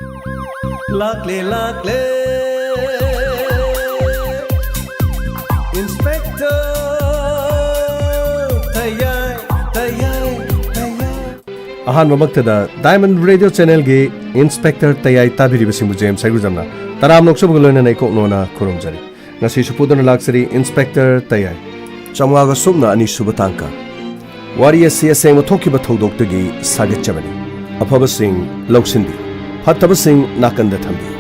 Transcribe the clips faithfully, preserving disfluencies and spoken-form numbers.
ꯂꯥꯛꯂꯦ, ꯂꯥꯛꯂꯦ, Inspector ꯇꯌꯥꯏ, ꯇꯌꯥꯏ, ꯇꯌꯥꯏ꯫ ꯑꯍꯥꯟꯕꯃꯛꯇꯗ Diamond Radio Channelꯒꯤ Inspector ꯇꯌꯥꯏ ꯇꯥꯕꯤꯔꯤꯕꯁꯤꯡꯕꯨ ꯖꯦꯝꯁ ꯍꯩꯒ꯭ꯔꯨꯖꯝꯅ ꯇꯔꯥꯝꯅ ꯑꯣꯛꯆꯕꯒ ꯂꯣꯏꯅꯅ ꯏꯀꯣꯛ ꯅꯣꯟꯅ ꯈꯨꯔꯨꯝꯖꯔꯤ꯫ ꯉꯁꯤꯁꯨ ꯄꯨꯗꯨꯅ ꯂꯥꯛꯆꯔꯤ Inspector ꯇꯌꯥꯏ꯫ ꯆꯥꯝꯃꯉꯥꯒ ꯁꯨꯞꯅ ꯑꯅꯤꯁꯨꯕ ꯇꯥꯡꯀꯛ꯫ ꯋꯥꯔꯤ ꯑꯁꯤ ꯑꯁꯦꯡꯕ ꯊꯣꯛꯈꯤꯕ ꯊꯧꯗꯣꯛꯇꯒꯤ ꯁꯥꯒꯠꯆꯕꯅꯤ꯫ ꯑꯐꯕꯁꯤꯡ ꯂꯧꯁꯤꯟꯕꯤꯌꯨ, ꯐꯠꯇꯕꯁꯤꯡ ꯅꯥꯀꯟꯗ ꯊꯝꯕꯤꯌꯨ꯫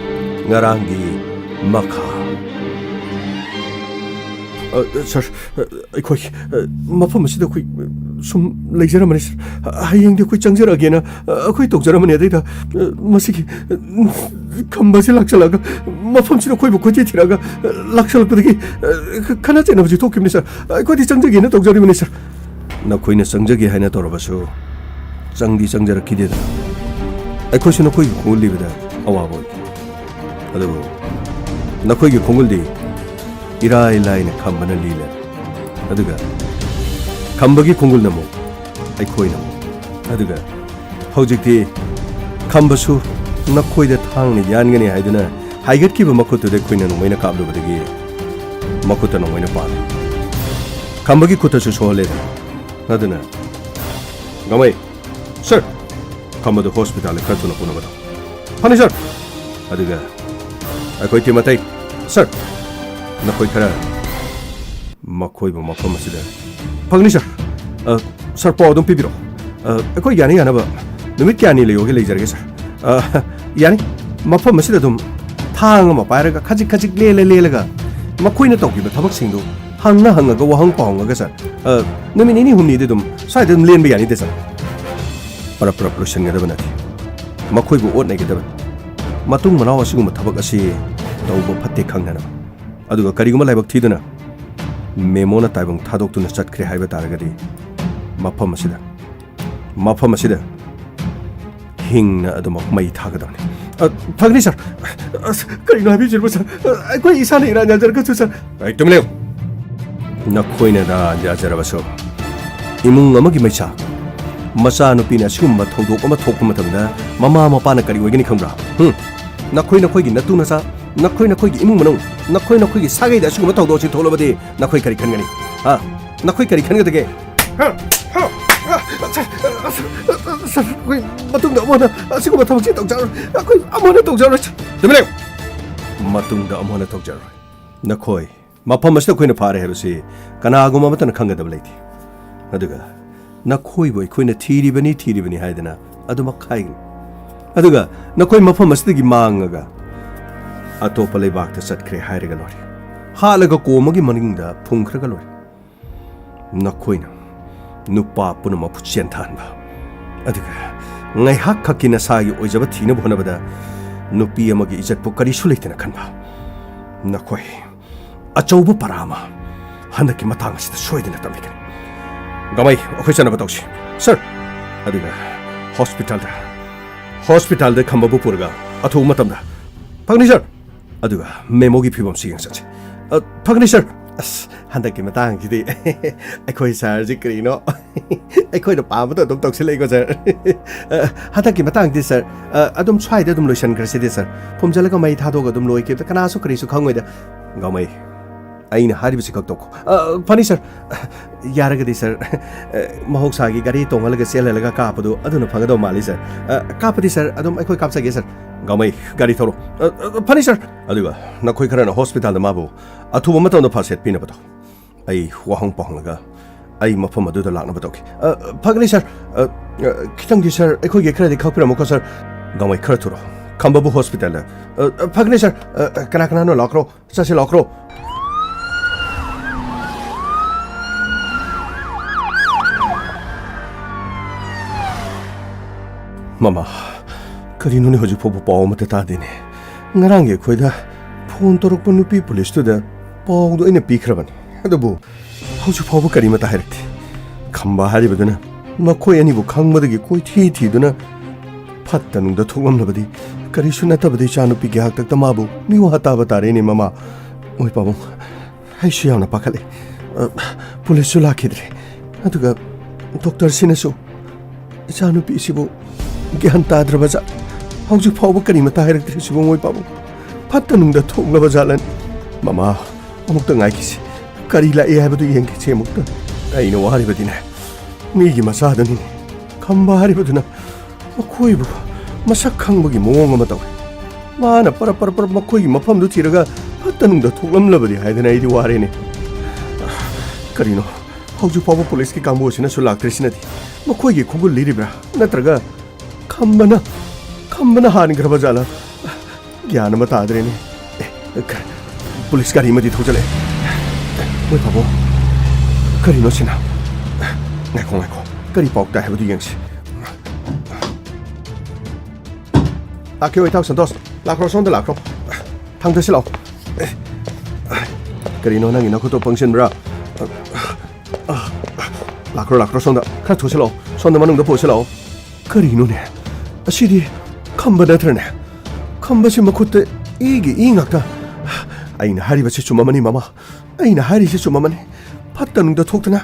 ꯉꯔꯥꯡꯒꯤ ꯃꯈꯥ꯫ ꯑ, ꯁꯥꯔ, ꯑ, ꯑꯩꯈꯣꯏ, ꯑ, ꯃꯐꯝ ꯑꯁꯤꯗ ꯑꯩꯈꯣꯏ, ꯑ, ꯁꯨꯝ ꯂꯩꯖꯔꯝꯕꯅꯤ, ꯁꯥꯔ꯫ ꯍꯌꯦꯡꯗꯤ ꯑꯩꯈꯣꯏ ꯆꯪꯖꯔꯛꯑꯒꯦꯅ, ꯑ, ꯑꯩꯈꯣꯏ ꯇꯧꯖꯔꯝꯕꯅꯤ꯫ ꯑꯗꯩꯗ, ꯑ, ꯃꯁꯤꯒꯤ, ꯑ, ꯈꯝꯕ ꯑꯁꯤ ꯂꯥꯛꯁꯜꯂꯛꯑꯒ, ꯃꯐꯝꯁꯤꯗ ꯑꯩꯈꯣꯏꯕꯨ ꯀꯣꯏꯊꯤ ꯊꯤꯔꯛꯑꯒ, ꯑ, ꯂꯥꯛꯁꯜꯂꯛꯄꯗꯒꯤ, ꯑ, ꯈꯠꯅ ꯆꯩꯅꯕꯁꯤ ꯊꯣꯛꯈꯤꯕꯅꯤ, ꯁꯥꯔ꯫ ꯑꯩꯈꯣꯏꯗꯤ ꯆꯪꯖꯒꯦꯅ ꯇꯧꯖꯔꯤꯕꯅꯤ, ꯁꯥꯔ꯫ ꯅꯈꯣꯏꯅ ꯆꯪꯖꯒꯦ ꯍꯥꯏꯅ ꯇꯧꯔꯕꯁꯨ, ꯆꯪꯗꯤ ꯆꯪꯖꯔꯛꯈꯤꯗꯦꯗꯅ꯫ ꯑꯩꯈꯣꯏꯁꯨ ꯅꯈꯣꯏꯒꯤ ꯈꯣꯡꯒꯨꯜ ꯂꯤꯕꯗ ꯑꯋꯥꯕ ꯑꯣꯏꯈꯤ꯫ ꯑꯗꯨꯕꯨ ꯅꯈꯣꯏꯒꯤ ꯈꯣꯡꯒꯨꯜꯗꯤ ꯏꯔꯥꯏ ꯂꯥꯏꯅ ꯈꯝꯕꯅ ꯂꯤꯂꯦ꯫ ꯑꯗꯨꯒ ꯈꯝꯕꯒꯤ ꯈꯣꯡꯒꯨꯜꯅ ꯑꯃꯨꯛ ꯑꯩꯈꯣꯏꯅ ꯑꯃꯨꯛ꯫ ꯑꯗꯨꯒ ꯍꯧꯖꯤꯛꯇꯤ ꯈꯝꯕꯁꯨ ꯅꯈꯣꯏꯗ ꯊꯥꯡꯅ ꯌꯥꯟꯒꯅꯤ ꯍꯥꯏꯗꯨꯅ ꯍꯥꯏꯒꯠꯈꯤꯕ ꯃꯈꯨꯠꯇꯨꯗ ꯑꯩꯈꯣꯏꯅ ꯅꯣꯡꯃꯩꯅ ꯀꯥꯞꯂꯨꯕꯗꯒꯤ ꯃꯈꯨꯠꯇ ꯅꯣꯡꯃꯩꯅ ꯄꯥꯜꯂꯦ꯫ ꯈꯝꯕꯒꯤ ꯈꯨꯠꯇꯁꯨ ꯁꯣꯛꯍꯜꯂꯦꯗꯅ꯫ ꯑꯗꯨꯅ ꯒꯥꯃꯩ, ꯁꯥꯔ, ꯈꯝꯕꯗꯨ ꯍꯣꯁꯄꯤꯇꯥꯜꯗ ꯈꯔ ꯊꯨꯅ ꯄꯨꯅꯕ ꯇꯧ꯫ ꯐꯅꯤ, ꯁꯥꯔ꯫ ꯑꯗꯨꯒ ꯑꯩꯈꯣꯏ ꯇꯤꯝ ꯑꯇꯩ, ꯁꯥꯔ, ꯅꯈꯣꯏ ꯈꯔ ꯃꯈꯣꯏꯕꯨ ꯃꯐꯝ ꯑꯁꯤꯗ꯫ ꯐꯒꯅꯤ, ꯁꯥꯔ꯫ ꯑ, ꯁꯥꯔ, ꯄꯥꯎ ꯑꯗꯨꯝ ꯄꯤꯕꯤꯔꯛꯑꯣ꯫ ꯑ, ꯑꯩꯈꯣꯏ ꯌꯥꯅ ꯌꯥꯅꯕ ꯅꯨꯃꯤꯠ ꯀꯌꯥꯅꯤ ꯂꯩꯌꯣꯒꯦ ꯂꯩꯖꯔꯒꯦ, ꯁꯥꯔ꯫ ꯑ, ꯌꯥꯅꯤ꯫ ꯃꯐꯝ ꯑꯁꯤꯗ ꯑꯗꯨꯝ ꯊꯥꯡ ꯑꯃ ꯄꯥꯏꯔꯒ ꯈꯖꯤꯛ ꯈꯖꯤꯛ ꯂꯦꯜꯂ ꯂꯦꯜꯂꯒ ꯃꯈꯣꯏꯅ ꯇꯧꯈꯤꯕ ꯊꯕꯛꯁꯤꯡꯗꯨ ꯍꯪꯉ ꯍꯪꯉꯒ ꯋꯥꯍꯪ ꯄꯥꯎ ꯍꯪꯉꯒ, ꯁꯥꯔ, ꯑ, ꯅꯨꯃꯤꯠ ꯅꯤꯅꯤ ꯍꯨꯝꯅꯤꯗꯤ ꯑꯗꯨꯝ ꯁ꯭ꯋꯥꯏꯗ ꯑꯗꯨꯝ ꯂꯦꯟꯕ ꯌꯥꯅꯤꯗ, ꯁꯥꯔ꯫ ꯄꯔꯞ ꯄꯔꯞ ꯂꯣꯏꯁꯤꯟꯒꯗꯕ ꯅꯠꯇꯦ꯫ ꯃꯈꯣꯏꯕꯨ ꯑꯣꯠꯅꯒꯗꯕꯅꯤ꯫ ꯃꯇꯨꯡ ꯃꯅꯥꯎ ꯑꯁꯤꯒꯨꯝꯕ ꯊꯕꯛ ꯑꯁꯤ ꯇꯧꯕ ꯐꯠꯇꯦ ꯈꯪꯅꯅꯕ꯫ ꯑꯗꯨꯒ ꯀꯔꯤꯒꯨꯝꯕ ꯂꯥꯏꯕꯛ ꯊꯤꯗꯨꯅ ꯃꯦꯃꯣꯅ ꯇꯥꯏꯕꯪ ꯊꯥꯗꯣꯛꯇꯨꯅ ꯆꯠꯈ꯭ꯔꯦ ꯍꯥꯏꯕ ꯇꯥꯔꯒꯗꯤ, ꯃꯐꯝ ꯑꯁꯤꯗ, ꯃꯐꯝ ꯑꯁꯤꯗ ꯍꯤꯡꯅ ꯑꯗꯨꯃꯛ ꯃꯩ ꯊꯥꯒꯗꯕꯅꯤ꯫ ꯑ, ꯐꯒꯅꯤ, ꯁꯥꯔ꯫ ꯑꯁ, ꯀꯔꯤꯅꯣ ꯍꯥꯏꯕꯤꯔꯤꯕ, ꯁꯥꯔ? ꯑ, ꯑꯩꯈꯣꯏ ꯏꯁꯥꯅ ꯏꯔꯥꯟ ꯌꯥꯖꯔꯒꯁꯨ, ꯁꯥꯔ꯫ ꯑꯩ ꯇꯨꯃꯤꯟ ꯂꯩꯌꯨ꯫ ꯅꯈꯣꯏꯅ ꯏꯔꯥꯟ ꯌꯥꯖꯔꯕꯁꯨ, ꯏꯃꯨꯡ ꯑꯃꯒꯤ ꯃꯩꯁꯥ ꯃꯆꯥꯅꯨꯄꯤꯅ ꯑꯁꯤꯒꯨꯝꯕ ꯊꯧꯗꯣꯛ ꯑꯃ ꯊꯣꯛꯄ ꯃꯇꯝꯗ ꯃꯃꯥ ꯃꯄꯥꯅ ꯀꯔꯤ ꯑꯣꯏꯒꯅꯤ ꯈꯪꯕ꯭ꯔꯥ? ꯍꯨꯝ? ꯅꯈꯣꯏ ꯅꯈꯣꯏꯒꯤ ꯅꯇꯨ ꯅꯆꯥ, ꯅꯈꯣꯏ ꯅꯈꯣꯏꯒꯤ ꯏꯃꯨꯡ ꯃꯅꯨꯡ, ꯅꯈꯣꯏ ꯅꯈꯣꯏꯒꯤ ꯁꯥꯒꯩꯗ ꯑꯁꯤꯒꯨꯝꯕ ꯊꯧꯗꯣꯛ ꯑꯁꯤ ꯊꯣꯛꯂꯕꯗꯤ ꯅꯈꯣꯏ ꯀꯔꯤ ꯈꯟꯒꯅꯤ? ꯍꯥ? ꯅꯈꯣꯏ ꯀꯔꯤ ꯈꯟꯒꯗꯒꯦ? ꯍꯥ? ꯍꯥ? ꯁꯥꯔ, ꯁꯥꯔ, ꯑꯩꯈꯣꯏ ꯃꯇꯨꯡꯗ ꯑꯃꯨꯛ ꯍꯟꯅ ꯑꯁꯤꯒꯨꯝꯕ ꯊꯕꯛꯁꯤ ꯇꯧꯖꯔꯣꯏ꯫ ꯑꯩꯈꯣꯏ ꯑꯃꯨꯛ ꯍꯟꯅ ꯇꯧꯖꯔꯣꯏ꯫ ꯇꯨꯃꯤꯟ ꯂꯩꯌꯨ꯫ ꯃꯇꯨꯡꯗ ꯑꯃꯨꯛ ꯍꯟꯅ ꯇꯧꯖꯔꯣꯏ꯫ ꯅꯈꯣꯏ ꯃꯐꯝ ꯑꯁꯤꯗ ꯑꯩꯈꯣꯏꯅ ꯐꯥꯔꯦ ꯍꯥꯏꯕꯁꯤ ꯀꯅꯥꯒꯨꯝꯕ ꯑꯃꯠꯇꯅ ꯈꯪꯒꯗꯕ ꯂꯩꯇꯦ꯫ ꯑꯗꯨꯒ ꯅꯈꯣꯏꯕꯨ ꯑꯩꯈꯣꯏꯅ ꯊꯤꯔꯤꯕꯅꯤ, ꯊꯤꯔꯤꯕꯅꯤ ꯍꯥꯏꯗꯅ ꯑꯗꯨꯃꯛ ꯍꯥꯏꯒꯅꯤ꯫ ꯑꯗꯨꯒ ꯅꯈꯣꯏ ꯃꯐꯝ ꯑꯁꯤꯗꯒꯤ ꯃꯥꯡꯉꯒ ꯑꯇꯣꯞꯄ ꯂꯩꯕꯥꯛꯇ ꯆꯠꯈ꯭ꯔꯦ ꯍꯥꯏꯔꯒ ꯂꯣꯏꯔꯦ꯫ ꯍꯥꯠꯂꯒ ꯀꯣꯝ ꯑꯃꯒꯤ ꯃꯅꯤꯡꯗ ꯐꯨꯝꯈ꯭ꯔꯒ ꯂꯣꯏꯔꯦ꯫ ꯅꯈꯣꯏꯅ ꯅꯨꯄꯥ ꯄꯨꯝꯅꯃꯛꯄꯨ ꯆꯦꯟꯊꯍꯟꯕ, ꯑꯗꯨꯒ ꯉꯥꯏꯍꯥꯛ ꯈꯛꯀꯤ ꯅꯁꯥꯒꯤ ꯑꯣꯏꯖꯕ ꯊꯤꯅꯕ ꯍꯣꯠꯅꯕꯗ ꯅꯨꯄꯤ ꯑꯃꯒꯤ ꯏꯖꯠꯄꯨ ꯀꯔꯤꯁꯨ ꯂꯩꯇꯅ ꯈꯟꯕ, ꯅꯈꯣꯏ ꯑꯆꯧꯕ ꯄꯔꯥ ꯑꯃ ꯍꯟꯗꯛꯀꯤ ꯃꯇꯥꯡ ꯑꯁꯤꯗ ꯁꯣꯏꯗꯅ ꯇꯝꯂꯛꯀꯅꯤ꯫ ꯒꯃꯩ, ꯑꯩꯈꯣꯏ ꯆꯠꯅꯕ ꯇꯧꯁꯤ꯫ ꯁꯔ꯫ ꯑꯗꯨꯒ ꯍꯣꯁꯄꯤꯇꯥꯜꯗ, ꯍꯣꯁꯄꯤꯇꯥꯜꯗ ꯈꯝꯕꯕꯨ ꯄꯨꯔꯒ ꯑꯊꯨꯕ ꯃꯇꯝꯗ꯫ ꯐꯒꯅꯤ, ꯁꯔ꯫ ꯑꯗꯨꯒ ꯃꯦꯃꯣꯒꯤ ꯐꯤꯕꯝꯁꯤ ꯌꯦꯡꯁꯠꯁꯤ꯫ ꯑ, ꯐꯒꯅꯤ, ꯁꯔ꯫ ꯑꯁ, ꯍꯟꯗꯛꯀꯤ ꯃꯇꯥꯡꯁꯤꯗꯤ ꯑꯩꯈꯣꯏ ꯁꯥꯔꯁꯤ ꯀꯔꯤꯅꯣ? ꯑꯩꯈꯣꯏꯅ ꯄꯥꯝꯕꯗꯣ ꯑꯗꯨꯝ ꯇꯧꯁꯤꯜꯂꯛꯏꯀꯣ, ꯁꯥꯔ꯫ ꯑ, ꯍꯟꯗꯛꯀꯤ ꯃꯇꯥꯡꯗꯤ, ꯁꯥꯔ, ꯑ, ꯑꯗꯨꯝ ꯁ꯭ꯋꯥꯏꯗ ꯑꯗꯨꯝ ꯂꯣꯏꯁꯟꯈ꯭ꯔꯁꯤꯗꯤ, ꯁꯥꯔ꯫ ꯐꯨꯝꯖꯤꯜꯂꯒ ꯃꯩ ꯊꯥꯗꯣꯛꯑꯒ ꯑꯗꯨꯝ ꯂꯣꯏꯈꯤꯕꯗ ꯀꯅꯥꯁꯨ ꯀꯔꯤꯁꯨ ꯈꯪꯉꯣꯏꯗ꯫ ꯒꯥꯎꯃꯩ, ꯑꯩꯅ ꯍꯥꯏꯔꯤꯕꯁꯤ ꯈꯛ ꯇꯧꯈꯣ꯫ ꯑ, ꯐꯅꯤ, ꯁꯥꯔ꯫ ꯌꯥꯔꯒꯗꯤ, ꯁꯥꯔ, ꯑ, ꯃꯍꯧꯁꯥꯒꯤ ꯒꯥꯔꯤ ꯇꯣꯡꯍꯜꯂꯒ ꯆꯦꯜꯍꯜꯂꯒ ꯀꯥꯞꯄꯗꯨ ꯑꯗꯨꯅ ꯐꯒꯗꯧ ꯃꯥꯜꯂꯤ, ꯁꯥꯔ꯫ ꯑ, ꯀꯥꯞꯄꯗꯤ, ꯁꯥꯔ, ꯑꯗꯨꯝ ꯑꯩꯈꯣꯏ ꯀꯥꯞꯆꯒꯦ, ꯁꯥꯔ꯫ ꯒꯥꯎꯃꯩ, ꯒꯥꯔꯤ ꯊꯧꯔꯣ꯫ ꯑ, ꯑ, ꯐꯅꯤ, ꯁꯥꯔ꯫ ꯑꯗꯨꯒ ꯅꯈꯣꯏ ꯈꯔꯅ ꯍꯣꯁꯄꯤꯇꯥꯜꯗ ꯃꯥꯕꯨ ꯑꯊꯨꯕ ꯃꯇꯝꯗ ꯐꯥꯔꯁ ꯑꯦꯗ ꯄꯤꯅꯕ ꯇꯧ꯫ ꯑꯩ ꯋꯥꯍꯪ ꯄꯥꯎꯍꯪꯂꯒ ꯑꯩ ꯃꯐꯝ ꯑꯗꯨꯗ ꯂꯥꯛꯅꯕ ꯇꯧꯒꯦ꯫ ꯑ, ꯐꯒꯅꯤ, ꯁꯥꯔ꯫ ꯑ, ꯑ, ꯈꯤꯇꯪꯗꯤ, ꯁꯥꯔ, ꯑꯩꯈꯣꯏꯒꯤ ꯈꯔꯗꯤ ꯈꯥꯛꯄꯤꯔꯝꯃꯨꯀꯣ, ꯁꯥꯔ꯫ ꯒꯥꯎꯃꯩ, ꯈꯔ ꯊꯨꯔꯣ꯫ ꯈꯝꯕꯕꯨ ꯍꯣꯁꯄꯤꯇꯥꯜꯗ꯫ ꯑ, ꯑ, ꯐꯒꯅꯤ, ꯁꯥꯔ꯫ ꯑ, ꯑ, ꯀꯅꯥ ꯀꯅꯥꯅꯣ ꯂꯥꯛꯈ꯭ꯔꯣ? ꯆꯠꯁꯤ ꯂꯥꯛꯈ꯭ꯔꯣ꯫ ꯃꯃꯥ, ꯀꯔꯤꯅꯣꯅꯦ, ꯍꯧꯖꯤꯛ ꯐꯥꯎꯕ ꯄꯥꯎ ꯑꯃꯠꯇ ꯇꯥꯗꯦꯅꯦ꯫ ꯉꯔꯥꯡꯒꯤ ꯑꯩꯈꯣꯏꯗ ꯐꯣꯟ ꯇꯧꯔꯛꯄ ꯅꯨꯄꯤ ꯄꯨꯂꯤꯁꯇꯨꯗ ꯄꯥꯎꯗꯣ ꯑꯩꯅ ꯄꯤꯈ꯭ꯔꯕꯅꯤ, ꯑꯗꯨꯕꯨ ꯍꯧꯖꯤꯛ ꯐꯥꯎꯕ ꯀꯔꯤꯃꯠꯇ ꯍꯥꯏꯔꯛꯇꯦ꯫ ꯈꯝꯕ ꯍꯥꯏꯔꯤꯕꯗꯨꯅ ꯃꯈꯣꯏ ꯑꯅꯤꯕꯨ ꯈꯪꯕꯗꯒꯤ ꯀꯣꯏꯊꯤ ꯊꯤꯗꯨꯅ ꯐꯠꯇ ꯅꯨꯡꯗ ꯊꯣꯛꯂꯝꯂꯕꯗꯤ ꯀꯔꯤꯁꯨ ꯅꯠꯇꯕꯗ ꯏꯆꯥꯅꯨꯄꯤꯒꯤ ꯍꯥꯛꯇꯛꯇ ꯃꯥꯕꯨ ꯃꯤꯋꯥ ꯇꯥꯕ ꯇꯥꯔꯦꯅꯦ, ꯃꯃꯥ꯫ ꯍꯣꯏ ꯄꯥꯕꯨꯡ, ꯑꯩꯁꯨ ꯌꯥꯝꯅ ꯄꯥꯈꯠꯂꯦ꯫ ꯑ, ꯄꯨꯂꯤꯁꯁꯨ ꯂꯥꯛꯈꯤꯗ꯭ꯔꯦ꯫ ꯑꯗꯨꯒ ꯗꯣꯛꯇꯔꯁꯤꯅꯁꯨ ꯏꯆꯥꯅꯨꯄꯤꯁꯤꯕꯨ ꯒ꯭ꯌꯥꯟ ꯇꯥꯗ꯭ꯔꯕ ꯖꯥꯠ꯫ ꯍꯧꯖꯤꯛ ꯐꯥꯎꯕ ꯀꯔꯤꯃꯇ ꯍꯥꯏꯔꯛꯇ꯭ꯔꯤꯁꯤꯕꯨ, ꯃꯣꯏ ꯄꯥꯕꯨꯡ? ꯐꯠꯇ ꯅꯨꯡꯗ ꯊꯣꯛꯂꯕ ꯖꯥꯠꯂꯅꯤ꯫ ꯃꯃꯥ, ꯑꯃꯨꯛꯇ ꯉꯥꯏꯈꯤꯁꯤ꯫ ꯀꯔꯤ ꯂꯥꯛꯏ ꯍꯥꯏꯕꯗꯨ ꯌꯦꯡꯈꯤꯁꯤ ꯑꯃꯨꯛꯇ꯫ ꯑꯩꯅ ꯋꯥꯔꯤꯕꯗꯤꯅꯦ, ꯃꯤꯒꯤ ꯃꯆꯥꯗꯨꯅꯤꯅꯦ꯫ ꯈꯝꯕ ꯍꯥꯏꯔꯤꯕꯗꯨꯅ ꯃꯈꯣꯏꯕꯨ ꯃꯁꯛ ꯈꯪꯕꯒꯤ ꯃꯑꯣꯡ ꯑꯃ ꯇꯧꯏ꯫ ꯃꯥꯅ ꯄꯔꯞ ꯄꯔꯞ ꯄꯔꯞ ꯃꯈꯣꯏꯒꯤ ꯃꯐꯝꯗꯨ ꯊꯤꯔꯒ ꯐꯠꯇ ꯅꯨꯡꯗ ꯊꯣꯛꯂꯝꯂꯕꯗꯤ ꯍꯥꯏꯗꯅ ꯑꯩꯗꯤ ꯋꯥꯔꯦꯅꯦ꯫ ꯀꯔꯤꯅꯣ, ꯍꯧꯖꯤꯛ ꯐꯥꯎꯕ ꯄꯨꯂꯤꯁꯀꯤ ꯀꯥꯡꯕꯨ ꯑꯁꯤꯅꯁꯨ ꯂꯥꯛꯇ꯭ꯔꯤꯁꯤꯅꯗꯤ? ꯃꯈꯣꯏꯒꯤ ꯈꯣꯡꯒꯨꯜ ꯂꯤꯔꯤꯕ꯭ꯔꯥ? ꯅꯠꯇ꯭ꯔꯒ ꯈꯝꯕꯅ, ꯈꯝꯕꯅ ꯍꯥꯟꯈ꯭ꯔꯕ ꯖꯥꯠꯂꯥ? ꯒ꯭ꯌꯥꯟ ꯑꯃ ꯇꯥꯗ꯭ꯔꯦꯅꯦ꯫ ꯑꯦ, ꯀ-, ꯄꯨꯂꯤꯁ ꯒꯥꯔꯤ ꯑꯃꯗꯤ ꯊꯧꯖꯜꯂꯛꯑꯦ꯫ ꯃꯣꯏ ꯄꯥꯕꯨꯡ, ꯀꯔꯤꯅꯣ ꯁꯤꯅ? ꯉꯥꯏꯈꯣ, ꯉꯥꯏꯈꯣ, ꯀꯔꯤ ꯄꯥꯎ ꯇꯥꯏ ꯍꯥꯏꯕꯗꯨ ꯌꯦꯡꯁꯤ꯫ ꯂꯥꯛꯈꯤꯑꯣ, ꯏꯇꯥꯎ ꯁꯟꯇꯣꯁ꯫ ꯂꯥꯛꯈ꯭ꯔꯣ, ꯁꯣꯝꯗ ꯂꯥꯛꯈ꯭ꯔꯣ꯫ ꯊꯥꯡꯗꯁꯤ ꯂꯥꯛꯑꯣ꯫ ꯀꯔꯤꯅꯣ, ꯅꯪꯒꯤ ꯅꯈꯨꯠꯇꯣ ꯄꯪꯁꯤꯟꯕ꯭ꯔꯥ? ꯂꯥꯛꯈ꯭ꯔꯣ, ꯂꯥꯛꯈ꯭ꯔꯣ, ꯁꯣꯝꯗ꯫ ꯈꯔ ꯊꯨꯁꯤ ꯂꯥꯛꯑꯣ꯫ ꯁꯣꯝꯗ ꯃꯅꯨꯡꯗ ꯄꯨꯁꯤ ꯂꯥꯛꯑꯣ꯫ ꯀꯔꯤꯅꯣꯅꯦ? ꯑꯁꯤꯗꯤ ꯈꯝꯕ ꯅꯠꯇ꯭ꯔꯅꯦ? ꯈꯝꯕꯁꯤ ꯃꯈꯨꯠꯇ ꯏꯒꯤ ꯏ ꯉꯥꯛꯇ꯫ ꯑꯩꯅ ꯍꯥꯏꯔꯤꯕꯁꯤ ꯆꯨꯝꯃꯝꯃꯅꯤ, ꯃꯃꯥ꯫ ꯑꯩꯅ ꯍꯥꯏꯔꯤꯁꯤ ꯆꯨꯝꯃꯝꯃꯅꯤ꯫ ꯐꯠꯇ ꯅꯨꯡꯗ ꯊꯣꯛꯇꯅ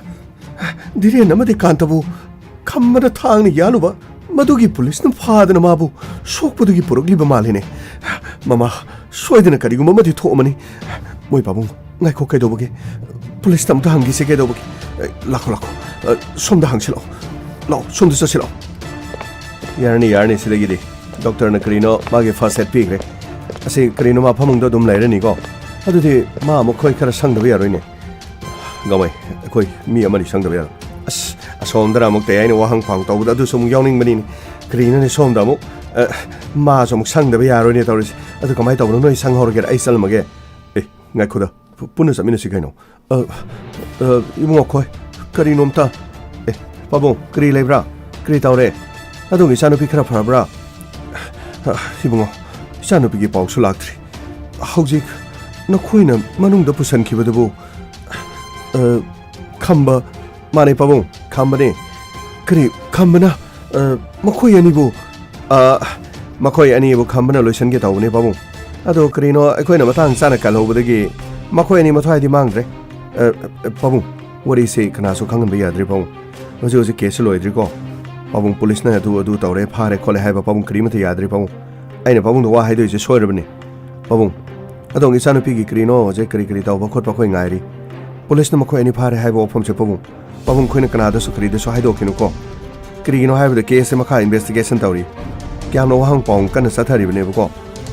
ꯙꯤꯔꯦꯟ ꯑꯃꯗꯤ ꯀꯥꯟꯇꯕꯨ ꯈꯝꯕꯅ ꯊꯥꯡꯅ ꯌꯥꯜꯂꯨꯕ, ꯃꯗꯨꯒꯤ ꯄꯨꯂꯤꯁꯅ ꯐꯥꯗꯅ ꯃꯥꯕꯨ ꯁꯣꯛꯄꯗꯨꯒꯤ ꯄꯨꯔꯛꯂꯤꯕ ꯃꯥꯜꯂꯤꯅꯦ꯫ ꯃꯃꯥ, ꯁꯣꯏꯗꯅ ꯀꯔꯤꯒꯨꯝꯕ ꯑꯃꯗꯤ ꯊꯣꯛꯑꯃꯅꯤ꯫ ꯃꯣꯏ ꯄꯥꯕꯨꯡ, ꯉꯥꯏꯈꯣ, ꯀꯩꯗꯧꯕꯒꯦ? ꯄꯨꯂꯤꯁꯇ ꯑꯝꯇ ꯍꯪꯈꯤꯁꯦ, ꯀꯩꯗꯧꯕꯒꯦ? ꯑꯦ, ꯂꯥꯛꯈꯣ, ꯂꯥꯛꯈꯣ꯫ ꯑ, ꯁꯣꯝꯗ ꯍꯪꯁꯤ ꯂꯥꯛꯑꯣ꯫ ꯂꯥꯛꯑꯣ, ꯁꯣꯝꯗ ꯆꯠꯁꯤ ꯂꯥꯛꯑꯣ꯫ ꯌꯥꯔꯅꯤ, ꯌꯥꯔꯅꯤ, ꯁꯤꯗꯒꯤꯗꯤ꯫ ꯗꯣꯛꯇꯔꯅ ꯀꯔꯤꯅꯣ ꯃꯥꯒꯤ ꯐꯥꯔꯁ ꯑꯦꯗ ꯄꯤꯈ꯭ꯔꯦ꯫ ꯑꯁꯤ ꯀꯔꯤꯅꯣ, ꯃꯥ ꯐꯃꯨꯡꯗ ꯑꯗꯨꯝ ꯂꯩꯔꯅꯤꯀꯣ? ꯑꯗꯨꯗꯤ ꯃꯥ ꯑꯃꯨꯛ ꯈꯣꯏ ꯈꯔ ꯁꯪꯗꯕ ꯌꯥꯔꯣꯏꯅꯦ꯫ ꯒꯃꯩ, ꯑꯩꯈꯣꯏ ꯃꯤ ꯑꯃꯅꯤ ꯁꯪꯗꯕ ꯌꯥꯔꯣꯏ꯫ ꯑꯁ, ꯑꯁꯣꯝꯗꯅ ꯑꯃꯨꯛ ꯇꯌꯥꯏꯅ ꯋꯥꯍꯪ ꯐꯥꯡ ꯇꯧꯕꯗ ꯑꯗꯨꯁꯨ ꯑꯃꯨꯛ ꯌꯥꯎꯅꯤꯡꯕꯅꯤꯅꯦ꯫ ꯀꯔꯤꯅꯣꯅꯦ, ꯁꯣꯝꯗ ꯑꯃꯨꯛ, ꯑ, ꯃꯥꯁꯨ ꯑꯃꯨꯛ ꯁꯪꯗꯕ ꯌꯥꯔꯣꯏꯅꯦ ꯇꯧꯔꯤꯁꯦ꯫ ꯑꯗꯨ ꯀꯃꯥꯏꯅ ꯇꯧꯕꯅꯣ? ꯅꯣꯏ ꯁꯪꯍꯧꯔꯒꯦꯔꯥ? ꯑꯩ ꯆꯠꯂꯝꯃꯒꯦ꯫ ꯑꯦ, ꯉꯥꯏꯈꯣꯗ, ꯄꯨ-, ꯄꯨꯟꯅ ꯆꯠꯃꯤꯟꯅꯁꯤ ꯀꯩꯅꯣ꯫ ꯑ, ꯑ, ꯏꯕꯨꯡꯉꯣ ꯈꯣꯏ, ꯀꯔꯤꯅꯣꯝꯇ꯫ ꯑꯦ, ꯄꯥꯕꯨꯡ, ꯀꯔꯤ ꯂꯩꯕ꯭ꯔꯥ? ꯀꯔꯤ ꯇꯧꯔꯦ? ꯑꯗꯣꯝꯒꯤ ꯏꯆꯥꯅꯨꯄꯤ ꯈꯔ ꯐꯔꯕ꯭ꯔꯥ? ꯑ, ꯏꯕꯨꯡꯉꯣ, ꯏꯆꯥꯅꯨꯄꯤꯒꯤ ꯄꯥꯎꯁꯨ ꯂꯥꯛꯇ꯭ꯔꯤ꯫ ꯍꯧꯖꯤꯛ ꯅꯈꯣꯏꯅ ꯃꯅꯨꯡꯗ ꯄꯨꯁꯤꯟꯈꯤꯕꯗꯨꯕꯨ, ꯑ, ꯈꯝꯕ, ꯃꯥꯅꯦ ꯄꯥꯕꯨꯡ, ꯈꯝꯕꯅꯦ꯫ ꯀꯔꯤ, ꯈꯝꯕꯅ, ꯑ, ꯃꯈꯣꯏ ꯑꯅꯤꯕꯨ? ꯑ, ꯃꯈꯣꯏ ꯑꯅꯤꯕꯨ ꯈꯝꯕꯅ ꯂꯣꯏꯁꯤꯟꯒꯦ ꯇꯧꯕꯅꯦ ꯄꯥꯕꯨꯡ꯫ ꯑꯗꯣ ꯀꯔꯤꯅꯣ, ꯑꯩꯈꯣꯏꯅ ꯃꯇꯥꯡ ꯆꯥꯅ ꯀꯜꯍꯧꯕꯗꯒꯤ ꯃꯈꯣꯏ ꯑꯅꯤ ꯃꯊ꯭ꯋꯥꯏꯗꯤ ꯃꯥꯡꯗ꯭ꯔꯦ꯫ ꯑ, ꯑ, ꯄꯥꯕꯨꯡ, ꯋꯥꯔꯤꯁꯤ ꯀꯅꯥꯁꯨ ꯈꯪꯍꯟꯕ ꯌꯥꯗ꯭ꯔꯤ ꯄꯥꯕꯨꯡ꯫ ꯍꯧꯖꯤꯛ ꯍꯧꯖꯤꯛ ꯀꯦꯁꯁꯨ ꯂꯣꯏꯗ꯭ꯔꯤꯀꯣ꯫ ꯄꯥꯕꯨꯡ, ꯄꯨꯂꯤꯁꯅ ꯑꯗꯨ ꯑꯗꯨ ꯇꯧꯔꯦ, ꯐꯥꯔꯦ ꯈꯣꯠꯂꯦ ꯍꯥꯏꯕ ꯄꯥꯕꯨꯡ ꯀꯔꯤꯃꯠꯇ ꯌꯥꯗ꯭ꯔꯤ ꯄꯥꯕꯨꯡ꯫ ꯑꯩꯅ ꯄꯥꯕꯨꯡꯗ ꯋꯥ ꯍꯥꯏꯗꯣꯏꯁꯦ ꯁꯣꯏꯔꯕꯅꯤ ꯄꯥꯕꯨꯡ꯫ ꯑꯗꯣꯝꯒꯤ ꯏꯆꯥꯅꯨꯄꯤꯒꯤ ꯀꯔꯤꯅꯣ ꯍꯧꯖꯤꯛ ꯀꯔꯤ ꯀꯔꯤ ꯇꯧꯕ ꯈꯣꯠꯄ ꯑꯩꯈꯣꯏ ꯉꯥꯏꯔꯤ꯫ ꯄꯨꯂꯤꯁꯅ ꯃꯈꯣꯏ ꯑꯅꯤ ꯐꯥꯔꯦ ꯍꯥꯏꯕ ꯋꯥꯐꯝꯁꯦ ꯄꯥꯕꯨꯡ, ꯄꯥꯕꯨꯡ ꯑꯩꯈꯣꯏꯅ ꯀꯅꯥꯗꯁꯨ ꯀꯔꯤꯗꯁꯨ ꯍꯥꯏꯗꯣꯛꯈꯤꯅꯨꯀꯣ꯫ ꯀꯔꯤꯒꯤꯅꯣ ꯍꯥꯏꯕꯗ ꯀꯦꯁꯁꯦ ꯃꯈꯥ ꯏꯟꯚꯦꯁꯇꯤꯒꯦꯁꯟ ꯇꯧꯔꯤ꯫ ꯌꯥꯝꯅ ꯋꯥꯍꯪ ꯄꯥꯎꯍꯪ ꯀꯟꯅ ꯆꯠꯊꯔꯤꯕꯅꯦꯕꯀꯣ꯫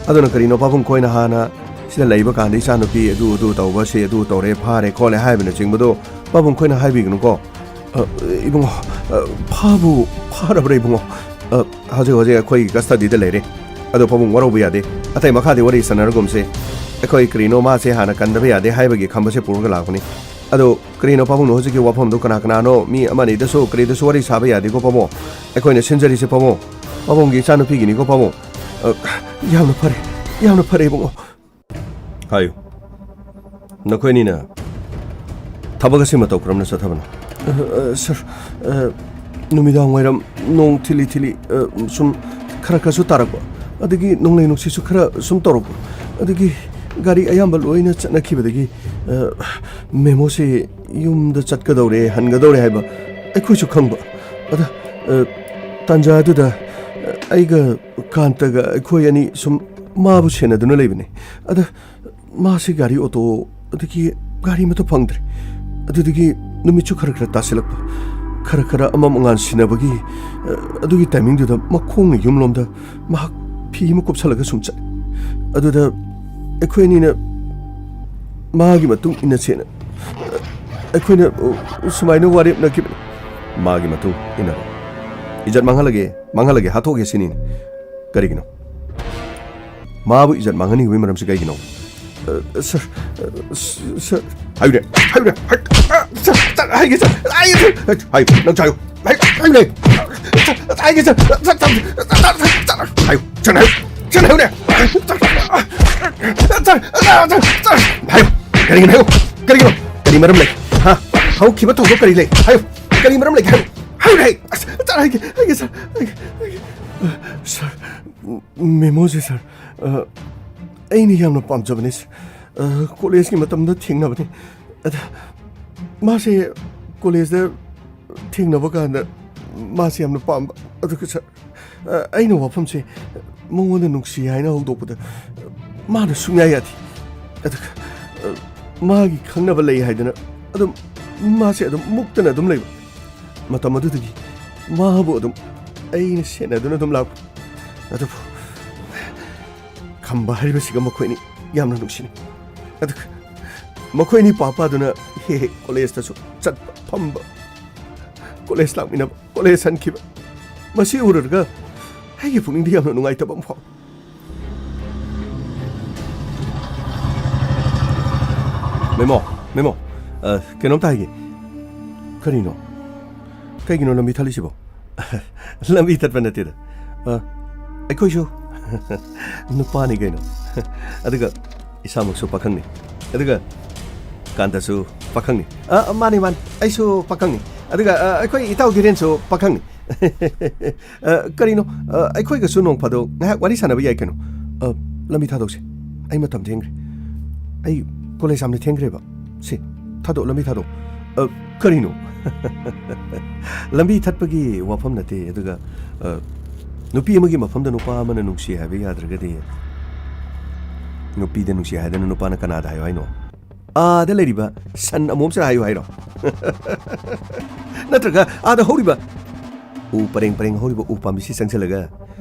ꯑꯗꯨꯅ ꯀꯔꯤꯅꯣ ꯄꯥꯕꯨꯡ ꯈꯣꯏꯅ ꯍꯥꯟꯅ ꯁꯤꯗ ꯂꯩꯕ ꯀꯥꯟꯗ ꯏꯆꯥꯅꯨꯄꯤ ꯑꯗꯨ ꯑꯗꯨ ꯇꯧꯕ, ꯁꯤ ꯑꯗꯨ ꯇꯧꯔꯦ, ꯐꯥꯔꯦ ꯈꯣꯠꯂꯦ ꯍꯥꯏꯕꯅꯆꯤꯡꯕꯗꯣ ꯄꯥꯕꯨꯡ ꯈꯣꯏꯅ ꯍꯥꯏꯕꯤꯒꯅꯨꯀꯣ꯫ ꯑ, ꯏꯕꯨꯡꯉꯣ, ꯑ, ꯐꯥꯕꯨ ꯐꯥꯔꯕ꯭ꯔꯥ ꯏꯕꯨꯡꯉꯣ? ꯑ, ꯍꯧꯖꯤꯛ ꯍꯧꯖꯤꯛ ꯑꯩꯈꯣꯏꯒꯤ ꯀꯁꯇꯗꯤꯗ ꯂꯩꯔꯦ꯫ ꯑꯗꯣ ꯄꯥꯕꯨꯡ ꯋꯥꯔꯧꯕ ꯌꯥꯗꯦ꯫ ꯑꯇꯩ ꯃꯈꯥꯗꯤ ꯋꯥꯔꯤ ꯁꯥꯟꯅꯔꯒꯨꯝꯁꯦ꯫ ꯑꯩꯈꯣꯏ ꯀꯔꯤꯅꯣ ꯃꯥꯁꯦ ꯍꯥꯟꯅ ꯀꯟꯗꯕ ꯌꯥꯗꯦ ꯍꯥꯏꯕꯒꯤ ꯈꯝꯕꯁꯦ ꯄꯨꯔꯒ ꯂꯥꯛꯄꯅꯤ꯫ ꯑꯗꯣ ꯀꯔꯤꯅꯣ ꯄꯥꯕꯨꯡꯅ ꯍꯧꯖꯤꯛꯀꯤ ꯋꯥꯐꯝꯗꯣ ꯀꯅꯥ ꯀꯅꯥꯅꯣ ꯃꯤ ꯑꯃꯅꯤꯗꯁꯨ ꯀꯔꯤꯗꯁꯨ ꯋꯥꯔꯤ ꯁꯥꯕ ꯌꯥꯗꯦꯀꯣ ꯄꯥꯕꯨꯡ꯫ ꯑꯩꯈꯣꯏꯅ ꯁꯤꯟꯖꯔꯤꯁꯦ ꯄꯥꯕꯨꯡ꯫ ꯄꯥꯕꯨꯡꯒꯤ ꯏꯆꯥꯅꯨꯄꯤꯒꯤꯅꯤꯀꯣ ꯄꯥꯕꯨꯡ꯫ ꯑ, ꯌꯥꯝꯅ ꯐꯔꯦ, ꯌꯥꯝꯅ ꯐꯔꯦ ꯏꯕꯨꯡꯉꯣ꯫ ꯍꯥꯏꯌꯨ꯫ ꯅꯈꯣꯏ ꯑꯅꯤꯅ ꯊꯕꯛ ꯑꯁꯤ ꯃꯇꯧ ꯀꯔꯝꯅ ꯆꯠꯊꯕꯅꯣ? ꯑ, ꯑ, ꯁꯥꯔ, ꯑ, ꯅꯨꯃꯤꯗꯥꯡ ꯋꯥꯏꯔꯝ ꯅꯣꯡ ꯊꯤꯂꯤ ꯊꯤꯂꯤ, ꯑ, ꯁꯨꯝ ꯈꯔ ꯈꯔꯁꯨ ꯇꯥꯔꯛꯄ, ꯑꯗꯒꯤ ꯅꯣꯡꯂꯩ ꯅꯨꯡꯁꯤꯠꯁꯨ ꯈꯔ ꯁꯨꯝ ꯇꯧꯔꯛꯄ, ꯑꯗꯒꯤ ꯒꯥꯔꯤ ꯑꯌꯥꯝꯕ ꯂꯣꯏꯅ ꯆꯠꯅꯈꯤꯕꯗꯒꯤ, ꯑ, ꯃꯦꯃꯣꯁꯦ ꯌꯨꯝꯗ ꯆꯠꯀꯗꯧꯔꯦ, ꯍꯟꯒꯗꯧꯔꯦ ꯍꯥꯏꯕ ꯑꯩꯈꯣꯏꯁꯨ ꯈꯪꯕ꯫ ꯑꯗ, ꯑ, ꯇꯥꯟꯖꯥꯗꯨꯗ, ꯑ, ꯑꯩꯒ ꯀꯥꯟꯇꯒ ꯑꯩꯈꯣꯏ ꯑꯅꯤ ꯁꯨꯝ ꯃꯥꯕꯨ ꯁꯦꯟꯅꯗꯨꯅ ꯂꯩꯕꯅꯤ꯫ ꯑꯗ ꯃꯥꯁꯤ ꯒꯥꯔꯤ ꯑꯣꯇꯣ ꯑꯗꯒꯤ ꯒꯥꯔꯤ ꯑꯃꯠꯇ ꯐꯪꯗ꯭ꯔꯦ꯫ ꯑꯗꯨꯗꯒꯤ ꯅꯨꯃꯤꯠꯁꯨ ꯈꯔ ꯈꯔ ꯇꯥꯁꯤꯜꯂꯛꯄ, ꯈꯔ ꯈꯔ ꯑꯃꯝ ꯑꯉꯥꯟ ꯁꯤꯟꯅꯕꯒꯤ, ꯑ, ꯑꯗꯨꯒꯤ ꯇꯥꯏꯃꯤꯡꯗꯨꯗ ꯃꯈꯣꯡꯅ ꯌꯨꯝꯂꯣꯝꯗ ꯃꯍꯥꯛ ꯐꯤ ꯑꯃ ꯀꯨꯞꯁꯜꯂꯒ ꯁꯨꯝ ꯆꯠꯂꯦ꯫ ꯑꯗꯨꯗ ꯑꯩꯈꯣꯏ ꯑꯅꯤꯅ ꯃꯥꯒꯤ ꯃꯇꯨꯡ ꯏꯟꯅꯁꯦꯅ, ꯑ, ꯑꯩꯈꯣꯏꯅ, ꯑ, ꯁꯨꯃꯥꯏꯅ ꯋꯥꯔꯦꯞꯅꯈꯤꯕꯅꯤ꯫ ꯃꯥꯒꯤ ꯃꯇꯨꯡ ꯏꯟꯅꯔꯣ꯫ ꯏꯖꯠ ꯃꯥꯡꯍꯜꯂꯒꯦ, ꯃꯥꯡꯍꯜꯂꯒꯦ, ꯍꯥꯠꯇꯣꯛꯑꯒꯦ ꯁꯤꯅꯤꯅꯦ꯫ ꯀꯔꯤꯒꯤꯅꯣ? ꯃꯥꯕꯨ ꯏꯖꯠ ꯃꯥꯡꯍꯟꯅꯤꯡꯕꯒꯤ ꯃꯔꯝꯁꯤ ꯀꯩꯒꯤꯅꯣ? ꯑ, ꯁꯥꯔ, ꯑ, ꯁ-, ꯁꯥꯔ꯫ ꯍꯥꯏꯌꯨꯅꯦ, ꯍꯥꯏꯌꯨꯅꯦ, ꯍꯥꯏ-, ꯑ, ꯁꯥꯔ, ꯁꯥꯔ, ꯍꯥꯏꯒꯦ, ꯁꯥꯔ, ꯍꯥꯏꯒꯦ, ꯁꯥꯔ꯫ ꯍꯥꯏꯌꯨ, ꯅꯪꯁꯨ ꯍꯥꯏꯌꯨ꯫ ꯍꯥꯏ-, ꯍꯥꯏꯌꯨꯅꯦ꯫ ꯁꯥꯔ, ꯍꯥꯏꯒꯦ, ꯁꯥꯔ, ꯁꯥꯔ, ꯍꯥꯏꯌꯨ, ꯁꯥꯔ, ꯍꯥꯏꯌꯨ, ꯁꯥꯔ, ꯍꯥꯏꯌꯨꯅꯦ꯫ ꯁꯥꯔ, ꯁꯥꯔ, ꯁꯥꯔ, ꯁꯥꯔ, ꯍꯥꯏꯌꯨ, ꯀꯔꯤꯒꯤꯅꯣ ꯍꯥꯏꯌꯨ? ꯀꯔꯤꯒꯤꯅꯣ? ꯀꯔꯤ ꯃꯔꯝ ꯂꯩ? ꯍꯥ? ꯍꯧꯈꯤꯕ ꯊꯧꯗꯣꯛ ꯀꯔꯤ ꯂꯩ? ꯍꯥꯏꯌꯨ, ꯀꯔꯤ ꯃꯔꯝ ꯂꯩꯒꯦ? ꯍꯥꯏꯌꯨ, ꯍꯥꯏꯌꯨꯅꯦ꯫ ꯑꯁ, ꯁꯥꯔ, ꯍꯥꯏꯒꯦ, ꯍꯥꯏꯒꯦ, ꯁꯥꯔ, ꯍꯥꯏꯒꯦ, ꯍꯥꯏꯒꯦ꯫ ꯁꯥꯔ, ꯃꯦꯃꯣꯁꯦ, ꯁꯥꯔ, ꯑ, ꯑꯩꯅ ꯌꯥꯝꯅ ꯄꯥꯝꯖꯕꯅꯤ, ꯁꯥꯔ꯫ ꯑ, ꯀꯣꯂꯦꯖꯀꯤ ꯃꯇꯝꯗ ꯊꯦꯡꯅꯕꯅꯤ꯫ ꯑꯗ ꯃꯥꯁꯦ ꯀꯣꯂꯦꯖꯇ ꯊꯦꯡꯅꯕ ꯀꯥꯟꯗ ꯃꯥꯁꯦ ꯌꯥꯝꯅ ꯄꯥꯝꯕ꯫ ꯑꯗꯨꯒ ꯁꯥꯔ, ꯑ, ꯑꯩꯅ ꯋꯥꯐꯝꯁꯦ ꯃꯉꯣꯟꯗ ꯅꯨꯡꯁꯤ ꯍꯥꯏꯅ ꯍꯧꯗꯣꯛꯄꯗ ꯃꯥꯅ ꯁꯨꯡꯌꯥ ꯌꯥꯗꯦ꯫ ꯑꯗꯨꯒ, ꯑ, ꯃꯥꯒꯤ ꯈꯪꯅꯕ ꯂꯩ ꯍꯥꯏꯗꯅ ꯑꯗꯨꯝ ꯃꯥꯁꯦ ꯑꯗꯨꯝ ꯃꯨꯛꯇꯅ ꯑꯗꯨꯝ ꯂꯩꯕ꯫ ꯃꯇꯝ ꯑꯗꯨꯗꯒꯤ ꯃꯥꯕꯨ ꯑꯗꯨꯝ ꯑꯩꯅ ꯁꯦꯟꯅꯗꯨꯅ ꯑꯗꯨꯝ ꯂꯥꯛꯄ꯫ ꯑꯗꯨꯕꯨ ꯈꯝꯕ ꯍꯥꯏꯔꯤꯕꯁꯤꯒ ꯃꯈꯣꯏꯅꯤ ꯌꯥꯝꯅ ꯅꯨꯡꯁꯤꯅꯩ꯫ ꯑꯗꯨꯒ ꯃꯈꯣꯏꯅꯤ ꯄꯥ ꯄꯥꯗꯨꯅ ꯍꯦꯛ ꯍꯦꯛ ꯀꯣꯂꯦꯖꯇꯁꯨ ꯆꯠꯄ, ꯐꯝꯕ, ꯀꯣꯂꯦꯖ ꯂꯥꯛꯃꯤꯟꯅꯕ, ꯀꯣꯂꯦꯖ ꯍꯟꯈꯤꯕ꯫ ꯃꯁꯤ ꯎꯔꯨꯔꯒ ꯑꯩꯒꯤ ꯄꯨꯛꯅꯤꯡꯗ ꯌꯥꯝꯅ ꯅꯨꯡꯉꯥꯏꯇꯕ ꯑꯃ ꯐꯥꯎꯏ꯫ ꯃꯦꯃꯣ, ꯃꯦꯃꯣ, ꯑ, ꯀꯩꯅꯣꯝꯇ ꯍꯥꯏꯒꯦ꯫ ꯀꯔꯤꯅꯣ? ꯀꯩꯒꯤꯅꯣ ꯂꯝꯕꯤ ꯊꯠꯂꯤꯁꯤꯕꯣ? ꯂꯝꯕꯤ ꯊꯠꯄ ꯅꯠꯇꯦꯗ꯫ ꯑ, ꯑꯩꯈꯣꯏꯁꯨ ꯅꯨꯄꯥꯅꯤ ꯀꯩꯅꯣ꯫ ꯑꯗꯨꯒ ꯏꯁꯥꯃꯛꯁꯨ ꯄꯥꯈꯪꯅꯤ꯫ ꯑꯗꯨꯒ ꯀꯥꯟꯇꯁꯨ ꯄꯥꯈꯪꯅꯤ꯫ ꯑ, ꯃꯥꯅꯤ, ꯃꯥꯅꯤ, ꯑꯩꯁꯨ ꯄꯥꯈꯪꯅꯤ꯫ ꯑꯗꯨꯒ, ꯑ, ꯑꯩꯈꯣꯏ ꯏꯇꯥꯎ ꯙꯤꯔꯦꯟꯁꯨ ꯄꯥꯈꯪꯅꯤ꯫ ꯑ, ꯀꯔꯤꯅꯣ? ꯑ, ꯑꯩꯈꯣꯏꯒꯁꯨ ꯅꯣꯡ ꯐꯥꯗꯣꯛ ꯉꯥꯏꯍꯥꯛ ꯋꯥꯔꯤ ꯁꯥꯟꯅꯕ ꯌꯥꯏ ꯀꯩꯅꯣ꯫ ꯑ, ꯂꯝꯕꯤ ꯊꯥꯗꯣꯛꯁꯦ꯫ ꯑꯩ ꯃꯇꯝ ꯊꯦꯡꯈ꯭ꯔꯦ꯫ ꯑꯩ ꯀꯣꯂꯦꯖ ꯌꯥꯝꯅ ꯊꯦꯡꯈ꯭ꯔꯦꯕ꯫ ꯁꯦ, ꯊꯥꯗꯣꯛ, ꯂꯝꯕꯤ ꯊꯥꯗꯣꯛ꯫ ꯑ, ꯀꯔꯤꯅꯣ? ꯂꯝꯕꯤ ꯊꯠꯄꯒꯤ ꯋꯥꯐꯝ ꯅꯠꯇꯦ꯫ ꯑꯗꯨꯒ, ꯑ, ꯅꯨꯄꯤ ꯑꯃꯒꯤ ꯃꯐꯝꯗ ꯅꯨꯄꯥ ꯑꯃꯅ ꯅꯨꯡꯁꯤ ꯍꯥꯏꯕ ꯌꯥꯗ꯭ꯔꯒꯗꯤ, ꯅꯨꯄꯤꯗ ꯅꯨꯡꯁꯤ ꯍꯥꯏꯗꯅ ꯅꯨꯄꯥꯅ ꯀꯅꯥꯗ ꯍꯥꯏꯌꯣ ꯍꯥꯏꯅꯣ? ꯑꯥꯗ ꯂꯩꯔꯤꯕ ꯁꯟ ꯑꯃꯣꯝꯁꯤꯗ ꯍꯥꯏꯌꯨ ꯍꯥꯏꯔꯣ? ꯅꯠꯇ꯭ꯔꯒ ꯑꯥꯗ ꯍꯧꯔꯤꯕ ꯎ ꯄꯔꯦꯡ ꯄꯔꯦꯡ ꯍꯧꯔꯤꯕ ꯎ ꯄꯥꯝꯕꯤꯁꯤ ꯆꯪꯁꯤꯜꯂꯒ,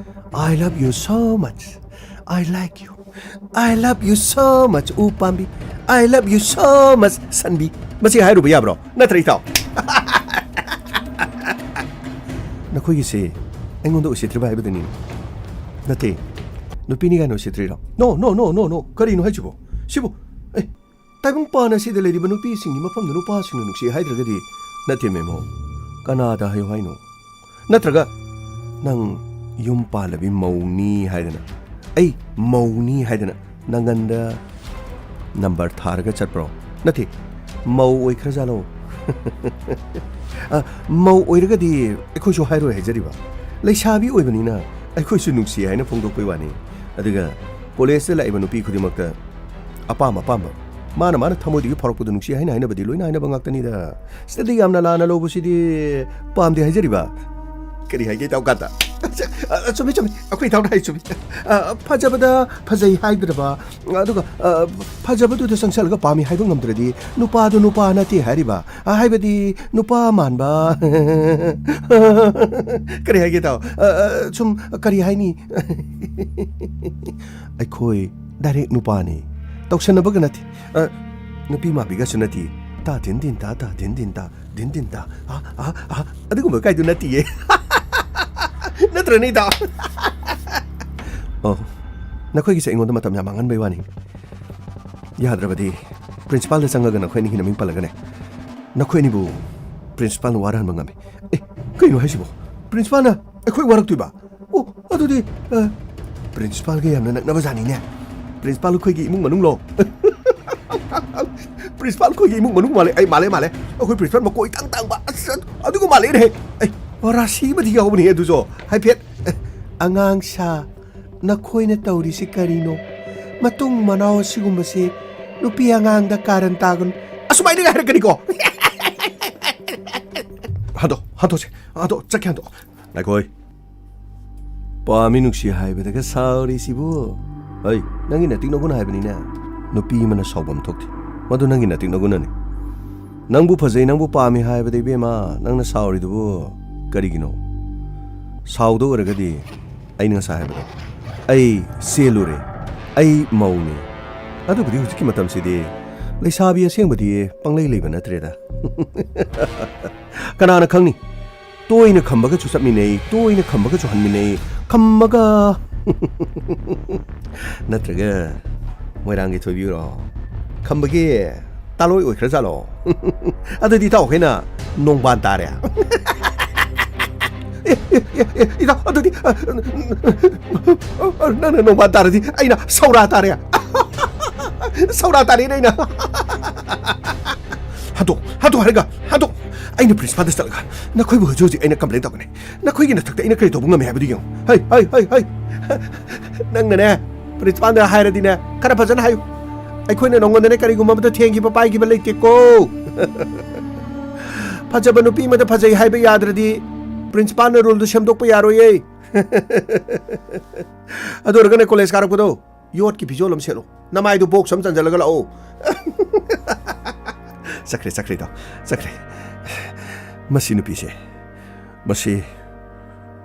"I love you so much. I like you. I love you so much, ꯎ ꯄꯥꯝꯕꯤ꯫ I love you so much, ꯁꯟꯕꯤ"? ꯃꯁꯤ ꯍꯥꯏꯔꯨꯕ ꯌꯥꯕ꯭ꯔꯣ? ꯅꯠꯇ꯭ꯔ, ꯏꯇꯥꯎ? ꯅꯈꯣꯏꯒꯤꯁꯦ ꯑꯩꯉꯣꯟꯗ ꯎꯁꯤꯠꯇ꯭ꯔꯤꯕ ꯍꯥꯏꯕꯗꯨꯅꯤ꯫ ꯅꯠꯇꯦ, ꯅꯨꯄꯤꯅꯤ ꯀꯥꯏꯅ ꯎꯁꯤꯠꯇ꯭ꯔꯤꯔꯣ? No, no, no, no, no. ꯀꯔꯤꯅꯣ ꯍꯥꯏꯁꯤꯕꯣ? ꯁꯤꯕꯨ, ꯑꯦ, ꯇꯥꯏꯕꯪꯄꯥꯟ ꯑꯁꯤꯗ ꯂꯩꯔꯤꯕ ꯅꯨꯄꯤꯁꯤꯡꯒꯤ ꯃꯐꯝꯗ ꯅꯨꯄꯥꯁꯤꯡꯅ ꯅꯨꯡꯁꯤ ꯍꯥꯏꯗ꯭ꯔꯒꯗꯤ, ꯅꯠꯇꯦ ꯃꯦꯃꯣ, ꯀꯅꯥꯗ ꯍꯥꯏꯌꯨ ꯍꯥꯏꯅꯣ? ꯅꯠꯇ꯭ꯔꯒ ꯅꯪ ꯌꯨꯝ ꯄꯥꯜꯂꯕꯤ ꯃꯧꯅꯤ ꯍꯥꯏꯗꯅ, ꯑꯩ ꯃꯧꯅꯤ ꯍꯥꯏꯗꯅ ꯅꯪꯒꯟꯗ ꯅꯝꯕꯔ ꯊꯥꯔꯒ ꯆꯠꯄ꯭ꯔꯣ? ꯅꯠꯇꯦ, ꯃꯧ ꯑꯣꯏꯈ꯭ꯔꯖꯥꯠꯂꯣ? ꯑ, ꯃꯧ ꯑꯣꯏꯔꯒꯗꯤ ꯑꯩꯈꯣꯏꯁꯨ ꯍꯥꯏꯔꯣꯏ ꯍꯥꯏꯖꯔꯤꯕ꯫ ꯂꯩꯁꯥꯕꯤ ꯑꯣꯏꯕꯅꯤꯅ ꯑꯩꯈꯣꯏꯁꯨ ꯅꯨꯡꯁꯤ ꯍꯥꯏꯅ ꯐꯣꯡꯗꯣꯛꯄꯩ ꯋꯥꯅꯤ꯫ ꯑꯗꯨꯒ ꯀꯣꯂꯦꯖꯇ ꯂꯥꯛꯏꯕ ꯅꯨꯄꯤ ꯈꯨꯗꯤꯡꯃꯛꯇ ꯑꯄꯥꯝ ꯑꯄꯥꯝꯕ ꯃꯥꯅ ꯃꯥꯅ ꯊꯃꯣꯏꯗꯒꯤ ꯐꯥꯎꯔꯛꯄꯗꯣ ꯅꯨꯡꯁꯤ ꯍꯥꯏꯅ ꯍꯥꯏꯅꯕꯗꯤ ꯂꯣꯏꯅ ꯍꯥꯏꯅꯕ ꯉꯥꯛꯇꯅꯤꯗ꯫ ꯁꯤꯗꯗꯤ ꯌꯥꯝꯅ ꯂꯥꯟꯅ ꯂꯧꯕꯁꯤꯗꯤ ꯄꯥꯝꯗꯦ ꯍꯥꯏꯖꯔꯤꯕ꯫ ꯀꯔꯤ ꯍꯥꯏꯒꯦ ꯏꯇꯥꯎ ꯀꯥꯟꯇ? ꯑ, ꯆꯨꯝꯃꯤ, ꯆꯨꯝꯃꯤ, ꯑꯩꯈꯣꯏ ꯏꯇꯥꯎꯅ ꯍꯥꯏ ꯆꯨꯝꯃꯤ꯫ ꯑ, ꯐꯖꯕꯗ ꯐꯖꯩ ꯍꯥꯏꯗ꯭ꯔꯕ, ꯑꯗꯨꯒ, ꯑ, ꯐꯖꯕꯗꯨꯗ ꯆꯪꯁꯜꯂꯒ ꯄꯥꯝꯃꯤ ꯍꯥꯏꯕ ꯉꯝꯗ꯭ꯔꯗꯤ ꯅꯨꯄꯥꯗꯨ ꯅꯨꯄꯥ ꯅꯠꯇꯦ ꯍꯥꯏꯔꯤꯕ꯫ ꯑ, ꯍꯥꯏꯕꯗꯤ ꯅꯨꯄꯥ ꯃꯥꯟꯕ꯫ ꯀꯔꯤ ꯍꯥꯏꯒꯦ ꯏꯇꯥꯎ? ꯑ, ꯑ, ꯁꯨꯝ ꯀꯔꯤ ꯍꯥꯏꯅꯤ? ꯑꯩꯈꯣꯏ ꯗꯥꯏꯔꯦꯛ ꯅꯨꯄꯥꯅꯤ꯫ ꯇꯧꯁꯟꯅꯕꯒ ꯅꯠꯇꯦ꯫ ꯑ, ꯅꯨꯄꯤ ꯃꯥꯟꯕꯤꯒꯁꯨ ꯅꯠꯇꯦ꯫ ꯇꯥ ꯗꯤꯟ ꯗꯤꯟ ꯇꯥ, ꯇꯥ ꯗꯤꯟ ꯗꯤꯟ ꯇꯥ, ꯗꯤꯟ ꯗꯤꯟ ꯇꯥ꯫ ꯑ, ꯑ, ꯑ, ꯑꯗꯨꯒꯨꯝꯕ ꯀꯥꯏꯗꯨ ꯅꯠꯇꯤꯌꯦ꯫ ꯅꯠꯇ꯭ꯔꯅꯦ, ꯏꯇꯥꯎ? ꯑꯣ, ꯅꯈꯣꯏꯒꯤꯁꯦ ꯑꯩꯉꯣꯟꯗ ꯃꯇꯝ ꯌꯥꯝ ꯃꯥꯡꯍꯟꯕꯩ ꯋꯥꯅꯤ꯫ ꯌꯥꯗ꯭ꯔꯕꯗꯤ ꯄ꯭ꯔꯤꯟꯁꯤꯄꯥꯜꯗ ꯆꯪꯉꯒ ꯅꯈꯣꯏ ꯑꯅꯤꯒꯤ ꯃꯃꯤꯡ ꯄꯜꯂꯒꯅꯦ, ꯅꯈꯣꯏ ꯑꯅꯤꯕꯨ ꯄ꯭ꯔꯤꯟꯁꯤꯄꯥꯜꯅ ꯋꯥꯔꯍꯟꯕ ꯉꯝꯃꯤ꯫ ꯑꯦ, ꯀꯩꯅꯣ ꯍꯥꯏꯁꯤꯕꯣ? ꯄ꯭ꯔꯤꯟꯁꯤꯄꯥꯜꯅ ꯑꯩꯈꯣꯏ ꯋꯥꯔꯛꯇꯣꯏꯕ? ꯑꯣ, ꯑꯗꯨꯗꯤ, ꯑ, ꯄ꯭ꯔꯤꯟꯁꯤꯄꯥꯜꯒ ꯌꯥꯝꯅ ꯅꯛꯅꯕ ꯖꯥꯠꯅꯤꯅꯦ꯫ ꯄ꯭ꯔꯤꯟꯁꯤꯄꯥꯜ ꯑꯩꯈꯣꯏꯒꯤ ꯏꯃꯨꯡ ꯃꯅꯨꯡꯂꯣ? ꯄ꯭ꯔꯤꯟꯁꯤꯄꯥꯜ ꯑꯩꯈꯣꯏꯒꯤ ꯏꯃꯨꯡ ꯃꯅꯨꯡ ꯃꯥꯜꯂꯦ꯫ ꯑꯩ ꯃꯥꯜꯂꯦ, ꯃꯥꯜꯂꯦ꯫ ꯑꯩꯈꯣꯏ ꯄ꯭ꯔꯤꯟꯁꯤꯄꯥꯜ ꯃꯀꯣꯏ ꯏꯇꯥꯡ ꯇꯥꯡꯕ꯫ ꯑꯁ, ꯑꯗꯨꯒ ꯃꯥꯜꯂꯦꯅꯦꯍꯦ꯫ ꯑꯩ, ꯑꯣ, ꯔꯥꯁꯤ ꯑꯃꯗꯤ ꯌꯥꯎꯕꯅꯦ ꯑꯗꯨꯁꯨ꯫ ꯍꯥꯏꯐꯦꯠ꯫ ꯑꯉꯥꯡ ꯁꯥ, ꯅꯈꯣꯏꯅ ꯇꯧꯔꯤꯁꯤ ꯀꯔꯤꯅꯣ? ꯃꯇꯨꯡ ꯃꯅꯥꯎ ꯑꯁꯤꯒꯨꯝꯕꯁꯤ ꯅꯨꯄꯤ ꯑꯉꯥꯡꯗ ꯀꯥꯔꯟ ꯇꯥꯒꯅꯨ꯫ ꯑꯁꯨꯃꯥꯏꯅꯒ ꯍꯥꯏꯔꯛꯀꯅꯤꯀꯣ꯫ ꯍꯟꯗꯣꯛ, ꯍꯟꯗꯣꯛꯁꯦ꯫ ꯍꯟꯗꯣꯛ, ꯆꯠꯀꯦ ꯍꯟꯗꯣꯛ꯫ ꯉꯥꯏꯈꯣꯏ꯫ ꯄꯥꯝꯃꯤ ꯅꯨꯡꯁꯤ ꯍꯥꯏꯕꯗꯒ ꯁꯥꯎꯔꯤꯁꯤꯕꯨ? ꯍꯩ, ꯅꯪꯒꯤ ꯅꯇꯤꯛ ꯅꯒꯨꯟ ꯍꯥꯏꯕꯅꯤꯅꯦ꯫ ꯅꯨꯄꯤ ꯑꯃꯅ ꯁꯥꯎꯐꯝ ꯊꯣꯛꯇꯦ꯫ ꯃꯗꯨ ꯅꯪꯒꯤ ꯅꯇꯤꯛ ꯅꯒꯨꯟꯅꯅꯤ꯫ ꯅꯪꯕꯨ ꯐꯖꯩ, ꯅꯪꯕꯨ ꯄꯥꯝꯃꯤ ꯍꯥꯏꯕꯗ, ꯏꯕꯦꯝꯃ, ꯅꯪꯅ ꯁꯥꯎꯔꯤꯗꯨꯕꯨ ꯀꯔꯤꯒꯤꯅꯣ? ꯁꯥꯎꯗ ꯑꯣꯏꯔꯒꯗꯤ ꯑꯩꯅ ꯉꯁꯥꯏ ꯍꯥꯏꯕꯗꯣ, ꯑꯩ ꯆꯦꯜꯂꯨꯔꯦ, ꯑꯩ ꯃꯧꯅꯤ꯫ ꯑꯗꯨꯕꯨꯗꯤ ꯍꯧꯖꯤꯛꯀꯤ ꯃꯇꯝꯁꯤꯗꯤ ꯂꯩꯁꯥꯕꯤ ꯑꯁꯦꯡꯕꯗꯤ ꯄꯪꯂꯩ ꯂꯩꯕ ꯅꯠꯇ꯭ꯔꯦꯗ꯫ ꯀꯅꯥꯅ ꯈꯪꯅꯤ? ꯇꯣꯏꯅ ꯈꯝꯕꯒꯁꯨ ꯆꯠꯃꯤꯟꯅꯩ, ꯇꯣꯏꯅ ꯈꯝꯕꯒꯁꯨ ꯍꯟꯃꯤꯟꯅꯩ, ꯈꯝꯃꯒ ꯅꯠꯇ꯭ꯔꯒ ꯃꯣꯏꯔꯥꯡꯒꯤ ꯊꯣꯏꯕꯤꯔꯣ? ꯈꯝꯕꯒꯤ ꯇꯥꯂꯣꯏ ꯑꯣꯏꯈ꯭ꯔꯖꯥꯠꯂꯣ? ꯑꯗꯨꯗꯤ ꯏꯇꯥꯎ ꯑꯩꯈꯣꯏꯅ ꯅꯣꯡꯕꯥꯟ ꯇꯥꯔꯦ꯫ ꯑꯦ, ꯑꯦ, ꯑꯦ, ꯑꯦ, ꯏꯇꯥꯎ, ꯑꯗꯨꯗꯤ, ꯑ, ꯑ, ꯅꯪꯅ ꯅꯣꯡꯕꯥꯟ ꯇꯥꯔꯗꯤ ꯑꯩꯅ ꯁꯧꯔꯥ ꯇꯥꯔꯦ꯫ ꯁꯧꯔꯥ ꯇꯥꯔꯦꯅꯦ ꯑꯩꯅ꯫ ꯍꯟꯗꯣꯛ, ꯍꯟꯗꯣꯛ ꯍꯥꯏꯔꯒ, ꯍꯟꯗꯣꯛ꯫ ꯑꯩꯅ ꯄ꯭ꯔꯤꯟꯁꯤꯄꯥꯜꯗ ꯆꯠꯂꯒ ꯅꯈꯣꯏꯕꯨ ꯍꯧꯖꯤꯛ ꯍꯧꯖꯤꯛ ꯑꯩꯅ ꯀꯝꯄ꯭ꯂꯦꯟ ꯇꯧꯒꯅꯤ꯫ ꯅꯈꯣꯏꯒꯤ ꯅꯊꯛꯇ ꯑꯩꯅ ꯀꯔꯤ ꯇꯧꯕ ꯉꯝꯃꯤ ꯍꯥꯏꯕꯗꯨ ꯌꯦꯡꯉꯨ꯫ ꯍꯩ, ꯍꯩ, ꯍꯩ, ꯍꯩ꯫ ꯅꯪꯅꯅꯦ, ꯄ꯭ꯔꯤꯟꯁꯤꯄꯥꯜꯗ ꯍꯥꯏꯔꯗꯤꯅꯦ, ꯈꯔ ꯐꯖꯅ ꯍꯥꯏꯌꯨ꯫ ꯑꯩꯈꯣꯏꯅ ꯅꯉꯣꯟꯗꯅꯦ ꯀꯔꯤꯒꯨꯝꯕ ꯑꯃꯗ ꯊꯦꯡꯈꯤꯕ ꯄꯥꯏꯈꯤꯕ ꯂꯩꯇꯦꯀꯣ꯫ ꯐꯖꯕ ꯅꯨꯄꯤ ꯑꯃꯗ ꯐꯖꯩ ꯍꯥꯏꯕ ꯌꯥꯗ꯭ꯔꯗꯤ ꯄ꯭ꯔꯤꯟꯁꯤꯄꯥꯜꯅ ꯔꯨꯜꯗꯨ ꯁꯦꯝꯗꯣꯛꯄ ꯌꯥꯔꯣꯏꯌꯦ꯫ ꯑꯗꯨ ꯑꯣꯏꯔꯒꯅꯦ ꯀꯣꯂꯦꯖ ꯀꯥꯔꯛꯄꯗꯣ ꯌꯣꯠꯀꯤ ꯐꯤꯖꯣꯜ ꯑꯃ ꯁꯦꯠꯂꯣ, ꯅꯃꯥꯏꯗꯨ ꯕꯣꯛꯁ ꯑꯃ ꯆꯟꯁꯤꯜꯂꯒ ꯂꯥꯛꯑꯣ꯫ ꯆꯠꯈ꯭ꯔꯦ, ꯆꯠꯈ꯭ꯔꯦ, ꯏꯇꯥꯎ, ꯆꯠꯈ꯭ꯔꯦ꯫ ꯃꯁꯤ ꯅꯨꯄꯤꯁꯦ, ꯃꯁꯤ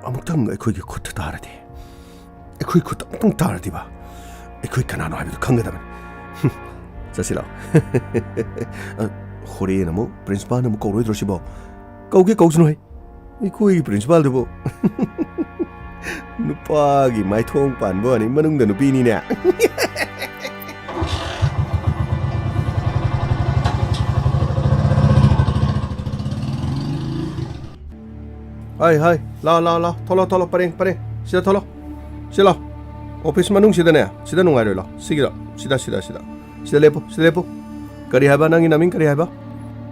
ꯑꯃꯨꯛꯇꯪ ꯑꯩꯈꯣꯏꯒꯤ ꯈꯨꯠꯇ ꯇꯥꯔꯗꯤ, ꯑꯩꯈꯣꯏ ꯈꯨꯠꯇ ꯑꯃꯨꯛꯇꯪ ꯇꯥꯔꯗꯤꯕ, ꯑꯩꯈꯣꯏ ꯀꯅꯥꯅꯣ ꯍꯥꯏꯕꯗꯨ ꯈꯪꯒꯗꯕꯅꯤ꯫ ꯍꯨꯝ, ꯆꯠꯁꯤ ꯂꯥꯛꯑꯣ꯫ ꯑ, ꯍꯣꯔꯦꯟ ꯑꯃꯨꯛ ꯄ꯭ꯔꯤꯟꯁꯤꯄꯥꯜꯅ ꯑꯃꯨꯛ ꯀꯧꯔꯣꯏꯗ꯭ꯔꯣ ꯁꯤꯕꯣ? ꯀꯧꯒꯦ ꯀꯧꯁꯅꯨ ꯍꯦ꯫ ꯑꯩꯈꯣꯏꯒꯤ ꯄ꯭ꯔꯤꯟꯁꯤꯄꯥꯜꯗꯨꯕꯨ ꯅꯨꯄꯥꯒꯤ ꯃꯥꯏꯊꯣꯡ ꯄꯥꯟꯕ ꯋꯥꯅꯤ, ꯃꯅꯨꯡꯗ ꯅꯨꯄꯤꯅꯤꯅꯦ꯫ ꯍꯥꯏ, ꯍꯥꯏ, ꯂꯥꯎ, ꯂꯥꯎ, ꯂꯥꯎ, ꯊꯣꯛꯂꯣ, ꯊꯣꯛꯂꯣ, ꯄꯔꯦꯡ, ꯄꯔꯦꯡ, ꯁꯤꯗ ꯊꯣꯛꯂꯣ, ꯁꯤ ꯂꯥꯎ, ꯑꯣꯐꯤꯁ ꯃꯅꯨꯡꯁꯤꯗꯅꯦ, ꯁꯤꯗ ꯅꯨꯡꯉꯥꯏꯔꯣꯏ, ꯂꯥꯎ, ꯁꯤꯒꯤꯗ, ꯁꯤꯗ, ꯁꯤꯗ, ꯁꯤꯗ, ꯁꯤꯗ ꯂꯦꯞꯄꯨ, ꯁꯤꯗ ꯂꯦꯞꯄꯨ꯫ ꯀꯔꯤ ꯍꯥꯏꯕ? ꯅꯪꯒꯤ ꯅꯃꯤꯡ ꯀꯔꯤ ꯍꯥꯏꯕ?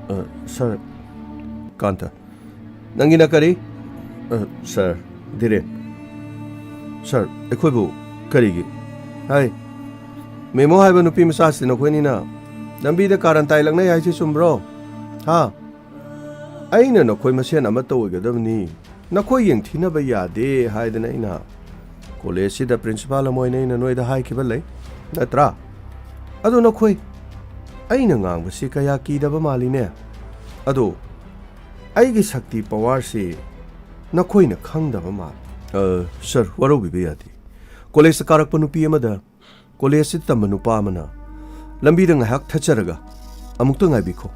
ꯑ, ꯁꯥꯔ ꯀꯥꯟꯇ꯫ ꯅꯪꯒꯤꯅ ꯀꯔꯤ? ꯑ, ꯁꯥꯔ ꯙꯤꯔꯦꯟ꯫ ꯁꯥꯔ, ꯑꯩꯈꯣꯏꯕꯨ ꯀꯔꯤꯒꯤ? ꯍꯥꯏ, ꯃꯦꯃꯣ ꯍꯥꯏꯕ ꯅꯨꯄꯤ ꯃꯆꯥꯁꯤ ꯅꯈꯣꯏꯅꯤꯅ ꯂꯝꯕꯤꯗ ꯀꯥꯔꯟ ꯇꯥꯏ ꯂꯛꯅꯩ ꯍꯥꯏꯁꯤ ꯆꯨꯝꯕ꯭ꯔꯣ? ꯍꯥ? ꯑꯩꯅ ꯅꯈꯣꯏ ꯃꯁꯦꯟ ꯑꯃꯠꯇ ꯑꯣꯏꯒꯗꯕꯅꯤ, ꯅꯈꯣꯏ ꯌꯦꯡꯊꯤꯅꯕ ꯌꯥꯗꯦ ꯍꯥꯏꯗꯅ ꯑꯩꯅ ꯀꯣꯂꯦꯖꯁꯤꯗ ꯄ꯭ꯔꯤꯟꯁꯤꯄꯥꯜ ꯑꯃ ꯑꯣꯏꯅ ꯑꯩꯅ ꯅꯣꯏꯗ ꯍꯥꯏꯈꯤꯕ ꯂꯩ, ꯅꯠꯇ꯭ꯔꯥ? ꯑꯗꯣ ꯅꯈꯣꯏ, ꯑꯩꯅ ꯉꯥꯡꯕꯁꯤ ꯀꯌꯥ ꯀꯤꯗꯕ ꯃꯥꯜꯂꯤꯅꯦ꯫ ꯑꯗꯣ ꯑꯩꯒꯤ ꯁꯛꯇꯤ ꯄꯋꯥꯔꯁꯤ ꯅꯈꯣꯏꯅ ꯈꯪꯗꯕ ꯃꯥꯜꯂꯤ꯫ ꯑ, ꯁꯥꯔ, ꯋꯥꯔꯧꯕꯤꯕ ꯌꯥꯗꯦ꯫ ꯀꯣꯂꯦꯖꯇ ꯀꯥꯔꯛꯄ ꯅꯨꯄꯤ ꯑꯃꯗ ꯀꯣꯂꯦꯖꯁꯤ ꯇꯝꯕ ꯅꯨꯄꯥ ꯑꯃꯅ ꯂꯝꯕꯤꯗ ꯉꯥꯏꯍꯥꯛ ꯊꯠꯆꯔꯒ, "ꯑꯃꯨꯛꯇ ꯉꯥꯏꯕꯤꯈꯣ,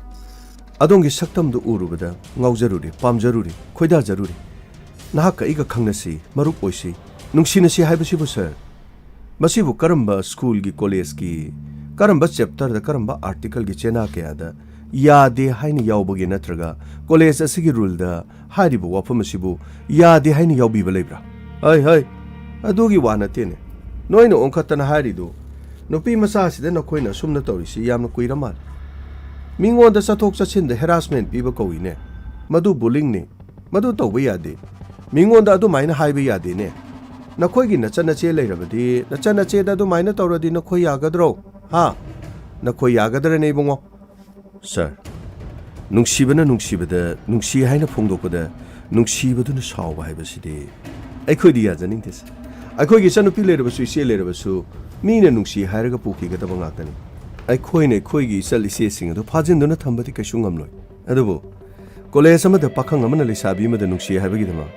ꯑꯗꯣꯝꯒꯤ ꯁꯛꯇꯝꯗꯨ ꯎꯔꯨꯕꯗ ꯉꯥꯎꯖꯔꯨꯔꯦ, ꯄꯥꯝꯖꯔꯨꯔꯦ, ꯈꯣꯏꯗꯥꯖꯔꯨꯔꯦ꯫ ꯅꯍꯥꯛꯀ ꯑꯩꯒ ꯈꯪꯅꯁꯤ, ꯃꯔꯨꯞ ꯑꯣꯏꯁꯤ, ꯅꯨꯡꯁꯤꯅꯁꯤ" ꯍꯥꯏꯕꯁꯤꯕꯨ, ꯁꯥꯔ, ꯃꯁꯤꯕꯨ ꯀꯔꯝꯕ ꯁ꯭ꯀꯨꯜꯒꯤ, ꯀꯣꯂꯦꯖꯀꯤ, ꯀꯔꯝꯕ ꯆꯦꯞꯇꯔꯗ, ꯀꯔꯝꯕ ꯑꯥꯔꯇꯤꯀꯜꯒꯤ ꯆꯦꯅꯥ ꯀꯌꯥꯗ ꯌꯥꯗꯦ ꯍꯥꯏꯅ ꯌꯥꯎꯕꯒꯦ? ꯅꯠꯇ꯭ꯔꯒ ꯀꯣꯂꯦꯖ ꯑꯁꯤꯒꯤ ꯔꯨꯜꯗ ꯍꯥꯏꯔꯤꯕ ꯋꯥꯐꯝ ꯑꯁꯤꯕꯨ ꯌꯥꯗꯦ ꯍꯥꯏꯅ ꯌꯥꯎꯕꯤꯕ ꯂꯩꯕ꯭ꯔꯥ? ꯍꯩ, ꯍꯩ, ꯑꯗꯨꯒꯤ ꯋꯥ ꯅꯠꯇꯦꯅꯦ꯫ ꯅꯣꯏꯅ ꯑꯣꯟꯈꯠꯇꯅ ꯍꯥꯏꯔꯤꯗꯨ, ꯅꯨꯄꯤ ꯃꯆꯥꯁꯤꯗ ꯅꯈꯣꯏꯅ ꯑꯁꯨꯝꯅ ꯇꯧꯔꯤꯁꯤ ꯌꯥꯝꯅ ꯀꯨꯏꯔ ꯃꯥꯜꯂꯦ꯫ ꯃꯤꯉꯣꯟꯗ ꯆꯠꯊꯣꯛ ꯆꯠꯁꯤꯟꯗ ꯍꯦꯔꯥꯁꯃꯦꯟ ꯄꯤꯕ ꯀꯧꯏꯅꯦ꯫ ꯃꯗꯨ ꯕꯨꯂꯤꯡꯅꯤ꯫ ꯃꯗꯨ ꯇꯧꯕ ꯌꯥꯗꯦ꯫ ꯃꯤꯉꯣꯟꯗ ꯑꯗꯨꯃꯥꯏꯅ ꯍꯥꯏꯕ ꯌꯥꯗꯦꯅꯦ꯫ ꯅꯈꯣꯏꯒꯤ ꯅꯆꯟꯅꯆꯦ ꯂꯩꯔꯕꯗꯤ, ꯅꯆꯟꯅꯆꯦꯗ ꯑꯗꯨꯃꯥꯏꯅ ꯇꯧꯔꯗꯤ ꯅꯈꯣꯏ ꯌꯥꯒꯗ꯭ꯔꯣ? ꯍꯥ? ꯅꯈꯣꯏ ꯌꯥꯒꯗ꯭ꯔꯅꯦ, ꯏꯕꯨꯡꯉꯣ? ꯁꯥꯔ, ꯅꯨꯡꯁꯤꯕꯅ ꯅꯨꯡꯁꯤꯕꯗ, ꯅꯨꯡꯁꯤ ꯍꯥꯏꯅ ꯐꯣꯡꯗꯣꯛꯄꯗ ꯅꯨꯡꯁꯤꯕꯗꯨꯅ ꯁꯥꯎꯕ ꯍꯥꯏꯕꯁꯤꯗꯤ ꯑꯩꯈꯣꯏꯗꯤ ꯌꯥꯖꯅꯤꯡꯗꯦ, ꯁꯥꯔ꯫ ꯑꯩꯈꯣꯏꯒꯤ ꯏꯆꯟꯅꯨꯄꯤ ꯂꯩꯔꯕꯁꯨ, ꯏꯆꯦ ꯂꯩꯔꯕꯁꯨ, ꯃꯤꯅ ꯅꯨꯡꯁꯤ ꯍꯥꯏꯔꯒ ꯄꯨꯈꯤꯒꯗꯕ ꯉꯥꯛꯇꯅꯤ꯫ ꯑꯩꯈꯣꯏꯅ ꯑꯩꯈꯣꯏꯒꯤ ꯏꯆꯜ ꯏꯆꯦꯁꯤꯡ ꯑꯗꯨ ꯐꯥꯖꯤꯟꯗꯨꯅ ꯊꯝꯕꯗꯤ ꯀꯩꯁꯨ ꯉꯝꯂꯣꯏ꯫ ꯑꯗꯨꯕꯨ ꯀꯣꯂꯦꯖ ꯑꯃꯗ ꯄꯥꯈꯪ ꯑꯃꯅ ꯂꯩꯁꯥꯕꯤ ꯑꯃꯗ ꯅꯨꯡꯁꯤ ꯍꯥꯏꯕꯒꯤꯗꯃꯛ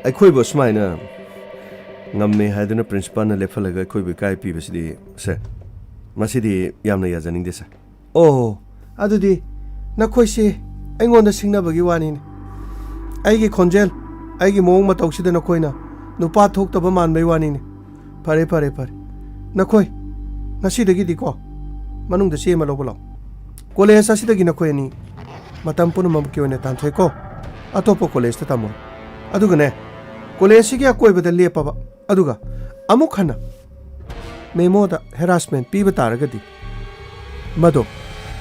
ꯑꯩꯈꯣꯏꯕꯨ ꯑꯁꯨꯃꯥꯏꯅ ꯉꯝꯃꯦ ꯍꯥꯏꯗꯨꯅ ꯄ꯭ꯔꯤꯟꯁꯤꯄꯥꯜꯅ ꯂꯦꯞꯍꯜꯂꯒ ꯑꯩꯈꯣꯏꯕꯨ ꯏꯀꯥꯏ ꯄꯤꯕꯁꯤꯗꯤ, ꯁꯦ, ꯃꯁꯤꯗꯤ ꯌꯥꯝꯅ ꯌꯥꯖꯅꯤꯡꯗꯦ, ꯁꯥꯔ꯫ ꯑꯣ, ꯑꯗꯨꯗꯤ ꯅꯈꯣꯏꯁꯦ ꯑꯩꯉꯣꯟꯗ ꯁꯤꯡꯅꯕꯒꯤ ꯋꯥꯅꯤꯅꯦ꯫ ꯑꯩꯒꯤ ꯈꯣꯟꯖꯦꯜ, ꯑꯩꯒꯤ ꯃꯑꯣꯡ ꯃꯇꯧꯁꯤꯗ ꯅꯈꯣꯏꯅ ꯅꯨꯄꯥ ꯊꯣꯛꯇꯕ ꯃꯥꯟꯕꯩ ꯋꯥꯅꯤꯅꯦ꯫ ꯐꯔꯦ, ꯐꯔꯦ, ꯐꯔꯦ꯫ ꯅꯈꯣꯏ ꯉꯁꯤꯗꯒꯤꯗꯤꯀꯣ, ꯃꯅꯨꯡꯗ ꯆꯦ ꯑꯃ ꯂꯧꯕ ꯂꯥꯛꯑꯣ꯫ ꯀꯣꯂꯦꯖ ꯑꯁꯤꯗꯒꯤ ꯅꯈꯣꯏ ꯑꯅꯤ ꯃꯇꯝ ꯄꯨꯝꯅꯃꯛꯀꯤ ꯑꯣꯏꯅ ꯇꯥꯟꯊꯣꯛꯑꯦꯀꯣ꯫ ꯑꯇꯣꯞꯄ ꯀꯣꯂꯦꯖꯇ ꯇꯝꯃꯨꯔꯣ꯫ ꯑꯗꯨꯒꯅꯦ, ꯀꯣꯂꯦꯖꯁꯤꯒꯤ ꯑꯀꯣꯏꯕꯗ ꯂꯦꯞꯄꯕ, ꯑꯗꯨꯒ ꯑꯃꯨꯛ ꯍꯟꯅ ꯃꯦꯃꯣꯗ ꯍꯦꯔꯥꯁꯃꯦꯟ ꯄꯤꯕ ꯇꯥꯔꯒꯗꯤ, ꯃꯗꯣ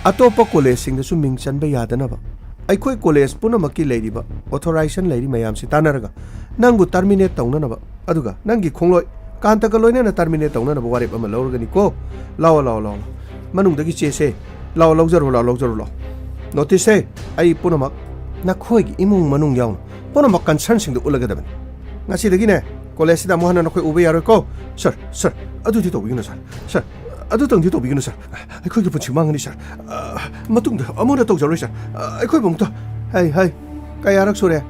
ꯑꯇꯣꯞꯄ ꯀꯣꯂꯦꯖꯁꯤꯡꯗꯁꯨ ꯃꯤꯡ ꯆꯟꯕ ꯌꯥꯗꯅꯕ, ꯑꯩꯈꯣꯏ ꯀꯣꯂꯦꯖ ꯄꯨꯝꯅꯃꯛꯀꯤ ꯂꯩꯔꯤꯕ ꯑꯣꯊꯣꯔꯥꯏꯖꯦꯁꯟ ꯂꯩꯔꯤ ꯃꯌꯥꯝꯁꯤ ꯇꯥꯟꯅꯔꯒ ꯅꯪꯕꯨ ꯇꯔꯃꯤꯅꯦꯠ ꯇꯧꯅꯅꯕ, ꯑꯗꯨꯒ ꯅꯪꯒꯤ ꯈꯣꯡꯂꯣꯏ ꯀꯥꯟꯇꯒ ꯂꯣꯏꯅꯅ ꯇꯔꯃꯤꯅꯦꯠ ꯇꯧꯅꯅꯕ ꯋꯥꯔꯦꯞ ꯑꯃ ꯂꯧꯔꯒꯅꯤꯀꯣ꯫ ꯂꯥꯛꯑꯣ, ꯂꯥꯛꯑꯣ, ꯂꯥꯛꯑꯣ, ꯂꯥꯛꯑꯣ꯫ ꯃꯅꯨꯡꯗꯒꯤ ꯆꯦꯁꯦ꯫ ꯂꯥꯛꯑꯣ, ꯂꯧꯖꯔꯣ, ꯂꯥꯛꯑꯣ, ꯂꯧꯖꯔꯣ, ꯂꯥꯛꯑꯣ꯫ ꯅꯣꯇꯤꯁꯁꯦ ꯑꯩ ꯄꯨꯝꯅꯃꯛ ꯅꯈꯣꯏꯒꯤ ꯏꯃꯨꯡ ꯃꯅꯨꯡ ꯌꯥꯎꯅ ꯄꯨꯝꯅꯃꯛ ꯀꯟꯁꯔꯟꯁꯤꯡꯗ ꯎꯠꯂꯒꯗꯕꯅꯤ꯫ ꯉꯁꯤꯗꯒꯤꯅꯦ, ꯀꯣꯂꯦꯖꯁꯤꯗ ꯑꯃꯨꯛ ꯍꯟꯅ ꯅꯈꯣꯏ ꯎꯕ ꯌꯥꯔꯣꯏꯀꯣ꯫ ꯁꯥꯔ, ꯁꯥꯔ, ꯑꯗꯨꯗꯤ ꯇꯧꯕꯤꯒꯅꯨ, ꯁꯥꯔ꯫ ꯁꯥꯔ, ꯑꯗꯨꯇꯪꯗꯤ ꯇꯧꯕꯤꯒꯅꯨ, ꯁꯥꯔ꯫ ꯑꯩꯈꯣꯏꯒꯤ ꯄꯨꯟꯁꯤ ꯃꯥꯡꯒꯅꯤ, ꯁꯥꯔ꯫ ꯑ, ꯃꯇꯨꯡꯗ ꯑꯃꯨꯛ ꯍꯟꯅ ꯇꯧꯖꯔꯣꯏ, ꯁꯥꯔ꯫ ꯑ, ꯑꯩꯈꯣꯏꯕꯨ ꯑꯃꯨꯛꯇ, ꯍꯩ, ꯍꯩ, ꯀꯌꯥꯔꯛ ꯁꯨꯔꯦ?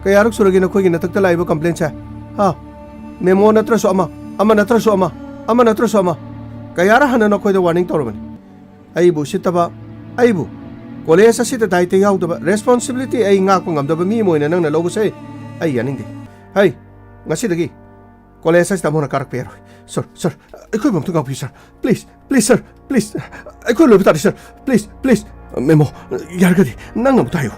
ꯀꯌꯥꯔꯛ ꯁꯨꯔꯒꯦ ꯅꯈꯣꯏꯒꯤ ꯅꯊꯛꯇ ꯂꯥꯛꯏꯕ ꯀꯝꯄ꯭ꯂꯦꯟꯁꯦ? ꯍꯥ? ꯃꯦꯃꯣ ꯅꯠꯇ꯭ꯔꯁꯨ ꯑꯃ, ꯑꯃ ꯅꯠꯇ꯭ꯔꯁꯨ ꯑꯃ, ꯑꯃ ꯅꯠꯇ꯭ꯔꯁꯨ ꯑꯃ꯫ ꯀꯌꯥꯔꯛ ꯍꯟꯅ ꯅꯈꯣꯏꯗ ꯋꯥꯔꯅꯤꯡ ꯇꯧꯔꯕꯅꯤ? ꯑꯩꯕꯨ ꯎꯁꯤꯠꯇꯕ, ꯑꯩꯕꯨ ꯀꯣꯂꯦꯖ ꯑꯁꯤꯗ ꯗꯥꯏꯇ ꯌꯥꯎꯗꯕ, ꯔꯦꯁꯄꯣꯟꯁꯤꯕꯤꯂꯤꯇꯤ ꯑꯩ ꯉꯥꯛꯄ ꯉꯝꯗꯕ ꯃꯤ ꯑꯃ ꯑꯣꯏꯅ ꯅꯪꯅ ꯂꯧꯕꯁꯦ ꯑꯩ ꯌꯥꯅꯤꯡꯗꯦ꯫ ꯍꯩ, ꯉꯁꯤꯗꯒꯤ ꯀꯣꯂꯦꯖ ꯑꯁꯤꯗ ꯑꯃꯨꯛ ꯍꯟꯅ ꯀꯥꯔꯛꯄ ꯌꯥꯔꯣꯏ꯫ ꯁꯥꯔ, ꯁꯥꯔ, ꯑꯩꯈꯣꯏꯕꯨ ꯑꯝꯇ ꯉꯥꯛꯄꯤꯌꯨ, sir. Please, please, sir, please. ꯑꯩꯈꯣꯏ ꯂꯣꯏꯕ ꯇꯥꯔꯦ, ꯁꯥꯔ꯫ Please, please. ꯃꯦꯃꯣ, ꯌꯥꯔꯒꯗꯤ ꯅꯪꯅ ꯑꯝꯇ ꯍꯥꯏꯌꯨ꯫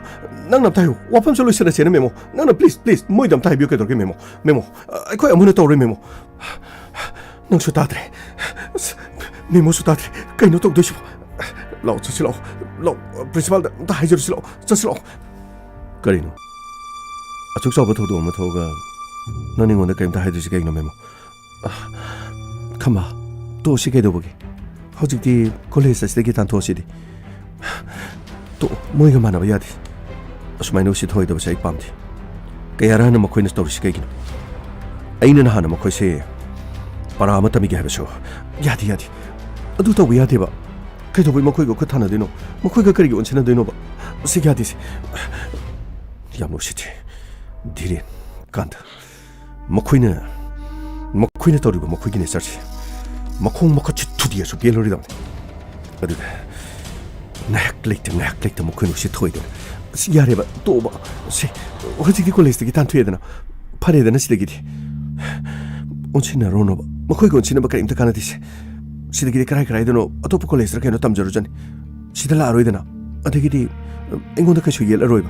ꯅꯪꯅ ꯑꯝꯇ ꯍꯥꯏꯌꯨ꯫ ꯋꯥꯐꯝꯁꯨ ꯂꯣꯏꯁꯤꯜꯂꯁꯦꯅ, ꯃꯦꯃꯣ꯫ ꯅꯪꯅ ꯄ꯭ꯂꯤꯖ, ꯄ꯭ꯂꯤꯖ, ꯃꯣꯏꯗ ꯑꯝꯇ ꯍꯥꯏꯕꯤꯌꯨ ꯀꯩꯗꯧꯔꯒꯦ, ꯃꯦꯃꯣ? ꯃꯦꯃꯣ, ꯑꯩꯈꯣꯏ ꯑꯃꯨꯛ ꯍꯟꯅ ꯇꯧꯔꯣꯏ, ꯃꯦꯃꯣ꯫ ꯅꯪꯁꯨ ꯇꯥꯗ꯭ꯔꯦ꯫ ꯑꯁ, ꯃꯦꯃꯣꯁꯨ ꯇꯥꯗ꯭ꯔꯦ꯫ ꯀꯩꯅꯣ ꯇꯧꯗꯣꯏꯁꯤꯕꯣ? ꯂꯥꯛꯑꯣ, ꯆꯠꯁꯤ ꯂꯥꯛꯑꯣ꯫ ꯂꯥꯛꯑꯣ, ꯄ꯭ꯔꯤꯟꯁꯤꯄꯥꯜꯗ ꯑꯝꯇ ꯍꯥꯏꯖꯔꯨꯁꯤ ꯂꯥꯛꯑꯣ꯫ ꯆꯠꯁꯤ ꯂꯥꯛꯑꯣ꯫ ꯀꯔꯤꯅꯣ? ꯑꯁꯨꯛ ꯆꯥꯎꯕ ꯊꯧꯗꯣꯛ ꯑꯃ ꯊꯣꯛꯑꯒ ꯅꯪ ꯑꯩꯉꯣꯟꯗ ꯀꯔꯤꯝꯇ ꯍꯥꯏꯗ꯭ꯔꯤꯁꯤ ꯀꯩꯒꯤꯅꯣ, ꯃꯦꯃꯣ? ꯑ, ꯈꯝꯕ, ꯇꯣꯛꯑꯁꯤ ꯀꯩꯗꯧꯕꯒꯦ? ꯍꯧꯖꯤꯛꯇꯤ ꯀꯣꯂꯦꯖ ꯑꯁꯤꯗꯒꯤ ꯇꯥꯟꯊꯣꯛꯑꯁꯤꯗꯤ꯫ ꯇꯣ, ꯃꯣꯏꯒ ꯃꯥꯟꯅꯕ ꯌꯥꯗꯦ꯫ ꯑꯁꯨꯃꯥꯏꯅ ꯎꯁꯤꯠ ꯊꯑꯣꯏꯗꯕꯁꯦ ꯑꯩ ꯄꯥꯝꯗꯦ꯫ ꯀꯌꯥꯔꯛ ꯍꯟꯅ ꯃꯈꯣꯏꯅ ꯇꯧꯔꯤꯁꯤ ꯀꯩꯒꯤꯅꯣ? ꯑꯩꯅ ꯅꯍꯥꯟ ꯃꯈꯣꯏꯁꯦ ꯄꯔꯥ ꯑꯃ ꯇꯝꯕꯤꯒꯦ ꯍꯥꯏꯕꯁꯨ ꯌꯥꯗꯦ, ꯌꯥꯗꯦ꯫ ꯑꯗꯨ ꯇꯧꯕ ꯌꯥꯗꯦꯕ꯫ ꯀꯩꯗꯧꯕꯩ ꯃꯈꯣꯏꯒ ꯈꯨꯠ ꯊꯥꯅꯗꯣꯏꯅꯣ? ꯃꯈꯣꯏꯒ ꯀꯔꯤꯒꯤ ꯑꯣꯟꯁꯤꯟꯅꯗꯣꯏꯅꯣꯕ? ꯁꯤ ꯌꯥꯗꯦ, ꯁꯤ꯫ ꯌꯥꯝꯅ ꯎꯁꯤꯠꯇꯦ꯫ ꯙꯤꯔꯦꯟ, ꯀꯥꯟꯇ꯫ ꯃꯈꯣꯏꯅ, ꯃꯈꯣꯏꯅ ꯇꯧꯔꯤꯕ ꯃꯈꯣꯏꯒꯤ ꯅꯦꯆꯔꯁꯦ, ꯃꯈꯣꯡ ꯃꯈꯨꯠꯁꯤ ꯊꯨꯗꯦꯛꯑꯁꯨ ꯄꯦꯜꯂꯣꯏꯗꯕꯅꯤ꯫ ꯑꯗꯨꯒ ꯉꯥꯏꯍꯥꯛ ꯂꯩꯇ, ꯉꯥꯏꯍꯥꯛ ꯂꯩꯇ ꯃꯈꯣꯏꯅ ꯎꯁꯤꯠ ꯊꯑꯣꯏꯗꯅ, "ꯑꯁ, ꯌꯥꯔꯦꯕ, ꯇꯣꯛꯑꯣꯕ꯫ ꯁꯦ, ꯍꯧꯖꯤꯛꯇꯤ ꯀꯣꯂꯦꯖꯇꯒꯤ ꯇꯥꯟꯊꯣꯛꯑꯦꯗꯅ, ꯐꯔꯦꯗꯅ ꯁꯤꯗꯒꯤꯗꯤ꯫ ꯑꯣꯟꯁꯤꯟꯅꯔꯣꯅꯣꯕ꯫ ꯃꯈꯣꯏꯒ ꯑꯣꯟꯁꯤꯟꯅꯕ ꯀꯔꯤꯝꯇ ꯀꯥꯟꯅꯗꯦꯁꯦ꯫ ꯁꯤꯗꯒꯤꯗꯤ ꯀꯔꯥꯏ ꯀꯔꯥꯏꯗꯅꯣ ꯑꯇꯣꯞꯄ ꯀꯣꯂꯦꯖꯇ ꯀꯩꯅꯣ ꯇꯝꯖꯔꯨꯖꯅꯤ꯫ ꯁꯤꯗ ꯂꯥꯛꯑꯔꯣꯏꯗꯅ꯫ ꯑꯗꯒꯤꯗꯤ, ꯑꯩꯉꯣꯟꯗ ꯀꯩꯁꯨ ꯌꯦꯠꯂꯔꯣꯏꯕ꯫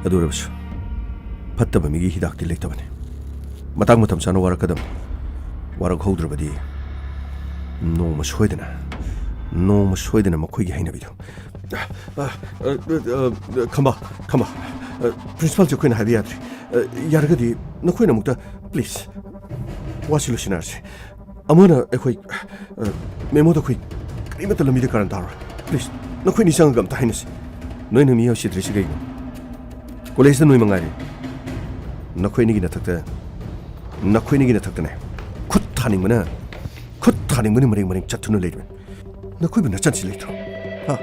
ꯑꯗꯨ ꯑꯣꯏꯔꯕꯁꯨ, ꯐꯠꯇꯕ ꯃꯤꯒꯤ ꯍꯤꯗꯥꯛꯇꯤ ꯂꯩꯇꯕꯅꯤ꯫ ꯃꯇꯥꯡ ꯃꯇꯝ ꯆꯥꯅ ꯋꯥꯔꯛꯀꯗꯕꯅꯤ꯫ ꯋꯥꯔꯛꯍꯧꯗ꯭ꯔꯕꯗꯤ ꯅꯣꯡꯃ ꯁꯣꯏꯗꯅ, ꯅꯣꯡꯃ ꯁꯣꯏꯗꯅ ꯃꯈꯣꯏꯒꯤ ꯍꯩꯅꯕꯤꯗꯣ꯫ ꯑ, ꯑ, ꯑ, ꯑ, ꯈꯝꯕ, ꯈꯝꯕ, ꯑ, ꯄ꯭ꯔꯤꯟꯁꯤꯄꯥꯜꯁꯦ ꯑꯩꯈꯣꯏꯅ ꯍꯥꯏꯕ ꯌꯥꯗ꯭ꯔꯦ꯫ ꯑ, ꯌꯥꯔꯒꯗꯤ ꯅꯈꯣꯏꯅ ꯑꯃꯨꯛꯇ, ꯄ꯭ꯂꯤꯖ, ꯋꯥꯁꯤ ꯂꯣꯏꯁꯤꯟꯅꯔꯁꯦ꯫ ꯑꯃꯅ ꯑꯩꯈꯣꯏ, ꯑ, ꯃꯦꯃꯣꯗ ꯑꯩꯈꯣꯏ ꯀꯔꯤꯃꯠꯇ ꯂꯝꯕꯤꯗ ꯀꯥꯔꯟ ꯇꯥꯔꯣꯏ꯫ ꯄ꯭ꯂꯤꯖ, ꯅꯈꯣꯏꯅꯤ ꯆꯪꯉꯒ ꯑꯝꯇ ꯍꯥꯏꯅꯁꯤ꯫ ꯅꯣꯏꯅ ꯃꯤ ꯎꯁꯤꯠꯇ꯭ꯔꯤꯁꯤ ꯀꯩꯒꯤꯅꯣ? ꯀꯣꯂꯦꯖꯇ ꯅꯣꯏ ꯃꯉꯥꯏꯔꯦ꯫ ꯅꯈꯣꯏ ꯑꯅꯤꯒꯤ ꯅꯊꯛꯇ, ꯅꯈꯣꯏ ꯑꯅꯤꯒꯤ ꯅꯊꯛꯇꯅꯦ꯫ ꯈꯨꯠ ꯊꯥꯅꯤꯡꯕꯅ, ꯈꯨꯠ ꯊꯥꯅꯤꯡꯕꯅ ꯃꯔꯦꯡ ꯃꯔꯦꯡ ꯆꯠꯇꯨꯅ ꯂꯩꯔꯤꯕꯅꯤ꯫ ꯅꯈꯣꯏꯕꯨ ꯅꯆꯟꯁꯤ ꯂꯩꯇ꯭ꯔꯣ? ꯍꯥ?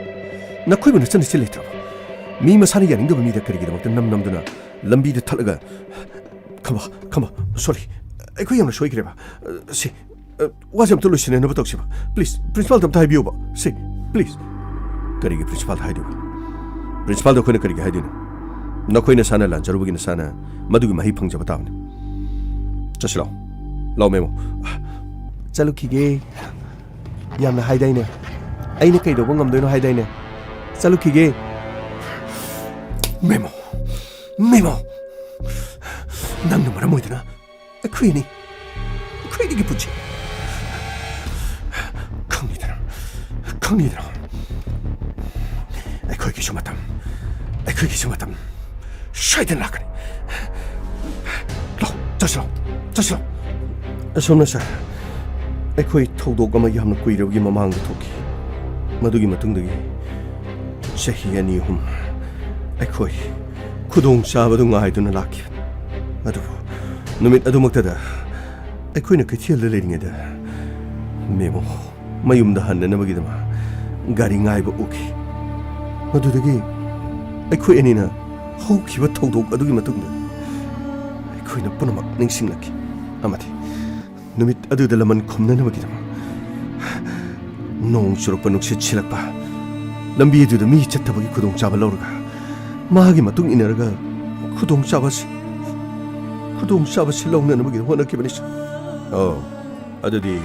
ꯅꯈꯣꯏꯕꯨ ꯅꯆꯟꯁꯤ ꯂꯩꯇ꯭ꯔꯣ? ꯃꯤ ꯃꯁꯥꯅ ꯌꯥꯅꯤꯡꯗꯕ ꯃꯤꯗ ꯀꯔꯤꯒꯤꯗꯃꯛꯇ ꯅꯝ ꯅꯝꯗꯨꯅ ꯂꯝꯕꯤꯗ ꯊꯠꯂꯒ, ꯈꯝꯕ, ꯈꯝꯕ, ꯁꯣꯔꯤ꯫ ꯑꯩꯈꯣꯏ ꯌꯥꯝꯅ ꯁꯣꯏꯈ꯭ꯔꯦꯕ꯫ ꯑ, ꯁꯤ, ꯑ, ꯋꯥꯁꯦ ꯑꯝꯇ ꯂꯣꯏꯁꯤꯟꯅꯅꯕ ꯇꯧꯁꯤꯕ꯫ ꯄ꯭ꯂꯤꯖ, ꯄ꯭ꯔꯤꯟꯁꯤꯄꯥꯜꯗ ꯑꯝꯇ ꯍꯥꯏꯕꯤꯌꯨꯕ꯫ ꯁꯤ, ꯄ꯭ꯂꯤꯖ꯫ ꯀꯔꯤꯒꯤ ꯄ꯭ꯔꯤꯟꯁꯤꯄꯥꯜꯗ ꯍꯥꯏꯗꯣꯏꯕ? ꯄ꯭ꯔꯤꯟꯁꯤꯄꯥꯜꯗ ꯑꯩꯈꯣꯏꯅ ꯀꯔꯤꯒꯤ ꯍꯥꯏꯗꯣꯏꯅꯣ? ꯅꯈꯣꯏ ꯅꯁꯥꯅ ꯂꯥꯟꯖꯔꯨꯕꯒꯤ ꯅꯁꯥꯅ ꯃꯗꯨꯒꯤ ꯃꯍꯩ ꯐꯪꯖꯕ ꯇꯥꯕꯅꯤ꯫ ꯆꯠꯁꯤ ꯂꯥꯛꯑꯣ꯫ ꯂꯥꯛꯑꯣ, ꯃꯦꯃꯣ꯫ ꯆꯠꯂꯨꯈꯤꯒꯦ꯫ ꯌꯥꯝꯅ ꯍꯥꯏꯗꯥꯏꯅꯦ? ꯑꯩꯅ ꯀꯩꯗꯧꯕ ꯉꯝꯗꯣꯏꯅꯣ ꯍꯥꯏꯗꯥꯏꯅꯦ? ꯆꯠꯂꯨꯈꯤꯒꯦ꯫ ꯃꯦꯃꯣ, ꯃꯦꯃꯣ, ꯅꯪꯅ ꯃꯔꯝ ꯑꯣꯏꯗꯅ ꯑꯩꯈꯣꯏ ꯑꯅꯤ, ꯑꯩꯈꯣꯏ ꯑꯅꯤꯒꯤ ꯄꯨꯟꯁꯤ꯫ ꯈꯪꯉꯤꯗꯅ, ꯈꯪꯉꯤꯗꯅ꯫ ꯑꯩꯈꯣꯏꯒꯤꯁꯨ ꯃꯇꯝ, ꯑꯩꯈꯣꯏꯒꯤꯁꯨ ꯃꯇꯝ ꯁꯣꯏꯗꯅ ꯂꯥꯛꯀꯅꯤ꯫ ꯂꯥꯛꯑꯣ, ꯆꯠꯁꯤ ꯂꯥꯛꯑꯣ, ꯆꯠꯁꯤ ꯂꯥꯛꯑꯣ꯫ ꯑꯁꯣꯝꯅ ꯁꯥꯔ, ꯑꯩꯈꯣꯏ ꯊꯧꯗꯣꯛ ꯑꯃ ꯌꯥꯝꯅ ꯀꯨꯏꯔꯕꯒꯤ ꯃꯃꯥꯡꯗ ꯊꯣꯛꯈꯤ꯫ ꯃꯗꯨꯒꯤ ꯃꯇꯨꯡꯗꯒꯤ ꯆꯍꯤ ꯑꯅꯤ ꯑꯍꯨꯝ ꯑꯩꯈꯣꯏ ꯈꯨꯗꯣꯡꯆꯥꯕꯗꯨ ꯉꯥꯏꯗꯨꯅ ꯂꯥꯛꯈꯤ꯫ ꯑꯗꯨꯕꯨ ꯅꯨꯃꯤꯠ ꯑꯗꯨꯃꯛꯇꯗ ꯑꯩꯈꯣꯏꯅ ꯀꯩꯊꯦꯜꯗ ꯂꯩꯔꯤꯉꯩꯗ ꯃꯦꯃꯣ ꯃꯌꯨꯝꯗ ꯍꯟꯅꯅꯕꯒꯤꯗꯃꯛ ꯒꯥꯔꯤ ꯉꯥꯏꯕ ꯎꯈꯤ꯫ ꯃꯗꯨꯗꯒꯤ ꯑꯩꯈꯣꯏ ꯑꯅꯤꯅ ꯍꯧꯈꯤꯕ ꯊꯧꯗꯣꯛ ꯑꯗꯨꯒꯤ ꯃꯇꯨꯡꯗ ꯑꯩꯈꯣꯏꯅ ꯄꯨꯝꯅꯃꯛ ꯅꯤꯡꯁꯤꯡꯂꯛꯈꯤ ꯑꯃꯗꯤ ꯅꯨꯃꯤꯠ ꯑꯗꯨꯗ ꯂꯃꯟ ꯈꯨꯝꯅꯅꯕꯒꯤꯗꯃꯛ ꯅꯣꯡ ꯆꯨꯔꯛꯄ, ꯅꯨꯡꯁꯤꯠ ꯁꯤꯜꯂꯛꯄ, ꯂꯝꯕꯤ ꯑꯗꯨꯗ ꯃꯤ ꯆꯠꯇꯕꯒꯤ ꯈꯨꯗꯣꯡꯆꯥꯕ ꯂꯧꯔꯒ ꯃꯥꯒꯤ ꯃꯇꯨꯡ ꯏꯟꯅꯔꯒ ꯈꯨꯗꯣꯡꯆꯥꯕ ꯑꯁꯤ, ꯈꯨꯗꯣꯡꯆꯥꯕ ꯑꯁꯤ ꯂꯧꯅꯅꯕꯒꯤ ꯍꯣꯠꯅꯈꯤꯕꯅꯤ꯫ ꯑꯣ, ꯑꯗꯨꯗꯤ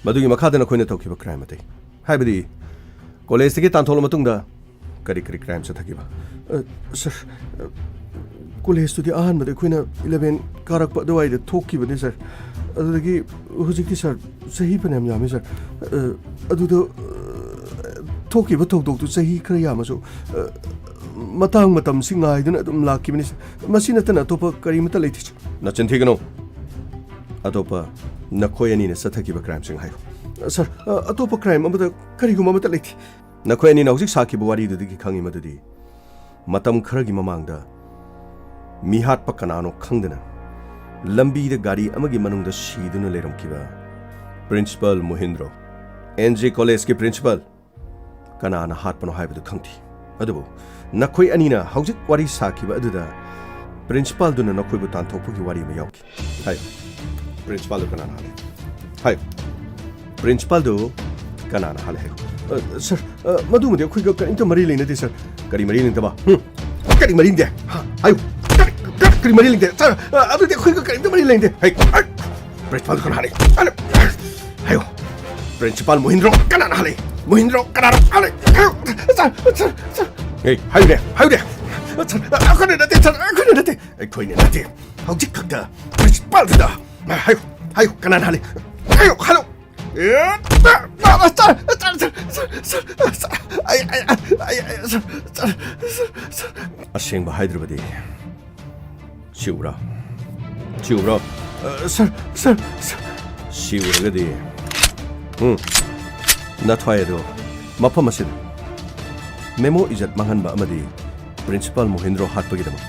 ꯃꯗꯨꯒꯤ ꯃꯈꯥꯗ ꯅꯈꯣꯏꯅ ꯇꯧꯈꯤꯕ ꯀ꯭ꯔꯥꯏꯝ ꯑꯇꯩ, ꯍꯥꯏꯕꯗꯤ ꯀꯣꯂꯦꯖꯇꯒꯤ ꯇꯥꯟꯊꯣꯛꯂꯕ ꯃꯇꯨꯡꯗ ꯀꯔꯤ ꯀꯔꯤ ꯀ꯭ꯔꯥꯏꯝ ꯆꯠꯊꯈꯤꯕ? ꯑ, ꯁꯥꯔ, ꯑ, ꯀꯣꯂꯦꯖꯇꯨꯗꯤ ꯑꯍꯥꯟꯕꯗ ꯑꯩꯈꯣꯏꯅ ꯏꯂꯚꯦꯟ ꯀꯥꯔꯛꯄ ꯑꯗꯨꯋꯥꯏꯗ ꯊꯣꯛꯈꯤꯕꯅꯤ, ꯁꯥꯔ꯫ ꯑꯗꯨꯗꯒꯤ ꯍꯧꯖꯤꯛꯇꯤ, ꯁꯥꯔ, ꯆꯍꯤ ꯐꯅꯌꯥꯝ ꯌꯥꯝꯃꯤ, ꯁꯥꯔ꯫ ꯑ, ꯑꯗꯨꯗ, ꯑ, ꯊꯣꯛꯈꯤꯕ ꯊꯧꯗꯣꯛꯇꯨ ꯆꯍꯤ ꯈꯔ ꯌꯥꯝꯃꯁꯨ, ꯑ, ꯃꯇꯥꯡ ꯃꯇꯝꯁꯤ ꯉꯥꯏꯗꯨꯅ ꯑꯗꯨꯝ ꯂꯥꯛꯈꯤꯕꯅꯤ, ꯁꯥꯔ꯫ ꯃꯁꯤ ꯅꯠꯇꯅ ꯑꯇꯣꯞꯄ ꯀꯔꯤꯃꯠꯇ ꯂꯩꯇꯦ, ꯁꯥꯔ꯫ ꯅꯆꯤꯟ ꯊꯤꯒꯅꯨ꯫ ꯑꯇꯣꯞꯄ ꯅꯈꯣꯏ ꯑꯅꯤꯅ ꯆꯠꯊꯈꯤꯕ ꯀ꯭ꯔꯥꯏꯝꯁꯤꯡ ꯍꯥꯏꯌꯨ꯫ ꯁꯥꯔ, ꯑ, ꯑꯇꯣꯞꯄ ꯀ꯭ꯔꯥꯏꯝ ꯑꯃꯗ ꯀꯔꯤꯒꯨꯝꯕ ꯑꯃꯠꯇ ꯂꯩꯇꯦ꯫ ꯅꯈꯣꯏ ꯑꯅꯤꯅ ꯍꯧꯖꯤꯛ ꯁꯥꯈꯤꯕ ꯋꯥꯔꯤꯗꯨꯗꯒꯤ ꯈꯪꯉꯤ ꯃꯗꯨꯗꯤ ꯃꯇꯝ ꯈꯔꯒꯤ ꯃꯃꯥꯡꯗ ꯃꯤꯍꯥꯠꯄ ꯀꯅꯥꯅꯣ ꯈꯪꯗꯅ ꯂꯝꯕꯤꯗ ꯒꯥꯔꯤ ꯑꯃꯒꯤ ꯃꯅꯨꯡꯗ ꯁꯤꯗꯨꯅ ꯂꯩꯔꯝꯈꯤꯕ ꯄ꯭ꯔꯤꯟꯁꯤꯄꯥꯜ ꯃꯣꯍꯤꯟꯗ꯭ꯔꯣ, ꯑꯦꯟ ꯖꯦ ꯀꯣꯂꯦꯖꯀꯤ ꯄ꯭ꯔꯤꯟꯁꯤꯄꯥꯜ, ꯀꯅꯥꯅ ꯍꯥꯠꯄꯅꯣ ꯍꯥꯏꯕꯗꯨ ꯈꯪꯗꯦ꯫ ꯑꯗꯨꯕꯨ ꯅꯈꯣꯏ ꯑꯅꯤꯅ ꯍꯧꯖꯤꯛ ꯋꯥꯔꯤ ꯁꯥꯈꯤꯕ ꯑꯗꯨꯗ ꯄ꯭ꯔꯤꯟꯁꯤꯄꯥꯜꯗꯨꯅ ꯅꯈꯣꯏꯕꯨ ꯇꯥꯟꯊꯣꯛꯄꯒꯤ ꯋꯥꯔꯤ ꯑꯃ ꯌꯥꯎꯈꯤ꯫ ꯍꯥꯏꯌꯨ, ꯄ꯭ꯔꯤꯟꯁꯤꯄꯥꯜꯗꯨ ꯀꯅꯥꯅ ꯍꯥꯠꯂꯤ? ꯍꯥꯏꯌꯨ, ꯄ꯭ꯔꯤꯟꯁꯤꯄꯥꯜꯗꯨ ꯀꯅꯥꯅ ꯍꯥꯠꯂꯤ ꯍꯥꯏꯌꯨ꯫ ꯑ, ꯁꯥꯔ, ꯑ, ꯃꯗꯨꯃꯗꯤ ꯑꯩꯈꯣꯏꯒ ꯀꯔꯤꯝꯇ ꯃꯔꯤ ꯂꯩꯅꯗꯦ, ꯁꯥꯔ꯫ ꯀꯔꯤ ꯃꯔꯤ ꯂꯩꯅꯗꯕ? ꯍꯨꯝ? ꯀꯔꯤ ꯃꯔꯤ ꯂꯩꯅꯗꯦ? ꯍꯥ? ꯍꯥꯏꯌꯨ, ꯀꯔꯤ, ꯀꯔꯤ, ꯀꯔꯤ ꯃꯔꯤ ꯂꯩꯅꯗꯦ, ꯁꯥꯔ? ꯑ, ꯑꯗꯨꯗꯤ ꯑꯩꯈꯣꯏꯒ ꯀꯔꯤꯝꯇ ꯃꯔꯤ ꯂꯩꯅꯗꯦ꯫ ꯍꯩ, ꯑ, ꯄ꯭ꯔꯤꯟꯁꯤꯄꯥꯜꯗꯨ ꯀꯅꯥꯅ ꯍꯥꯠꯂꯤ? ꯑ, ꯍꯥꯏꯌꯨ, ꯄ꯭ꯔꯤꯟꯁꯤꯄꯥꯜ ꯃꯣꯍꯤꯟꯗ꯭ꯔꯣ ꯀꯅꯥꯅ ꯍꯥꯠꯂꯤ? ꯃꯣꯍꯤꯟꯗ꯭ꯔꯣ ꯀꯅꯥꯅ ꯍꯥꯠꯂꯤ? ꯍꯥꯏꯌꯨ, ꯁꯥꯔ, ꯁꯥꯔ, ꯁꯥꯔ꯫ ꯍꯦ, ꯍꯥꯏꯌꯨꯅꯦ, ꯍꯥꯏꯌꯨꯅꯦ꯫ ꯁꯥꯔ, ꯑꯩꯈꯣꯏꯅ ꯅꯠꯇꯦ, ꯁꯥꯔ, ꯑꯩꯈꯣꯏꯅ ꯅꯠꯇꯦ꯫ ꯑꯩꯈꯣꯏꯅ ꯅꯠꯇꯦ꯫ ꯍꯧꯖꯤꯛ ꯈꯛꯇ ꯄ꯭ꯔꯤꯟꯁꯤꯄꯥꯜꯗꯨꯗ ꯍꯥꯏꯌꯨ, ꯍꯥꯏꯌꯨ, ꯀꯅꯥꯅ ꯍꯥꯜꯂꯤ? ꯍꯥꯏꯌꯨ, ꯍꯥꯏꯌꯨ꯫ ꯑꯦ, ꯁꯥꯔ, ꯁꯥꯔ, ꯑꯩ, ꯑꯩ, ꯑꯩ, ꯑꯩ, ꯁꯥꯔ, ꯁꯥꯔ, ꯁꯥꯔ, ꯁꯥꯔ꯫ ꯑꯁꯦꯡꯕ ꯍꯥꯏꯗ꯭ꯔꯕꯗꯤ ꯁꯤ ꯎꯕ꯭ꯔꯥ? ꯁꯤ ꯎꯕ꯭ꯔꯥ? ꯑ, ꯁꯥꯔ, ꯁꯥꯔ, ꯁꯥꯔ꯫ ꯁꯤ ꯎꯔꯒꯗꯤ ꯎꯝ, ꯅꯊ꯭ꯋꯥꯏ ꯑꯗꯨ ꯃꯐꯝ ꯑꯁꯤꯗ ꯃꯦꯃꯣ ꯏꯖꯠ ꯃꯥꯡꯍꯟꯕ ꯑꯃꯗꯤ ꯄ꯭ꯔꯤꯟꯁꯤꯄꯥꯜ ꯃꯣꯍꯤꯟꯗ꯭ꯔꯣ ꯍꯥꯠꯄꯒꯤꯗꯃꯛ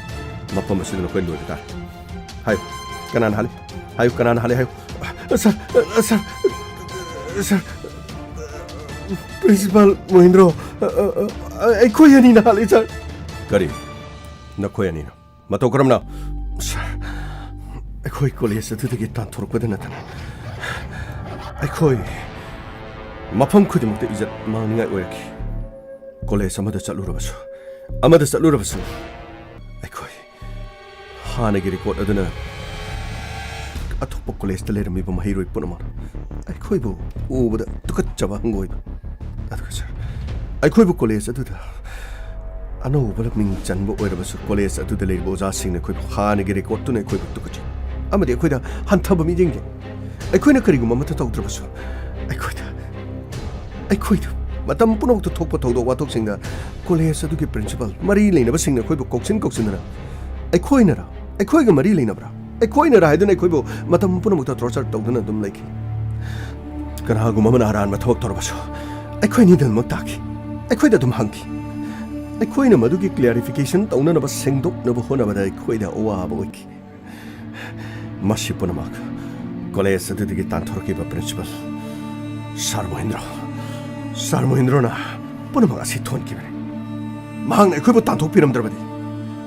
ꯃꯐꯝ ꯑꯁꯤꯗ ꯅꯈꯣꯏ ꯂꯣꯏꯕ ꯇꯥꯔꯦ꯫ ꯍꯥꯏꯌꯨ, ꯀꯅꯥꯅ ꯍꯥꯠꯂꯤ? ꯍꯥꯏꯌꯨ, ꯀꯅꯥꯅ ꯍꯥꯠꯂꯤ? ꯍꯥꯏꯌꯨ꯫ ꯁꯥꯔ, ꯁꯥꯔ, ꯁꯥꯔ, ꯄ꯭ꯔꯤꯟꯁꯤꯄꯥꯜ ꯃꯣꯍꯤꯟꯗ꯭ꯔꯣ, ꯑꯩꯈꯣꯏ ꯑꯅꯤꯅ ꯍꯥꯠꯂꯤ, ꯁꯥꯔ꯫ ꯀꯔꯤ? ꯅꯈꯣꯏ ꯑꯅꯤꯅ? ꯃꯇꯧ ꯀꯔꯝꯅ? ꯁꯥꯔ, ꯑꯩꯈꯣꯏ ꯀꯣꯂꯦꯖ ꯑꯗꯨꯗꯒꯤ ꯇꯥꯟꯊꯣꯔꯛꯄꯗ ꯅꯠꯇꯅ ꯑꯩꯈꯣꯏ ꯃꯐꯝ ꯈꯨꯗꯤꯡꯃꯛꯇ ꯏꯖꯠ ꯃꯥꯡꯅꯤꯡꯉꯥꯏ ꯑꯣꯏꯔꯛꯈꯤ꯫ ꯀꯣꯂꯦꯖ ꯑꯃꯗ ꯆꯠꯂꯨꯔꯕꯁꯨ, ꯑꯃꯗ ꯆꯠꯂꯨꯔꯕꯁꯨ, ꯑꯩꯈꯣꯏ ꯍꯥꯟꯅꯒꯤ ꯔꯦꯀꯣꯔꯗ ꯑꯗꯨꯅ ꯑꯇꯣꯞꯄ ꯀꯣꯂꯦꯖꯇ ꯂꯩꯔꯝꯃꯤꯕ ꯃꯍꯩꯔꯣꯏ ꯄꯨꯝꯅꯃꯛꯅ ꯑꯩꯈꯣꯏꯕꯨ ꯎꯕꯗ ꯇꯨꯀꯠꯆꯕ ꯍꯪꯒꯣꯏꯕ꯫ ꯑꯗꯨꯒ ꯁꯥꯔ, ꯑꯩꯈꯣꯏꯕꯨ ꯀꯣꯂꯦꯖ ꯑꯗꯨꯗ ꯑꯅꯧꯕ ꯃꯤꯡ ꯆꯟꯕ ꯑꯣꯏꯔꯕꯁꯨ, ꯀꯣꯂꯦꯖ ꯑꯗꯨꯗ ꯂꯩꯔꯤꯕ ꯑꯣꯖꯥꯁꯤꯡꯅ ꯑꯩꯈꯣꯏꯕꯨ ꯍꯥꯟꯅꯒꯤ ꯔꯦꯀꯣꯔꯗꯇꯨꯅ ꯑꯩꯈꯣꯏꯕꯨ ꯇꯨꯀꯠꯆꯩ ꯑꯃꯗꯤ ꯑꯩꯈꯣꯏꯗ ꯍꯟꯊꯕ ꯃꯤꯠꯌꯦꯡ ꯌꯦꯡ꯫ ꯑꯩꯈꯣꯏꯅ ꯀꯔꯤꯒꯨꯝꯕ ꯑꯃꯠꯇ ꯇꯧꯗ꯭ꯔꯕꯁꯨ, ꯑꯩꯈꯣꯏꯗ, ꯑꯩꯈꯣꯏꯗ ꯃꯇꯝ ꯄꯨꯝꯅꯃꯛꯇ ꯊꯣꯛꯄ ꯊꯧꯗꯣꯛ ꯋꯥꯊꯣꯛꯁꯤꯡꯗ ꯀꯣꯂꯦꯖ ꯑꯗꯨꯒꯤ ꯄ꯭ꯔꯤꯟꯁꯤꯄꯥꯜ, ꯃꯔꯤ ꯂꯩꯅꯕꯁꯤꯡꯅ ꯑꯩꯈꯣꯏꯕꯨ ꯀꯧꯁꯤꯟ ꯀꯧꯁꯤꯟꯗꯅ, ꯑꯩꯈꯣꯏꯅꯔ, ꯑꯩꯈꯣꯏꯒ ꯃꯔꯤ ꯂꯩꯅꯕ꯭ꯔꯥ? ꯑꯩꯈꯣꯏꯅꯔ ꯍꯥꯏꯗꯨꯅ ꯑꯩꯈꯣꯏꯕꯨ ꯃꯇꯝ ꯄꯨꯝꯅꯃꯛꯇ ꯇꯣꯔꯆꯔ ꯇꯧꯗꯨꯅ ꯑꯗꯨꯝ ꯂꯩꯈꯤ꯫ ꯀꯅꯥꯒꯨꯝꯕ ꯑꯃꯅ ꯑꯔꯥꯟꯕ ꯊꯕꯛ ꯇꯧꯔꯕꯁꯨ, ꯑꯩꯈꯣꯏ ꯑꯅꯤꯗ ꯑꯗꯨꯃꯛ ꯇꯥꯈꯤ꯫ ꯑꯩꯈꯣꯏꯗ ꯑꯗꯨꯝ ꯍꯪꯈꯤ꯫ ꯑꯩꯈꯣꯏꯅ ꯃꯗꯨꯒꯤ ꯀ꯭ꯂꯦꯔꯤꯐꯤꯀꯦꯁꯟ ꯇꯧꯅꯅꯕ, ꯁꯦꯡꯗꯣꯛꯅꯕ ꯍꯣꯠꯅꯕꯗ ꯑꯩꯈꯣꯏꯗ ꯑꯋꯥꯕ ꯑꯣꯏꯈꯤ꯫ ꯃꯁꯤ ꯄꯨꯝꯅꯃꯛ ꯀꯣꯂꯦꯖ ꯑꯗꯨꯗꯒꯤ ꯇꯥꯟꯊꯣꯔꯛꯈꯤꯕ ꯄ꯭ꯔꯤꯟꯁꯤꯄꯥꯜ ꯁꯥꯔ ꯃꯣꯍꯦꯟꯗ꯭ꯔꯣ, ꯁꯥꯔ ꯃꯣꯍꯦꯟꯗ꯭ꯔꯣꯅ ꯄꯨꯝꯅꯃꯛ ꯑꯁꯤ ꯊꯣꯟꯈꯤꯕꯅꯤ꯫ ꯃꯍꯥꯛꯅ ꯑꯩꯈꯣꯏꯕꯨ ꯇꯥꯟꯊꯣꯛꯄꯤꯔꯝꯗ꯭ꯔꯕꯗꯤ,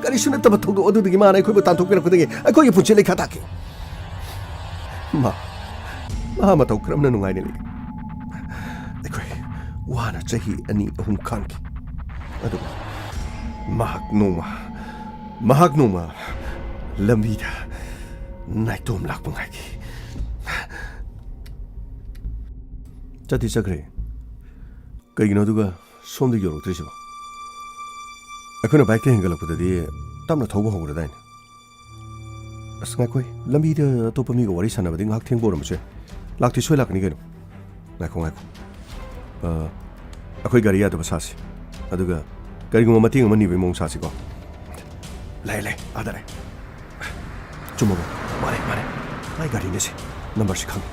ꯀꯔꯤꯁꯨ ꯅꯠꯇꯕ ꯊꯧꯗꯣꯛ ꯑꯗꯨꯗꯒꯤ ꯃꯥꯅ ꯑꯩꯈꯣꯏꯕꯨ ꯇꯥꯟꯊꯣꯛꯄꯤꯔꯛꯄꯗꯒꯤ ꯑꯩꯈꯣꯏꯒꯤ ꯄꯨꯟꯁꯤ ꯂꯩꯈꯥ ꯇꯥꯈꯤ꯫ ꯃꯥ, ꯃꯥ ꯃꯇꯧ ꯀꯔꯝꯅ ꯅꯨꯡꯉꯥꯏꯅ ꯂꯩ? ꯑꯩꯈꯣꯏ ꯋꯥꯅ ꯆꯍꯤ ꯑꯅꯤ ꯑꯍꯨꯝ ꯈꯥꯡꯈꯤ꯫ ꯑꯗꯨꯕꯨ ꯃꯍꯥꯛ ꯅꯣꯡꯃ, ꯃꯍꯥꯛ ꯅꯣꯡꯃ ꯂꯝꯕꯤꯗ ꯅꯥꯏꯇꯣꯝ ꯂꯥꯛꯄ ꯉꯥꯏꯈꯤ꯫ ꯆꯠꯇꯤ ꯆꯠꯈ꯭ꯔꯦ꯫ ꯀꯩꯒꯤꯅꯣ ꯑꯗꯨꯒ ꯁꯣꯝꯗ ꯌꯧꯔꯛꯇ꯭ꯔꯤꯁꯤꯕꯣ? ꯑꯩꯈꯣꯏꯅ ꯕꯥꯏꯛꯇ ꯍꯦꯟꯒꯠꯂꯛꯄꯗꯗꯤ ꯇꯞꯅ ꯊꯧꯕ ꯍꯧꯈ꯭ꯔꯗꯥꯏꯅꯦ? ꯑꯁ, ꯉꯥꯏꯈꯣ, ꯂꯝꯕꯤꯗ ꯑꯇꯣꯞꯄ ꯃꯤꯒ ꯋꯥꯔꯤ ꯁꯥꯟꯅꯕꯗꯤ ꯉꯥꯏꯍꯥꯛ ꯊꯦꯡꯕ ꯑꯣꯏꯔꯝꯕꯁꯨ ꯌꯥꯏ꯫ ꯂꯥꯛꯇꯤ ꯁꯣꯏ ꯂꯥꯛꯀꯅꯤ ꯀꯩꯅꯣ꯫ ꯉꯥꯏꯈꯣ, ꯉꯥꯏꯈꯣ꯫ ꯑ, ꯑꯩꯈꯣꯏ ꯒꯥꯔꯤ ꯌꯥꯗꯕ ꯁꯥꯁꯤ꯫ ꯑꯗꯨꯒ ꯀꯔꯤꯒꯨꯝꯕ ꯃꯇꯦꯡ ꯑꯃ ꯅꯤꯕꯒꯤ ꯃꯑꯣꯡ ꯁꯥꯁꯤꯀꯣ꯫ ꯂꯩ, ꯂꯩ, ꯑꯥꯗ ꯂꯩ꯫ ꯆꯨꯝꯃꯕꯣ? ꯃꯥꯅꯦ, ꯃꯥꯅꯦ꯫ ꯃꯥꯏ ꯒꯥꯔꯤꯅꯦ ꯁꯤ꯫ ꯅꯝꯕꯔꯁꯤ ꯈꯪꯉꯤ꯫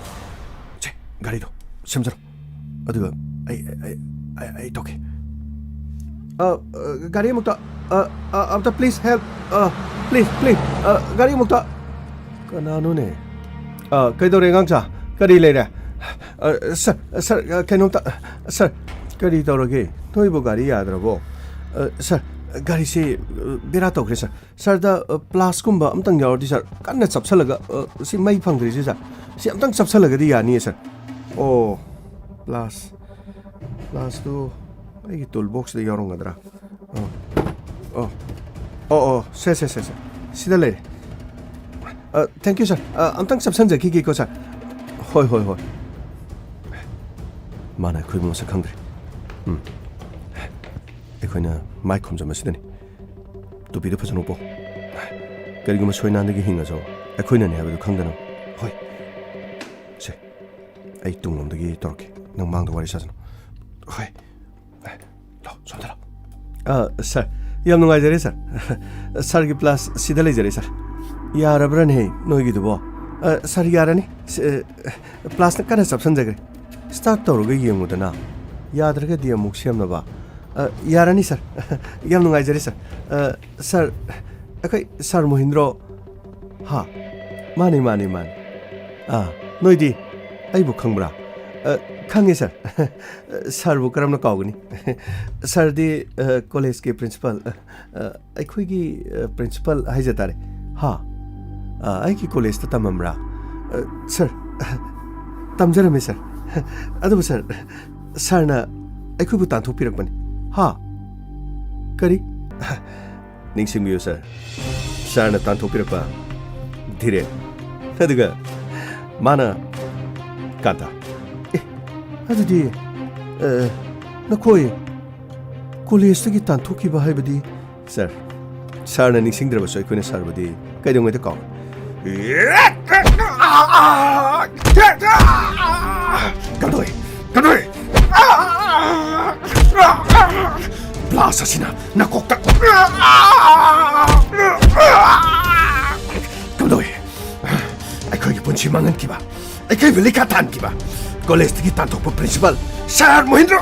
ꯁꯦ, ꯒꯥꯔꯤꯗꯣ꯫ ꯁꯦꯝꯖꯔꯣ꯫ ꯑꯗꯨꯒ ꯑꯩ, ꯑꯩ, ꯑꯩ, ꯑꯩ ꯇꯧꯒꯦ꯫ ꯑ, ꯑ, ꯒꯥꯔꯤ ꯑꯃꯨꯛꯇ, ꯑ, ꯑ, ꯑꯝꯇ please help, ꯑ, please, please, ꯑ, ꯒꯥꯔꯤ ꯑꯃꯨꯛꯇ꯫ ꯀꯅꯥꯅꯣꯅꯦ? ꯑ, ꯀꯩꯗꯧꯔꯦ, ꯑꯉꯥꯡꯆꯥ? ꯀꯔꯤ ꯂꯩꯔꯦ? ꯑ, sir, sir, ꯑ, ꯀꯩꯅꯣꯝꯇ, sir, ꯀꯔꯤ ꯇꯧꯔꯒꯦ? ꯅꯣꯏꯕꯨ ꯒꯥꯔꯤ ꯌꯥꯗ꯭ꯔꯕꯣ? ꯑ, sir, ꯒꯥꯔꯤꯁꯤ, ꯑ, ꯕꯦꯔꯥ ꯇꯧꯈ꯭ꯔꯦ, sir꯫ Sirꯗ, ꯑ, ꯄ꯭ꯂꯥꯁꯀꯨꯝꯕ ꯑꯝꯇꯪ ꯌꯥꯎꯔꯗꯤ, sir, ꯀꯟꯅ ꯆꯞꯁꯜꯂꯒ, ꯑ, ꯁꯤ ꯃꯩ ꯐꯪꯗ꯭ꯔꯤꯁꯦ, sir꯫ ꯁꯤ ꯑꯝꯇꯪ ꯆꯞꯁꯜꯂꯒꯗꯤ ꯌꯥꯅꯤꯌꯦ, sir꯫ ꯑꯣ, ꯄ꯭ꯂꯥꯁ, ꯄ꯭ꯂꯥꯁꯇꯨ ꯑꯩꯒꯤ tool boxꯇ ꯌꯥꯎꯔꯝꯒꯗ꯭ꯔꯥ? ꯑꯣ, ꯑꯣ, ꯑꯣ, ꯑꯣ, ꯁꯦ, ꯁꯦ, ꯁꯦ, ꯁꯦ꯫ ꯁꯤꯗ ꯂꯩꯔꯦ꯫ ꯑ, thank you, sir꯫ ꯑ, ꯑꯝꯇꯪ ꯆꯞꯁꯟꯖꯈꯤꯒꯦꯀꯣ, sir꯫ ꯍꯣꯏ, ꯍꯣꯏ, ꯍꯣꯏ꯫ ꯃꯥꯅ ꯑꯩꯈꯣꯏꯕꯨ ꯃꯁꯛ ꯈꯪꯗ꯭ꯔꯦ꯫ ꯎꯝ꯫ ꯑꯩꯈꯣꯏꯅ ꯃꯥꯏ ꯈꯨꯝꯖꯟꯕꯁꯤꯗꯅꯤ꯫ ꯇꯨꯄꯤꯗꯨ ꯐꯖꯅ ꯎꯞꯄꯣ꯫ ꯀꯔꯤꯒꯨꯝꯕ ꯁꯣꯏꯅꯥꯟꯗꯒꯤ ꯍꯤꯡꯉꯁꯨ ꯑꯩꯈꯣꯏꯅꯅꯤ ꯍꯥꯏꯕꯗꯨ ꯈꯪꯗꯅꯕ꯫ ꯍꯣꯏ꯫ ꯁꯦ, ꯑꯩ ꯇꯨꯡꯂꯣꯝꯗꯒꯤ ꯇꯧꯔꯛꯀꯦ꯫ ꯅꯪ ꯃꯥꯡꯗ ꯋꯥꯔꯤ ꯁꯥꯖꯅꯨ꯫ ꯍꯣꯏ꯫ ꯂꯥꯎ, ꯁꯣꯝꯗ ꯂꯥꯎ꯫ ꯑ, sir, ꯌꯥꯝ ꯅꯨꯡꯉꯥꯏꯖꯔꯦ, sir꯫ Sirꯒꯤ ꯄ꯭ꯂꯥꯁ ꯁꯤꯗ ꯂꯩꯖꯔꯦ, sir꯫ ꯌꯥꯔꯕ꯭ꯔꯅꯦ ꯅꯣꯏꯒꯤꯗꯨꯕꯣ? ꯑ, sir, ꯌꯥꯔꯅꯤ꯫ ꯁ-, ꯑ, ꯄ꯭ꯂꯥꯁꯅ ꯀꯟꯅ ꯆꯞꯁꯟꯖꯈ꯭ꯔꯦ꯫ Start ꯇꯧꯔꯒ ꯌꯦꯡꯉꯨꯗꯅ꯫ ꯌꯥꯗ꯭ꯔꯒꯗꯤ ꯑꯃꯨꯛ ꯁꯦꯝꯅꯕ꯫ ꯑ, ꯌꯥꯔꯅꯤ, sir꯫ ꯌꯥꯝ ꯅꯨꯡꯉꯥꯏꯖꯔꯦ, sir꯫ ꯑ, sir, ꯑꯩꯈꯣꯏ sir ꯃꯣꯍꯤꯟꯗ꯭ꯔꯣ꯫ ꯍꯥ? ꯃꯥꯅꯤ, ꯃꯥꯅꯤ, ꯃꯥꯅꯤ꯫ ꯑꯥ, ꯅꯣꯏꯗꯤ ꯑꯩꯕꯨ ꯈꯪꯕ꯭ꯔꯥ? ꯑ, ꯈꯪꯉꯦ, sir꯫ Sirꯕꯨ ꯀꯔꯝꯅ ꯀꯥꯎꯒꯅꯤ? Sirꯗꯤ, ꯑ, collegeꯀꯤ principal, ꯑ, ꯑ, ꯑꯩꯈꯣꯏꯒꯤ, ꯑ, principal ꯍꯥꯏꯖ ꯇꯥꯔꯦ꯫ ꯍꯥ? ꯑ, ꯑꯩꯒꯤ collegeꯇ ꯇꯝꯃꯝꯕ꯭ꯔꯥ? ꯑ, sir, ꯇꯝꯖꯔꯝꯃꯦ, sir꯫ ꯑꯗꯨꯕꯨ, sir, sirꯅ ꯑꯩꯈꯣꯏꯕꯨ ꯇꯥꯟꯊꯣꯛꯄꯤꯔꯛꯄꯅꯤ꯫ ꯍꯥ? ꯀꯔꯤ? ꯅꯤꯡꯁꯤꯡꯕꯤꯌꯨ, sir꯫ Sirꯅ ꯇꯥꯟꯊꯣꯛꯄꯤꯔꯛꯄ ꯙꯤꯔꯦꯟ꯫ ꯑꯗꯨꯒ ꯃꯥꯅ ꯀꯥꯟꯇ꯫ ꯑꯦ, ꯑꯗꯨꯗꯤ, ꯑ, ꯅꯈꯣꯏ collegeꯇꯒꯤ ꯇꯥꯟꯊꯣꯛꯈꯤꯕ ꯍꯥꯏꯕꯗꯤ? Sir, sirꯅ ꯅꯤꯡꯁꯤꯡꯗ꯭ꯔꯕꯁꯨ ꯑꯩꯈꯣꯏꯅ sirꯕꯨꯗꯤ ꯀꯩꯗꯧꯉꯩꯗ ꯀꯥꯎꯔꯣꯏ꯫ ꯀꯝꯗꯧꯏ? ꯀꯝꯗꯧꯏ? Blast ꯑꯁꯤꯅ ꯅꯀꯣꯛꯇ ꯀꯝꯗꯧꯏ? ꯑꯩꯈꯣꯏꯒꯤ ꯄꯨꯟꯁꯤ ꯃꯥꯡꯍꯟꯈꯤꯕ, ꯑꯩꯈꯣꯏꯕꯨ ꯂꯤꯈꯥ ꯇꯥꯍꯟꯈꯤꯕ, ꯀꯣꯂꯦꯖꯇꯒꯤ ꯇꯥꯟꯊꯣꯛꯄ ꯄ꯭ꯔꯤꯟꯁꯤꯄꯥꯜ ꯁꯥꯔ ꯃꯣꯍꯦꯟꯗ꯭ꯔꯣ꯫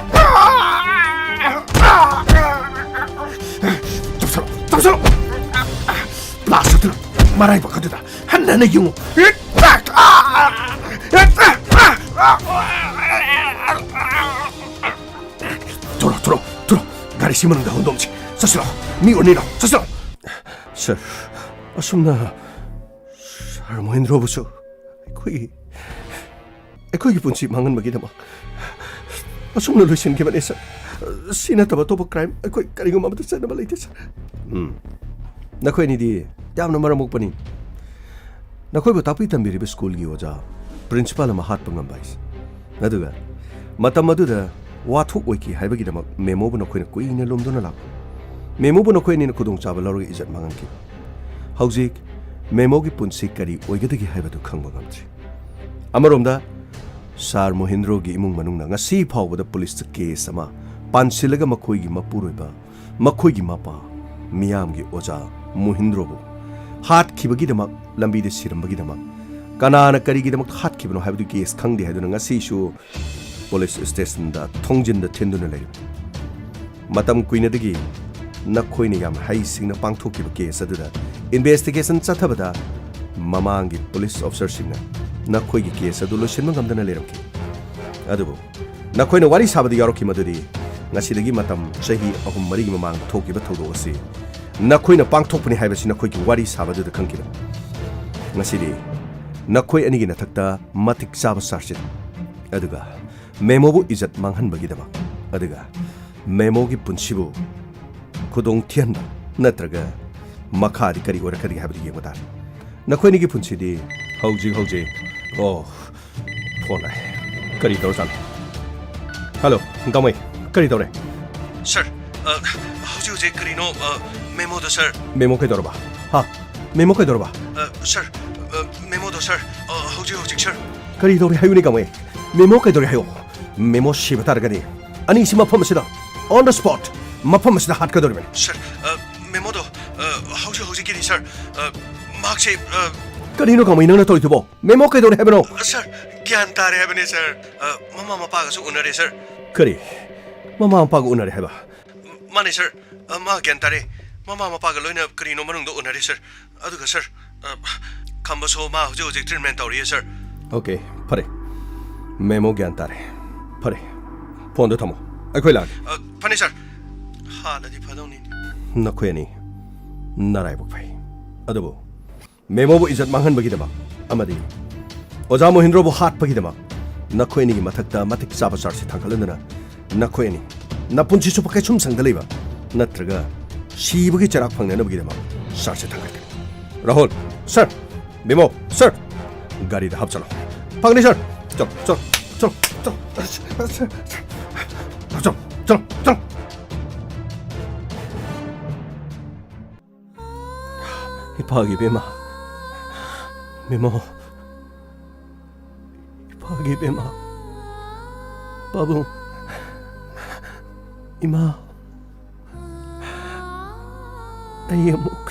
ꯇꯧꯁꯜꯂꯣ, ꯇꯧꯁꯜꯂꯣ꯫ ꯕ꯭ꯂꯥꯁ ꯇꯧꯗꯨꯅ ꯃꯔꯥꯏꯕꯛ ꯑꯗꯨꯗ ꯍꯟꯅ ꯍꯟꯅ ꯌꯨꯡꯉꯨ꯫ ꯊꯨꯔꯣ, ꯊꯨꯔꯣ, ꯊꯨꯔꯣ꯫ ꯒꯥꯔꯤꯁꯤ ꯃꯅꯨꯡꯗ ꯍꯣꯟꯗꯣꯛꯑꯁꯤ꯫ ꯆꯠꯁꯤꯜꯂꯣ꯫ ꯃꯤ ꯑꯣꯟꯅꯤꯔꯣ꯫ ꯆꯠꯁꯤꯜꯂꯣ꯫ ꯁꯥꯔ, ꯑꯁꯨꯝꯅ ꯁꯥꯔ ꯃꯣꯍꯦꯟꯗ꯭ꯔꯣꯕꯨꯁꯨ ꯑꯩꯈꯣꯏꯒꯤ, ꯑꯩꯈꯣꯏꯒꯤ ꯄꯨꯟꯁꯤ ꯃꯥꯡꯍꯟꯕꯒꯤꯗꯃꯛ ꯑꯁꯨꯝꯅ ꯂꯣꯏꯁꯤꯟꯈꯤꯕꯅꯦ, ꯁꯥꯔ꯫ ꯁꯤ ꯅꯠꯇꯕ ꯑꯇꯣꯞꯄ ꯀ꯭ꯔꯥꯏꯝ ꯑꯩꯈꯣꯏ ꯀꯔꯤꯒꯨꯝꯕ ꯑꯃꯠꯇ ꯆꯠꯅꯕ ꯂꯩꯇꯦ, ꯁꯥꯔ꯫ ꯎꯝ꯫ ꯅꯈꯣꯏ ꯑꯅꯤꯗꯤ ꯌꯥꯝꯅ ꯃꯔꯝ ꯃꯣꯛꯄꯅꯤ꯫ ꯅꯈꯣꯏꯕꯨ ꯇꯥꯛꯄꯤ ꯇꯝꯕꯤꯔꯤꯕ ꯁ꯭ꯀꯨꯜꯒꯤ ꯑꯣꯖꯥ, ꯄ꯭ꯔꯤꯟꯁꯤꯄꯥꯜ ꯑꯃ ꯍꯥꯠꯄ ꯉꯝꯕ ꯍꯥꯏꯁꯦ꯫ ꯑꯗꯨꯒ ꯃꯇꯝ ꯑꯗꯨꯗ ꯋꯥꯊꯣꯛ ꯑꯣꯏꯈꯤ ꯍꯥꯏꯕꯒꯤꯗꯃꯛ ꯃꯦꯃꯣꯕꯨ ꯅꯈꯣꯏꯅ ꯀꯨꯏꯅ ꯂꯨꯝꯗꯨꯅ ꯂꯥꯛꯄ꯫ ꯃꯦꯃꯣꯕꯨ ꯅꯈꯣꯏ ꯑꯅꯤꯅ ꯈꯨꯗꯣꯡꯆꯥꯕ ꯂꯧꯔꯒ ꯏꯖꯠ ꯃꯥꯡꯍꯟꯈꯤ꯫ ꯍꯧꯖꯤꯛ ꯃꯦꯃꯣꯒꯤ ꯄꯨꯟꯁꯤ ꯀꯔꯤ ꯑꯣꯏꯒꯗꯒꯦ ꯍꯥꯏꯕꯗꯨ ꯈꯪꯕ ꯉꯝꯗ꯭ꯔꯤ꯫ ꯑꯃꯔꯣꯝꯗ, ꯁꯥꯔ ꯃꯣꯍꯤꯟꯗ꯭ꯔꯣꯒꯤ ꯏꯃꯨꯡ ꯃꯅꯨꯡꯅ ꯉꯁꯤ ꯐꯥꯎꯕꯗ ꯄꯨꯂꯤꯁꯇ ꯀꯦꯁ ꯑꯃ ꯄꯥꯟꯁꯤꯜꯂꯒ ꯃꯈꯣꯏꯒꯤ ꯃꯄꯨꯔꯣꯏꯕ, ꯃꯈꯣꯏꯒꯤ ꯃꯄꯥ, ꯃꯤꯌꯥꯝꯒꯤ ꯑꯣꯖꯥ ꯃꯣꯍꯤꯟꯗ꯭ꯔꯣꯕꯨ ꯍꯥꯠꯈꯤꯕꯒꯤꯗꯃꯛ, ꯂꯝꯕꯤꯗ ꯁꯤꯔꯝꯕꯒꯤꯗꯃꯛ, ꯀꯅꯥꯅ ꯀꯔꯤꯒꯤꯗꯃꯛ ꯍꯥꯠꯈꯤꯕꯅꯣ ꯍꯥꯏꯕꯗꯨ ꯀꯦꯁ ꯈꯪꯗꯦ ꯍꯥꯏꯗꯨꯅ ꯉꯁꯤꯁꯨ ꯄꯨꯂꯤꯁ ꯁ꯭ꯇꯦꯁꯟꯗ ꯊꯣꯡꯖꯤꯟꯗ ꯊꯤꯟꯗꯨꯅ ꯂꯩꯔꯤ꯫ ꯃꯇꯝ ꯀꯨꯏꯅꯗꯒꯤ ꯅꯈꯣꯏꯅ ꯌꯥꯝ ꯍꯩꯁꯤꯡꯅ ꯄꯥꯡꯊꯣꯛꯈꯤꯕ ꯀꯦꯁ ꯑꯗꯨꯗ ꯏꯟꯚꯦꯁꯇꯤꯒꯦꯁꯟ ꯆꯠꯊꯕꯗ ꯃꯃꯥꯡꯒꯤ ꯄꯨꯂꯤꯁ ꯑꯣꯐꯤꯁꯔꯁꯤꯡꯅ ꯅꯈꯣꯏꯒꯤ ꯀꯦꯁ ꯑꯗꯨ ꯂꯣꯏꯁꯤꯟꯕ ꯉꯝꯗꯅ ꯂꯩꯔꯝꯈꯤ꯫ ꯑꯗꯨꯕꯨ ꯅꯈꯣꯏꯅ ꯋꯥꯔꯤ ꯁꯥꯕꯗ ꯌꯥꯎꯔꯛꯈꯤ ꯃꯗꯨꯗꯤ ꯉꯁꯤꯗꯒꯤ ꯃꯇꯝ ꯆꯍꯤ ꯑꯍꯨꯝ ꯃꯔꯤꯒꯤ ꯃꯃꯥꯡꯗ ꯊꯣꯛꯈꯤꯕ ꯊꯧꯗꯣꯛ ꯑꯁꯤ ꯅꯈꯣꯏꯅ ꯄꯥꯡꯊꯣꯛꯄꯅꯤ ꯍꯥꯏꯕꯁꯤ ꯅꯈꯣꯏꯒꯤ ꯋꯥꯔꯤ ꯁꯥꯕꯗꯨꯗ ꯈꯪꯈꯤꯕꯅꯤ꯫ ꯉꯁꯤꯗꯤ ꯅꯈꯣꯏ ꯑꯅꯤꯒꯤ ꯅꯊꯛꯇ ꯃꯇꯤꯛ ꯆꯥꯕ ꯆꯥꯔꯖꯁꯤꯠ, ꯑꯗꯨꯒ ꯃꯦꯃꯣꯕꯨ ꯏꯖꯠ ꯃꯥꯡꯍꯟꯕꯒꯤꯗꯃꯛ, ꯑꯗꯨꯒ ꯃꯦꯃꯣꯒꯤ ꯄꯨꯟꯁꯤꯕꯨ ꯈꯨꯗꯣꯡ ꯊꯤꯍꯟꯕ ꯅꯠꯇ꯭ꯔꯒ ꯃꯈꯥꯗꯤ ꯀꯔꯤ ꯑꯣꯏꯔꯛꯀꯅꯤ ꯍꯥꯏꯕꯗꯨ ꯌꯦꯡꯕ ꯇꯥꯔꯦ꯫ ꯅꯈꯣꯏꯅꯤꯒꯤ ꯄꯨꯟꯁꯤꯗꯤ ꯍꯧꯖꯤꯛ ꯍꯧꯖꯤꯛ, ꯑꯣ, ꯐꯣꯟ ꯂꯥꯛꯑꯦ꯫ ꯀꯔꯤ ꯇꯧꯔꯖꯥꯠꯅꯣ? ꯍꯜꯂꯣ, ꯀꯃꯩ, ꯀꯔꯤ ꯇꯧꯔꯦ? ꯁꯥꯔ, ꯑ, ꯍꯧꯖꯤꯛ ꯍꯧꯖꯤꯛ ꯀꯔꯤꯅꯣ, ꯑ, ꯃꯦꯃꯣꯗꯣ, ꯁꯥꯔ꯫ ꯃꯦꯃꯣ ꯀꯩꯗꯧꯔꯕ? ꯍꯥ? ꯃꯦꯃꯣ ꯀꯩꯗꯧꯔꯕ? ꯑ, ꯁꯥꯔ, ꯑ, ꯃꯦꯃꯣꯗꯣ, ꯁꯥꯔ, ꯑ, ꯍꯧꯖꯤꯛ ꯍꯧꯖꯤꯛ, ꯁꯥꯔ꯫ ꯀꯔꯤ ꯇꯧꯔꯦ ꯍꯥꯏꯌꯨꯅꯦ, ꯀꯃꯩ? ꯃꯦꯃꯣ ꯀꯩꯗꯧꯔꯦ ꯍꯥꯏꯌꯣ꯫ ꯃꯦꯃꯣ ꯁꯤꯕ ꯇꯥꯔꯒꯗꯤ ꯑꯅꯤꯁꯤ ꯃꯐꯝ ꯑꯁꯤꯗ, on the spot, ꯃꯐꯝ ꯑꯁꯤꯗ ꯍꯥꯠꯀꯗꯧꯔꯤꯕꯅꯤ꯫ ꯁꯥꯔ, ꯑ, ꯃꯦꯃꯣꯗꯣ, ꯑ, ꯍꯧꯖꯤꯛ ꯍꯧꯖꯤꯛꯀꯤꯗꯤ, ꯁꯥꯔ, ꯑ, ꯃꯍꯥꯛꯁꯦ, ꯑ, ꯀꯔꯤꯅꯣ ꯀꯃꯩ ꯅꯪꯅ ꯇꯧꯔꯤꯗꯨꯕꯣ? ꯃꯦꯃꯣ ꯀꯩꯗꯧꯔꯦ ꯍꯥꯏꯕꯅꯣ? ꯑ, ꯁꯥꯔ, ꯒ꯭ꯌꯥꯟ ꯇꯥꯔꯦ ꯍꯥꯏꯕꯅꯦ, ꯁꯥꯔ꯫ ꯑ, ꯃꯃꯥ ꯃꯄꯥꯒꯁꯨ ꯎꯅꯔꯦ, ꯁꯥꯔ꯫ ꯀꯔꯤ? ꯃꯃꯥ ꯃꯄꯥꯒ ꯎꯅꯔꯦ ꯍꯥꯏꯕ? ꯃꯥꯅꯦ, ꯁꯥꯔ꯫ ꯑ, ꯃꯥ ꯒ꯭ꯌꯥꯟ ꯇꯥꯔꯦ꯫ ꯃꯃꯥ ꯃꯄꯥꯒ ꯂꯣꯏꯅ ꯀꯔꯤꯅꯣ ꯃꯅꯨꯡꯗ ꯎꯅꯔꯦ, ꯁꯥꯔ꯫ ꯑꯗꯨꯒ, ꯁꯥꯔ, ꯑ, ꯈꯝꯕꯁꯨ ꯃꯥ ꯍꯧꯖꯤꯛ ꯍꯧꯖꯤꯛ treatment ꯇꯧꯔꯤꯌꯦ, ꯁꯥꯔ꯫ OK, ꯐꯔꯦ꯫ ꯃꯦꯃꯣ ꯒ꯭ꯌꯥꯟ ꯇꯥꯔꯦ꯫ ꯐꯔꯦ꯫ ꯐꯣꯟꯗꯣ ꯊꯝꯃꯣ꯫ ꯑꯩꯈꯣꯏ ꯂꯥꯛꯑꯒꯦ꯫ ꯑ, ꯐꯅꯤ, ꯁꯥꯔ꯫ ꯍꯥꯟꯅꯗꯤ ꯐꯗꯧꯅꯤꯅꯦ꯫ ꯅꯈꯣꯏ ꯑꯅꯤ ꯅꯔꯥꯏꯕꯛ ꯐꯩ꯫ ꯑꯗꯨꯕꯨ ꯃꯦꯃꯣꯕꯨ ꯏꯖꯠ ꯃꯥꯡꯍꯟꯕꯒꯤꯗꯃꯛ ꯑꯃꯗꯤ ꯑꯣꯖꯥ ꯃꯣꯍꯤꯟꯗ꯭ꯔꯣꯕꯨ ꯍꯥꯠꯄꯒꯤꯗꯃꯛ ꯅꯈꯣꯏ ꯑꯅꯤꯒꯤ ꯃꯊꯛꯇ ꯃꯇꯤꯛ ꯆꯥꯕ charge sheet ꯊꯥꯡꯒꯠꯍꯟꯗꯨꯅ ꯅꯈꯣꯏ ꯑꯅꯤ ꯅꯄꯨꯟꯁꯤ ꯆꯨꯞꯄ ꯀꯩꯁꯨꯝ ꯁꯪꯗ ꯂꯩꯕ ꯅꯠꯇ꯭ꯔꯒ ꯁꯤꯕꯒꯤ ꯆꯩꯔꯥꯛ ꯐꯪꯅꯅꯕꯒꯤꯗꯃꯛ charge sheet ꯊꯥꯡꯒꯠꯀꯅꯤ꯫ ꯔꯥꯍꯨꯜ, ꯁꯥꯔ, ꯃꯦꯃꯣ, ꯁꯥꯔ, ꯒꯥꯔꯤꯗ ꯍꯥꯞꯆꯜꯂꯣ꯫ ꯐꯒꯅꯤ, ꯁꯥꯔ꯫ ꯆꯠꯂꯣ, ꯆꯠꯂꯣ, ꯆꯠꯂꯣ, ꯆꯠꯂꯣ, ꯆꯠꯂꯣ, ꯆꯠꯂꯣ, ꯆꯠꯂꯣ꯫ ꯏꯄꯥꯒꯤ ꯏꯕꯦꯝꯃ, ꯃꯦꯃꯣ, ꯏꯄꯥꯒꯤ ꯏꯕꯦꯝꯃ, ꯄꯥꯕꯨꯡ, ꯏꯃꯥ, ꯑꯩ ꯑꯃꯨꯛ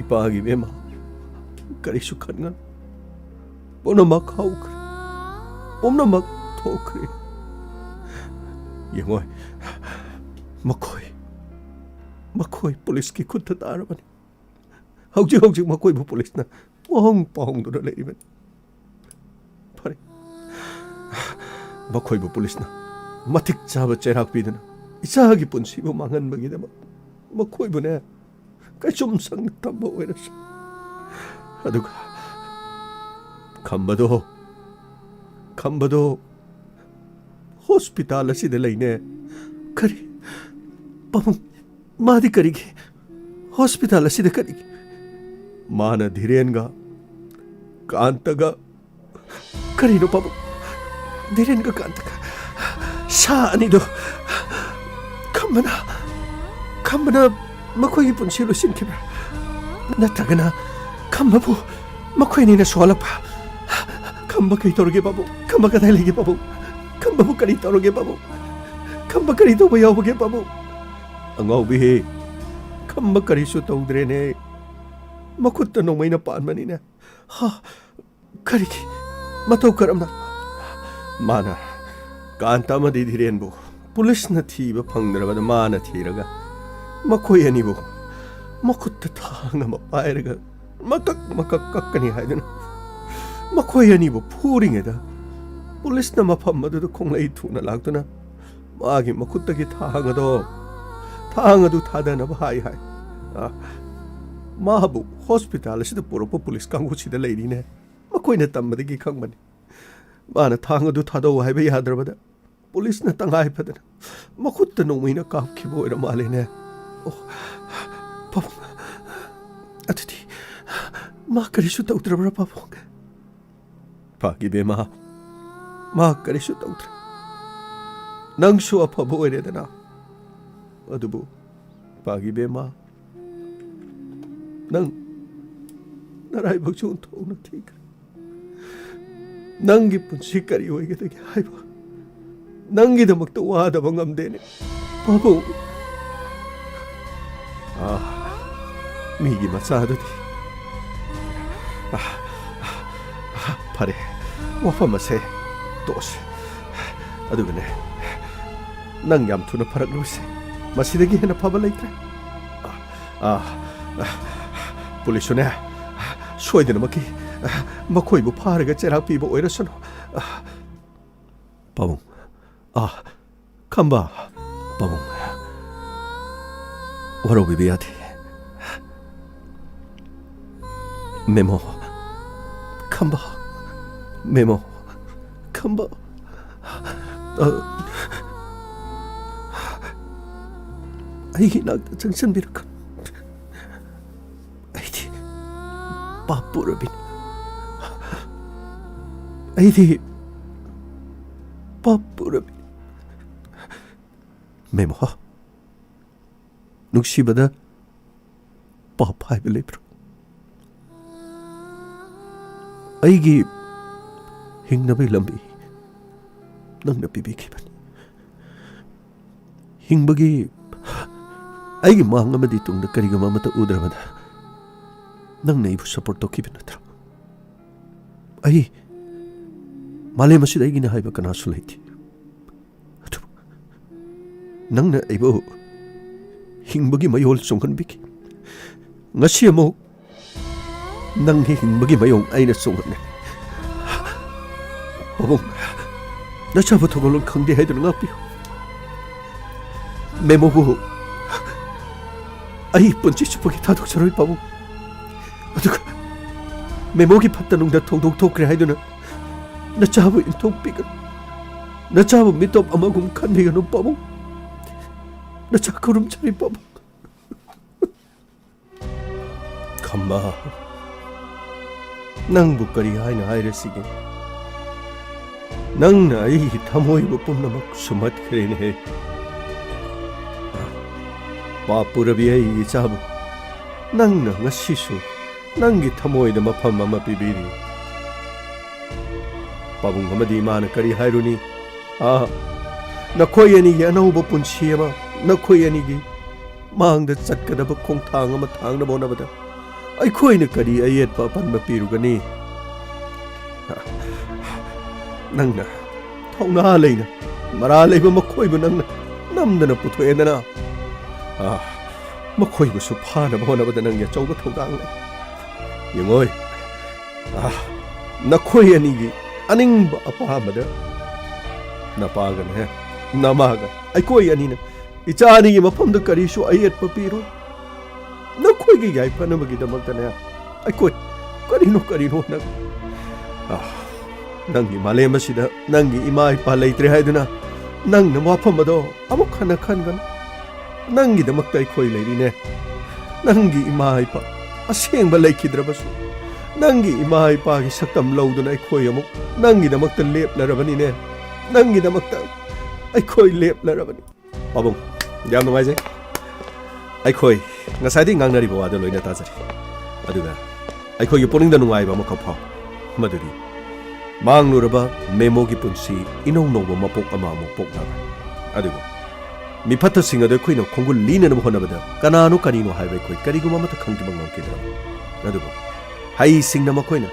ꯏꯄꯥꯒꯤ ꯏꯕꯦꯝꯃ, ꯀꯔꯤꯁꯨ ꯈꯟꯒꯅꯨ꯫ ꯄꯨꯝꯅꯃꯛ ꯍꯧꯈ꯭ꯔꯦ, ꯄꯨꯝꯅꯃꯛ ꯊꯣꯛꯈ꯭ꯔꯦ꯫ ꯌꯦꯡꯉꯣ, ꯃꯈꯣꯏ, ꯃꯈꯣꯏ ꯄꯨꯂꯤꯁꯀꯤ ꯈꯨꯠꯇ ꯇꯥꯔꯕꯅꯤ꯫ ꯍꯧꯖꯤꯛ ꯍꯧꯖꯤꯛ ꯃꯈꯣꯏꯕꯨ ꯄꯨꯂꯤꯁꯅ ꯄꯨꯍꯣꯡ ꯄꯨꯍꯣꯡꯗꯨꯅ ꯂꯩꯔꯤꯕꯅꯤ꯫ ꯐꯔꯦ, ꯃꯈꯣꯏꯕꯨ ꯄꯨꯂꯤꯁꯅ ꯃꯇꯤꯛ ꯆꯥꯕ ꯆꯩꯔꯥꯛ ꯄꯤꯗꯨꯅ ꯏꯆꯥꯒꯤ ꯄꯨꯟꯁꯤꯕꯨ ꯃꯥꯡꯍꯟꯕꯒꯤꯗꯃꯛ ꯃꯈꯣꯏꯕꯨꯅꯦ, ꯀꯩꯁꯨꯝ ꯁꯪꯅ ꯊꯝꯕ ꯑꯣꯏꯔꯁꯨ꯫ ꯑꯗꯨꯒ ꯈꯝꯕꯗꯣ, ꯈꯝꯕꯗꯣ ꯍꯣꯁꯄꯤꯇꯥꯜ ꯑꯁꯤꯗ ꯂꯩꯅꯦ꯫ ꯀꯔꯤ? ꯄꯥꯕꯨꯡ, ꯃꯥꯗꯤ ꯀꯔꯤꯒꯤ ꯍꯣꯁꯄꯤꯇꯥꯜ ꯑꯁꯤꯗ ꯀꯔꯤꯒꯤ? ꯃꯥꯅ ꯙꯤꯔꯦꯟꯒ ꯀꯥꯟꯇꯒ, ꯀꯔꯤꯅꯣ ꯄꯥꯕꯨꯡ? ꯙꯤꯔꯦꯟꯒ ꯀꯥꯟꯇꯒ, ꯁꯥ ꯑꯅꯤꯗꯣ ꯈꯝꯕꯅ, ꯈꯝꯕꯅ ꯃꯈꯣꯏꯒꯤ ꯄꯨꯟꯁꯤ ꯂꯣꯏꯁꯤꯟꯈꯤꯕ꯭ꯔꯥ? ꯅꯠꯇ꯭ꯔꯒꯅ ꯈꯝꯕꯕꯨ ꯃꯈꯣꯏ ꯑꯅꯤꯅ ꯁꯣꯛꯍꯜꯂꯛꯄ? ꯈꯝꯕ ꯀꯔꯤ ꯇꯧꯔꯒꯦ ꯄꯥꯕꯨꯡ? ꯈꯝꯕ ꯀꯗꯥꯏ ꯂꯩꯒꯦ ꯄꯥꯕꯨꯡ? ꯈꯝꯕꯕꯨ ꯀꯔꯤ ꯇꯧꯔꯒꯦ ꯄꯥꯕꯨꯡ? ꯈꯝꯕ ꯀꯔꯤ ꯇꯧꯕ ꯌꯥꯎꯕꯒꯦ ꯄꯥꯕꯨꯡ? ꯑꯉꯥꯎꯕꯤ, ꯈꯝꯕ ꯀꯔꯤꯁꯨ ꯇꯧꯗ꯭ꯔꯦꯅꯦ꯫ ꯃꯈꯨꯠꯇ ꯅꯣꯡꯃꯩꯅ ꯄꯥꯟꯕꯅꯤꯅꯦ꯫ ꯍꯥ? ꯀꯔꯤꯒꯤ? ꯃꯇꯧ ꯀꯔꯝꯅ? ꯃꯥꯅ ꯀꯥꯟꯇ ꯑꯃꯗꯤ ꯙꯤꯔꯦꯟꯕꯨ ꯄꯨꯂꯤꯁꯅ ꯊꯤꯕ ꯐꯪꯗ꯭ꯔꯕꯗ ꯃꯥꯅ ꯊꯤꯔꯒ ꯃꯈꯣꯏ ꯑꯅꯤꯕꯨ ꯃꯈꯨꯠꯇ ꯊꯥꯡ ꯑꯃ ꯄꯥꯏꯔꯒ ꯃꯀꯛ ꯃꯀꯛ ꯀꯛꯀꯅꯤ ꯍꯥꯏꯗꯨꯅ ꯃꯈꯣꯏ ꯑꯅꯤꯕꯨ ꯐꯨꯔꯤꯉꯩꯗ ꯄꯨꯂꯤꯁꯅ ꯃꯐꯝ ꯑꯗꯨꯗ ꯈꯣꯡꯂꯩ ꯊꯨꯅ ꯂꯥꯛꯇꯨꯅ ꯃꯥꯒꯤ ꯃꯈꯨꯠꯇꯒꯤ ꯊꯥꯡ ꯑꯗꯣ, ꯊꯥꯡ ꯑꯗꯨ ꯊꯥꯗꯅꯕ ꯍꯥꯏ ꯍꯥꯏ꯫ ꯑ, ꯃꯥꯕꯨ ꯍꯣꯁꯄꯤꯇꯥꯜ ꯑꯁꯤꯗ ꯄꯨꯔꯛꯄ ꯄꯨꯂꯤꯁ ꯀꯥꯡꯕꯨꯁꯤꯗ ꯂꯩꯔꯤꯅꯦ꯫ ꯃꯈꯣꯏꯅ ꯇꯝꯕꯗꯒꯤ ꯈꯪꯕꯅꯤ꯫ ꯃꯥꯅ ꯊꯥꯡ ꯑꯗꯨ ꯊꯥꯗꯧ ꯍꯥꯏꯕ ꯌꯥꯗ꯭ꯔꯕꯗ ꯄꯨꯂꯤꯁꯅ ꯇꯉꯥꯏ ꯐꯗꯅ ꯃꯈꯨꯠꯇ ꯅꯣꯡꯃꯩꯅ ꯀꯥꯞꯈꯤꯕ ꯑꯣꯏꯔ ꯃꯥꯜꯂꯦꯅꯦ꯫ ꯑꯣ, ꯄꯥꯕꯨꯡ, ꯑꯗꯨꯗꯤ ꯃꯥ ꯀꯔꯤꯁꯨ ꯇꯧꯗ꯭ꯔꯕ꯭ꯔꯥ, ꯄꯥꯕꯨꯡ? ꯄꯥꯒꯤ ꯕꯦꯝꯃ, ꯃꯥ ꯀꯔꯤꯁꯨ ꯇꯧꯗ꯭ꯔꯦ꯫ ꯅꯪꯁꯨ ꯑꯐꯕ ꯑꯣꯏꯔꯦꯗꯅ꯫ ꯑꯗꯨꯕꯨ ꯄꯥꯒꯤ ꯕꯦꯝꯃ, ꯅꯪ ꯅꯔꯥꯏꯕꯛꯁꯨ ꯑꯣꯟꯊꯣꯛꯅ ꯊꯤꯈ꯭ꯔꯦ꯫ ꯅꯪꯒꯤ ꯄꯨꯟꯁꯤ ꯀꯔꯤ ꯑꯣꯏꯒꯗꯒꯦ ꯍꯥꯏꯕ? ꯅꯪꯒꯤꯗꯃꯛꯇ ꯋꯥꯗꯕ ꯉꯝꯗꯦꯅꯦ, ꯄꯥꯕꯨꯡ꯫ ꯑꯥ, ꯃꯤꯒꯤ ꯃꯆꯥꯗꯨꯗꯤ꯫ ꯑꯥ, ꯑꯥ, ꯐꯔꯦ, ꯋꯥꯐꯝ ꯑꯁꯦ ꯇꯣꯛꯑꯁꯤ꯫ ꯑꯗꯨꯒꯅꯦ, ꯅꯪ ꯌꯥꯝ ꯊꯨꯅ ꯐꯔꯛꯂꯨꯁꯦ꯫ ꯃꯁꯤꯗꯒꯤ ꯍꯦꯟꯅ ꯐꯕ ꯂꯩꯇ꯭ꯔꯦ꯫ ꯑꯥ, ꯑꯥ, ꯄꯨꯂꯤꯁꯁꯨꯅꯦ, ꯁꯣꯏꯗꯅꯃꯛꯀꯤ ꯃꯈꯣꯏꯕꯨ ꯐꯥꯔꯒ ꯆꯩꯔꯥꯛ ꯄꯤꯕ ꯑꯣꯏꯔꯁꯅꯨ꯫ ꯄꯥꯕꯨꯡ, ꯑꯥ, ꯈꯝꯕ, ꯄꯥꯕꯨꯡ, ꯋꯥꯔꯧꯕꯤꯕ ꯌꯥꯗꯦ꯫ ꯃꯦꯃꯣ, ꯈꯝꯕ, ꯃꯦꯃꯣ, ꯈꯝꯕ, ꯑ, ꯑꯩꯒꯤ ꯏꯅꯥꯛꯇ ꯆꯪꯁꯤꯟꯕꯤꯔꯛꯀꯅꯨ꯫ ꯑꯩꯗꯤ ꯄꯥꯞ ꯄꯨꯔꯕꯤꯅꯤ꯫ ꯑꯩꯗꯤ ꯄꯥꯞ ꯄꯨꯔꯕꯤꯅꯤ꯫ ꯃꯦꯃꯣ, ꯅꯨꯡꯁꯤꯕꯗ ꯄꯥꯞ ꯍꯥꯏꯕ ꯂꯩꯕ꯭ꯔꯣ? ꯑꯩꯒꯤ ꯍꯤꯡꯅꯕꯒꯤ ꯂꯝꯕꯤ ꯅꯪꯅ ꯄꯤꯕꯤꯈꯤꯕꯅꯤ꯫ ꯍꯤꯡꯕꯒꯤ ꯑꯩꯒꯤ ꯃꯥꯡ ꯑꯃꯗꯤ ꯇꯨꯡꯗ ꯀꯔꯤꯒꯨꯝꯕ ꯑꯃꯠꯇ ꯎꯗ꯭ꯔꯕꯗ ꯅꯪꯅ ꯑꯩꯕꯨ ꯁꯄꯣꯔꯠ ꯇꯧꯈꯤꯕ ꯅꯠꯇ꯭ꯔꯣ? ꯑꯩ, ꯃꯥꯂꯦꯝ ꯑꯁꯤꯗ ꯑꯩꯒꯤꯅ ꯍꯥꯏꯕ ꯀꯅꯥꯁꯨ ꯂꯩꯇꯦ꯫ ꯑꯗꯨꯕꯨ ꯅꯪꯅ ꯑꯩꯕꯨ ꯍꯤꯡꯕꯒꯤ ꯃꯌꯣꯜ ꯆꯣꯡꯍꯟꯕꯤꯈꯤ꯫ ꯉꯁꯤ ꯑꯃꯨꯛ ꯅꯪꯒꯤ ꯍꯤꯡꯕꯒꯤ ꯃꯌꯣꯜ ꯑꯩꯅ ꯆꯣꯡꯍꯟꯂꯦ꯫ ꯄꯥꯕꯨꯡ, ꯅꯆꯥꯕꯨ ꯊꯧꯒꯜꯂꯣꯟ ꯈꯪꯗꯦ ꯍꯥꯏꯗꯨꯅ ꯉꯥꯛꯄꯤꯌꯨ꯫ ꯃꯦꯃꯣꯕꯨ ꯑꯩ ꯄꯨꯟꯁꯤ ꯆꯨꯞꯄꯒꯤ ꯊꯥꯗꯣꯛꯆꯔꯣꯏ, ꯄꯥꯕꯨꯡ꯫ ꯑꯗꯨꯒ ꯃꯦꯃꯣꯒꯤ ꯐꯠꯇ ꯅꯨꯡꯗ ꯊꯧꯗꯣꯛ ꯊꯣꯛꯈ꯭ꯔꯦ ꯍꯥꯏꯗꯨꯅ ꯅꯆꯥꯕꯨ ꯏꯟꯊꯣꯛꯄꯤꯒꯅꯨ꯫ ꯅꯆꯥꯕꯨ ꯃꯤꯇꯣꯞ ꯑꯃꯒꯨꯝ ꯈꯟꯕꯤꯒꯅꯨ, ꯄꯥꯕꯨꯡ꯫ ꯅꯆꯥ ꯈꯨꯔꯨꯝꯖꯔꯤ, ꯄꯥꯕꯨꯡ꯫ ꯈꯝꯕ, ꯅꯪꯕꯨ ꯀꯔꯤ ꯍꯥꯏꯅ ꯍꯥꯏꯔꯁꯤꯒꯦ? ꯅꯪꯅ ꯑꯩꯒꯤ ꯊꯃꯣꯏꯕꯨ ꯄꯨꯝꯅꯃꯛ ꯁꯨꯝꯍꯠꯈ꯭ꯔꯦꯅꯦꯍꯦ꯫ ꯄꯥꯞ ꯄꯨꯔꯕꯤ ꯑꯩꯒꯤ ꯏꯆꯥꯕꯨ, ꯅꯪꯅ ꯉꯁꯤꯁꯨ ꯅꯪꯒꯤ ꯊꯃꯣꯏꯗ ꯃꯐꯝ ꯑꯃ ꯄꯤꯕꯤꯔꯤ꯫ ꯄꯥꯕꯨꯡ ꯑꯃꯗꯤ ꯏꯃꯥꯅ ꯀꯔꯤ ꯍꯥꯏꯔꯨꯅꯤ? ꯑꯥ, ꯅꯈꯣꯏ ꯑꯅꯤꯒꯤ ꯑꯅꯧꯕ ꯄꯨꯟꯁꯤ ꯑꯃ, ꯅꯈꯣꯏ ꯑꯅꯤꯒꯤ ꯃꯥꯡꯗ ꯆꯠꯀꯗꯕ ꯈꯣꯡꯊꯥꯡ ꯑꯃ ꯊꯥꯡꯅꯕ ꯍꯣꯠꯅꯕꯗ ꯑꯩꯈꯣꯏꯅ ꯀꯔꯤ ꯑꯌꯦꯠꯄ ꯑꯄꯟꯕ ꯄꯤꯔꯨꯒꯅꯤ? ꯅꯪꯅ ꯊꯧꯅꯥ ꯂꯩꯅ ꯃꯔꯥ ꯂꯩꯕ ꯃꯈꯣꯏꯕꯨ ꯅꯪꯅ ꯅꯝꯗꯅ ꯄꯨꯊꯣꯛꯑꯦꯗꯅ꯫ ꯑꯥ, ꯃꯈꯣꯏꯕꯨꯁꯨ ꯐꯥꯅꯕ ꯍꯣꯠꯅꯕꯗ ꯅꯪꯒꯤ ꯑꯆꯧꯕ ꯊꯧꯗꯥꯡ ꯂꯩ꯫ ꯌꯦꯡꯉꯣꯏ, ꯑꯥ, ꯅꯈꯣꯏ ꯑꯅꯤꯒꯤ ꯑꯅꯤꯡꯕ ꯑꯄꯥꯝꯕꯗ ꯅꯄꯥꯒꯅꯦ, ꯅꯃꯥꯒ ꯑꯩꯈꯣꯏ ꯑꯅꯤꯅ ꯏꯆꯥ ꯑꯅꯤꯒꯤ ꯃꯐꯝꯗ ꯀꯔꯤꯁꯨ ꯑꯌꯦꯠꯄ ꯄꯤꯔꯣꯏ꯫ ꯅꯈꯣꯏꯒꯤ ꯌꯥꯏꯐꯅꯕꯒꯤꯗꯃꯛꯇꯅꯦ ꯑꯩꯈꯣꯏ ꯀꯔꯤꯅꯣ ꯀꯔꯤꯅꯣ ꯅꯪ, ꯑꯥ, ꯅꯪꯒꯤ ꯃꯥꯂꯦꯝ ꯑꯁꯤꯗ ꯅꯪꯒꯤ ꯏꯃꯥ ꯏꯄꯥ ꯂꯩꯇ꯭ꯔꯦ ꯍꯥꯏꯗꯨꯅ ꯅꯪꯅ ꯋꯥꯐꯝ ꯑꯗꯣ ꯑꯃꯨꯛ ꯍꯟꯅ ꯈꯟꯒꯅꯨ꯫ ꯅꯪꯒꯤꯗꯃꯛꯇ ꯑꯩꯈꯣꯏ ꯂꯩꯔꯤꯅꯦ꯫ ꯅꯪꯒꯤ ꯏꯃꯥ ꯏꯄꯥ ꯑꯁꯦꯡꯕ ꯂꯩꯈꯤꯗ꯭ꯔꯕꯁꯨ, ꯅꯪꯒꯤ ꯏꯃꯥ ꯏꯄꯥꯒꯤ ꯁꯛꯇꯝ ꯂꯧꯗꯨꯅ ꯑꯩꯈꯣꯏ ꯑꯃꯨꯛ ꯅꯪꯒꯤꯗꯃꯛꯇ ꯂꯦꯞꯂꯔꯕꯅꯤꯅꯦ꯫ ꯅꯪꯒꯤꯗꯃꯛꯇ ꯑꯩꯈꯣꯏ ꯂꯦꯞꯂꯔꯕꯅꯤ꯫ ꯄꯥꯕꯨꯡ, ꯌꯥꯝ ꯅꯨꯡꯉꯥꯏꯖꯩ꯫ ꯑꯩꯈꯣꯏ ꯉꯁꯥꯏꯗꯒꯤ ꯉꯥꯡꯅꯔꯤꯕ ꯋꯥꯗꯣ ꯂꯣꯏꯅ ꯇꯥꯖꯔꯦ꯫ ꯑꯗꯨꯒ ꯑꯩꯈꯣꯏꯒꯤ ꯄꯨꯛꯅꯤꯡꯗ ꯅꯨꯡꯉꯥꯏꯕ ꯑꯃꯈꯛ ꯐꯥꯎ, ꯃꯗꯨꯗꯤ ꯃꯥꯡꯂꯨꯔꯕ ꯃꯦꯃꯣꯒꯤ ꯄꯨꯟꯁꯤ ꯏꯅꯧ ꯅꯧꯕ ꯃꯄꯣꯛ ꯑꯃ ꯑꯃꯨꯛ ꯄꯣꯛꯅꯕ꯫ ꯑꯗꯨꯕꯨ ꯃꯤꯐꯠꯇꯁꯤꯡ ꯑꯗꯨ ꯑꯩꯈꯣꯏꯅ ꯈꯣꯡꯒꯨꯜ ꯂꯤꯅꯅꯕ ꯍꯣꯠꯅꯕꯗ ꯀꯅꯥꯅꯣ ꯀꯔꯤꯅꯣ ꯍꯥꯏꯕ ꯑꯩꯈꯣꯏ ꯀꯔꯤꯒꯨꯝꯕ ꯑꯃꯠꯇ ꯈꯪꯈꯤꯕ ꯉꯝꯈꯤꯗ꯭ꯔꯕ꯫ ꯑꯗꯨꯕꯨ ꯍꯩꯁꯤꯡꯅ ꯃꯈꯣꯏꯅ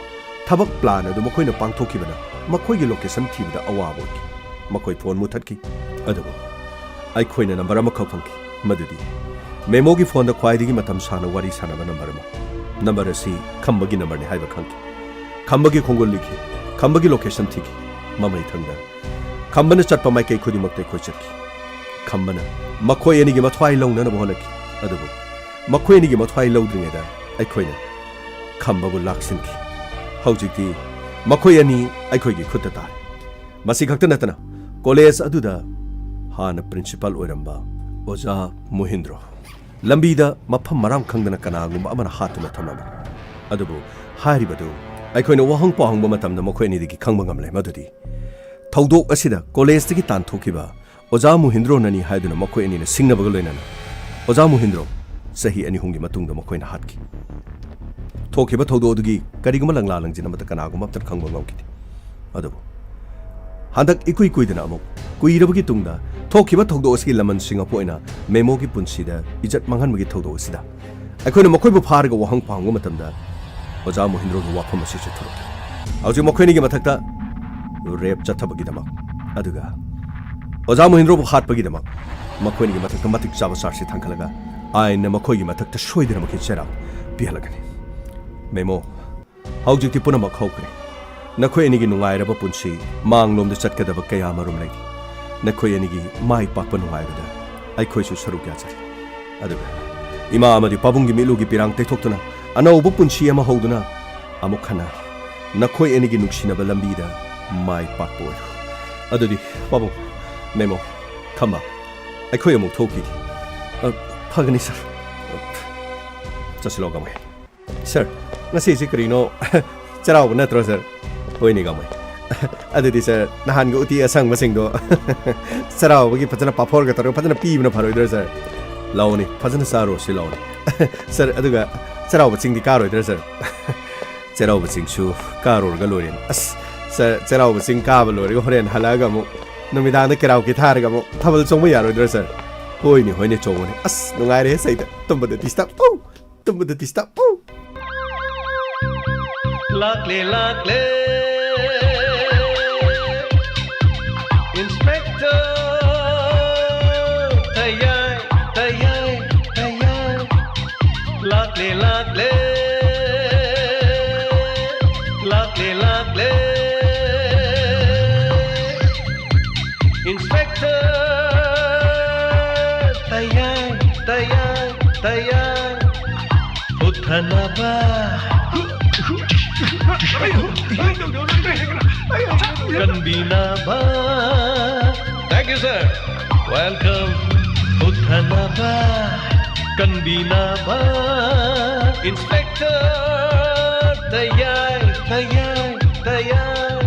ꯊꯕꯛ ꯄ꯭ꯂꯥꯟ ꯑꯗꯨ ꯃꯈꯣꯏꯅ ꯄꯥꯡꯊꯣꯛꯈꯤꯕꯅ ꯃꯈꯣꯏꯒꯤ ꯂꯣꯀꯦꯁꯟ ꯊꯤꯕꯗ ꯑꯋꯥꯕ ꯑꯣꯏꯈꯤ꯫ ꯃꯈꯣꯏ ꯐꯣꯟ ꯃꯨꯊꯠꯈꯤ꯫ ꯑꯗꯨꯕꯨ ꯑꯩꯈꯣꯏꯅ ꯅꯝꯕꯔ ꯑꯃꯈꯛ ꯐꯪꯈꯤ, ꯃꯗꯨꯗꯤ ꯃꯦꯃꯣꯒꯤ ꯐꯣꯟꯗ ꯈ꯭ꯋꯥꯏꯗꯒꯤ ꯃꯇꯝ ꯁꯥꯡꯅ ꯋꯥꯔꯤ ꯁꯥꯟꯅꯕ ꯅꯝꯕꯔ ꯑꯃ꯫ ꯅꯝꯕꯔ ꯑꯁꯤ ꯈꯝꯕꯒꯤ ꯅꯝꯕꯔꯅꯤ ꯍꯥꯏꯕ ꯈꯪꯈꯤ꯫ ꯈꯝꯕꯒꯤ ꯈꯣꯡꯒꯨꯜ ꯂꯤꯈꯤ꯫ ꯈꯝꯕꯒꯤ ꯂꯣꯀꯦꯁꯟ ꯊꯤꯈꯤ꯫ ꯃꯃꯩꯊꯪꯗ ꯈꯝꯕꯅ ꯆꯠꯄ ꯃꯥꯏꯀꯩ ꯈꯨꯗꯤꯡꯃꯛꯇ ꯑꯩꯈꯣꯏ ꯆꯠꯈꯤ꯫ ꯈꯝꯕꯅ ꯃꯈꯣꯏ ꯑꯅꯤꯒꯤ ꯃꯊ꯭ꯋꯥꯏ ꯂꯧꯅꯅꯕ ꯍꯣꯠꯅꯈꯤ꯫ ꯑꯗꯨꯕꯨ ꯃꯈꯣꯏ ꯑꯅꯤꯒꯤ ꯃꯊ꯭ꯋꯥꯏ ꯂꯧꯗ꯭ꯔꯤꯉꯩꯗ ꯑꯩꯈꯣꯏꯅ ꯈꯝꯕꯕꯨ ꯂꯥꯛꯁꯤꯟꯈꯤ꯫ ꯍꯧꯖꯤꯛꯇꯤ ꯃꯈꯣꯏ ꯑꯅꯤ ꯑꯩꯈꯣꯏꯒꯤ ꯈꯨꯠꯇ ꯇꯥꯔꯦ꯫ ꯃꯁꯤ ꯈꯛꯇ ꯅꯠꯇꯅ ꯀꯣꯂꯦꯖ ꯑꯗꯨꯗ ꯍꯥꯟꯅ ꯄ꯭ꯔꯤꯟꯁꯤꯄꯥꯜ ꯑꯣꯏꯔꯝꯕ ꯑꯣꯖꯥ ꯃꯣꯍꯤꯟꯗ꯭ꯔꯣ ꯂꯝꯕꯤꯗ ꯃꯐꯝ ꯃꯔꯥꯡ ꯈꯪꯗꯅ ꯀꯅꯥꯒꯨꯝꯕ ꯑꯃꯅ ꯍꯥꯠꯇꯨꯅ ꯊꯝꯂꯝꯃꯤ꯫ ꯑꯗꯨꯕꯨ ꯍꯥꯏꯔꯤꯕꯗꯨ ꯑꯩꯈꯣꯏꯅ ꯋꯥꯍꯪ ꯄꯥꯎꯍꯪꯕ ꯃꯇꯝꯗ ꯃꯈꯣꯏ ꯑꯅꯤꯗꯒꯤ ꯈꯪꯕ ꯉꯝꯂꯦ ꯃꯗꯨꯗꯤ ꯊꯧꯗꯣꯛ ꯑꯁꯤꯗ ꯀꯣꯂꯦꯖꯇꯒꯤ ꯇꯥꯟꯊꯣꯛꯈꯤꯕ ꯑꯣꯖꯥ ꯃꯣꯍꯤꯟꯗ꯭ꯔꯣꯅꯅꯤ ꯍꯥꯏꯗꯨꯅ ꯃꯈꯣꯏ ꯑꯅꯤꯅ ꯁꯤꯡꯅꯕꯒ ꯂꯣꯏꯅꯅ ꯑꯣꯖꯥ ꯃꯣꯍꯤꯟꯗ꯭ꯔꯣ ꯆꯍꯤ ꯑꯅꯤ ꯑꯍꯨꯝꯒꯤ ꯃꯇꯨꯡꯗ ꯃꯈꯣꯏꯅ ꯍꯥꯠꯈꯤ꯫ ꯊꯣꯛꯈꯤꯕ ꯊꯧꯗꯣꯛ ꯑꯗꯨꯒꯤ ꯀꯔꯤꯒꯨꯝꯕ ꯂꯪꯂꯥ ꯂꯪꯖꯤꯟ ꯑꯃꯠꯇ ꯀꯅꯥꯒꯨꯝꯕ ꯑꯃꯠꯇꯅ ꯈꯪꯕ ꯉꯝꯈꯤꯗꯦ꯫ ꯑꯗꯨꯕꯨ ꯍꯟꯗꯛ ꯏꯀꯨꯏ ꯀꯨꯏꯗꯅ ꯑꯃꯨꯛ ꯀꯨꯏꯔꯕꯒꯤ ꯇꯨꯡꯗ ꯊꯣꯛꯈꯤꯕ ꯊꯧꯗꯣꯛ ꯑꯁꯤꯒꯤ ꯂꯃꯟ ꯁꯤꯡꯉꯛꯄ ꯑꯣꯏꯅ ꯃꯦꯃꯣꯒꯤ ꯄꯨꯟꯁꯤꯗ ꯏꯖꯠ ꯃꯥꯡꯍꯟꯕꯒꯤ ꯊꯧꯗꯣꯛ ꯑꯁꯤꯗ ꯑꯩꯈꯣꯏꯅ ꯃꯈꯣꯏꯕꯨ ꯐꯥꯔꯒ ꯋꯥꯍꯪ ꯄꯥꯎꯍꯪꯕ ꯃꯇꯝꯗ ꯑꯣꯖꯥ ꯃꯣꯍꯤꯟꯗ꯭ꯔꯣꯒꯤ ꯋꯥꯐꯝ ꯑꯁꯤ ꯆꯠꯊꯔꯛꯈꯤ꯫ ꯍꯧꯖꯤꯛ ꯃꯈꯣꯏ ꯑꯅꯤꯒꯤ ꯃꯊꯛꯇ ꯔꯦꯞ ꯆꯠꯊꯕꯒꯤꯗꯃꯛ, ꯑꯗꯨꯒ ꯑꯣꯖꯥ ꯃꯣꯍꯤꯟꯗ꯭ꯔꯣꯕꯨ ꯍꯥꯠꯄꯒꯤꯗꯃꯛ ꯃꯈꯣꯏ ꯑꯅꯤꯒꯤ ꯃꯊꯛꯇ ꯃꯇꯤꯛ ꯆꯥꯕ ꯆꯥꯔꯖꯁꯤ ꯊꯥꯡꯒꯠꯂꯒ ꯑꯥꯏꯟꯅ ꯃꯈꯣꯏꯒꯤ ꯃꯊꯛꯇ ꯁꯣꯏꯗꯅꯃꯛꯀꯤ ꯆꯩꯔꯥꯛ ꯄꯤꯍꯜꯂꯒꯅꯤ꯫ ꯃꯦꯃꯣ, ꯍꯧꯖꯤꯛꯇꯤ ꯄꯨꯝꯅꯃꯛ ꯍꯧꯈ꯭ꯔꯦ꯫ ꯅꯈꯣꯏ ꯑꯅꯤꯒꯤ ꯅꯨꯡꯉꯥꯏꯔꯕ ꯄꯨꯟꯁꯤ ꯃꯥꯡꯂꯣꯝꯗ ꯆꯠꯀꯗꯕ ꯀꯌꯥ ꯃꯔꯨꯝ ꯂꯩꯔꯤ꯫ ꯅꯈꯣꯏ ꯑꯅꯤꯒꯤ ꯃꯥꯏ ꯄꯥꯛꯄ ꯅꯨꯡꯉꯥꯏꯕꯗ ꯑꯩꯈꯣꯏꯁꯨ ꯁꯔꯨꯛ ꯌꯥꯖꯔꯤ꯫ ꯑꯗꯨꯒ ꯏꯃꯥ ꯑꯃꯗꯤ ꯄꯥꯕꯨꯡꯒꯤ ꯃꯤꯠꯂꯨꯒꯤ ꯄꯤꯔꯥꯡ ꯇꯩꯊꯣꯛꯇꯨꯅ ꯑꯅꯧꯕ ꯄꯨꯟꯁꯤ ꯑꯃ ꯍꯧꯗꯨꯅ ꯑꯃꯨꯛ ꯍꯟꯅ ꯅꯈꯣꯏ ꯑꯅꯤꯒꯤ ꯅꯨꯡꯁꯤꯅꯕ ꯂꯝꯕꯤꯗ ꯃꯥꯏ ꯄꯥꯛꯄ ꯑꯣꯏꯔꯣ꯫ ꯑꯗꯨꯗꯤ ꯄꯥꯕꯨꯡ, ꯃꯦꯃꯣ, ꯈꯝꯕ, ꯑꯩꯈꯣꯏ ꯑꯃꯨꯛ ꯊꯣꯛꯈꯤꯒꯦ꯫ ꯑ, ꯐꯒꯅꯤ ꯁꯥꯔ꯫ ꯆꯠꯁꯤꯜꯂꯣ ꯀꯃꯥꯏ꯫ ꯁꯥꯔ, ꯉꯁꯤꯁꯤ ꯀꯔꯤꯅꯣ? ꯆꯩꯔꯥꯎꯕ ꯅꯠꯇ꯭ꯔꯣ ꯁꯥꯔ? ꯍꯣꯏꯅꯦ ꯀꯃꯥꯏ꯫ ꯑꯗꯨꯗꯤ ꯁꯥꯔ, ꯅꯍꯥꯟꯒꯤ ꯎꯇꯤ ꯑꯁꯪꯕꯁꯤꯡꯗꯣ ꯆꯩꯔꯥꯎꯕꯒꯤ ꯐꯖꯅ ꯄꯥꯐꯣꯔꯒ ꯇꯧꯔꯒ ꯐꯖꯅ ꯄꯤꯕꯅ ꯐꯔꯣꯏꯗ꯭ꯔꯣ ꯁꯥꯔ? ꯂꯥꯛꯑꯣꯅꯦ, ꯐꯖꯅ ꯆꯥꯔꯨꯔꯁꯤ ꯂꯥꯛꯑꯣꯅꯦ꯫ ꯁꯥꯔ, ꯑꯗꯨꯒ ꯆꯩꯔꯥꯎꯕ ꯆꯤꯡꯗꯤ ꯀꯥꯔꯣꯏꯗ꯭ꯔꯥ ꯁꯥꯔ? ꯆꯩꯔꯥꯎꯕ ꯆꯤꯡꯁꯨ ꯀꯥꯔꯨꯔꯒ ꯂꯣꯏꯔꯦꯅꯦ꯫ ꯑꯁ ꯁꯥꯔ, ꯆꯩꯔꯥꯎꯕ ꯆꯤꯡ ꯀꯥꯕ ꯂꯣꯏꯔꯒ ꯍꯣꯔꯦꯟ ꯍꯜꯂꯛꯑꯒ ꯑꯃꯨꯛ ꯅꯨꯃꯤꯗꯥꯡꯗ ꯀꯦꯔꯥꯎꯀꯤ ꯊꯥꯔꯒ ꯑꯃꯨꯛ ꯊꯥꯕꯜ ꯆꯣꯡꯕ ꯌꯥꯔꯣꯏꯗ꯭ꯔꯥ ꯁꯥꯔ? ꯍꯣꯏꯅꯦ, ꯍꯣꯏꯅꯦ, ꯆꯣꯡꯉꯨꯅꯦ꯫ ꯑꯁ ꯅꯨꯡꯉꯥꯏꯔꯦꯍꯦ ꯁꯩꯗ, ꯇꯨꯝꯕꯗ ꯗꯤꯁꯇꯔꯕ꯫ ꯇꯨꯝꯕꯗ ꯗꯤꯁꯇꯔꯕ꯫ ꯂꯥꯛꯂꯦ, ꯂꯥꯛꯂꯦ, Inspector ꯇꯌꯥꯏ, ꯇꯌꯥꯏ, ꯇꯌꯥꯏ꯫ ꯂꯥꯛꯂꯦ, ꯂꯥꯛꯂꯦ, ꯂꯥꯛꯂꯦ, ꯂꯥꯛꯂꯦ, Inspector Tayai, Tayai, ꯇꯌꯥꯏ꯫ ꯍꯨꯠꯊꯅꯕ, ꯀꯟꯕꯤꯅꯕ꯫ Thank you, sir. Welcome. ꯍꯨꯠꯊꯅꯕ, ꯀꯟꯕꯤꯅꯕ, Inspector Tayai, Tayai, ꯇꯌꯥꯏ꯫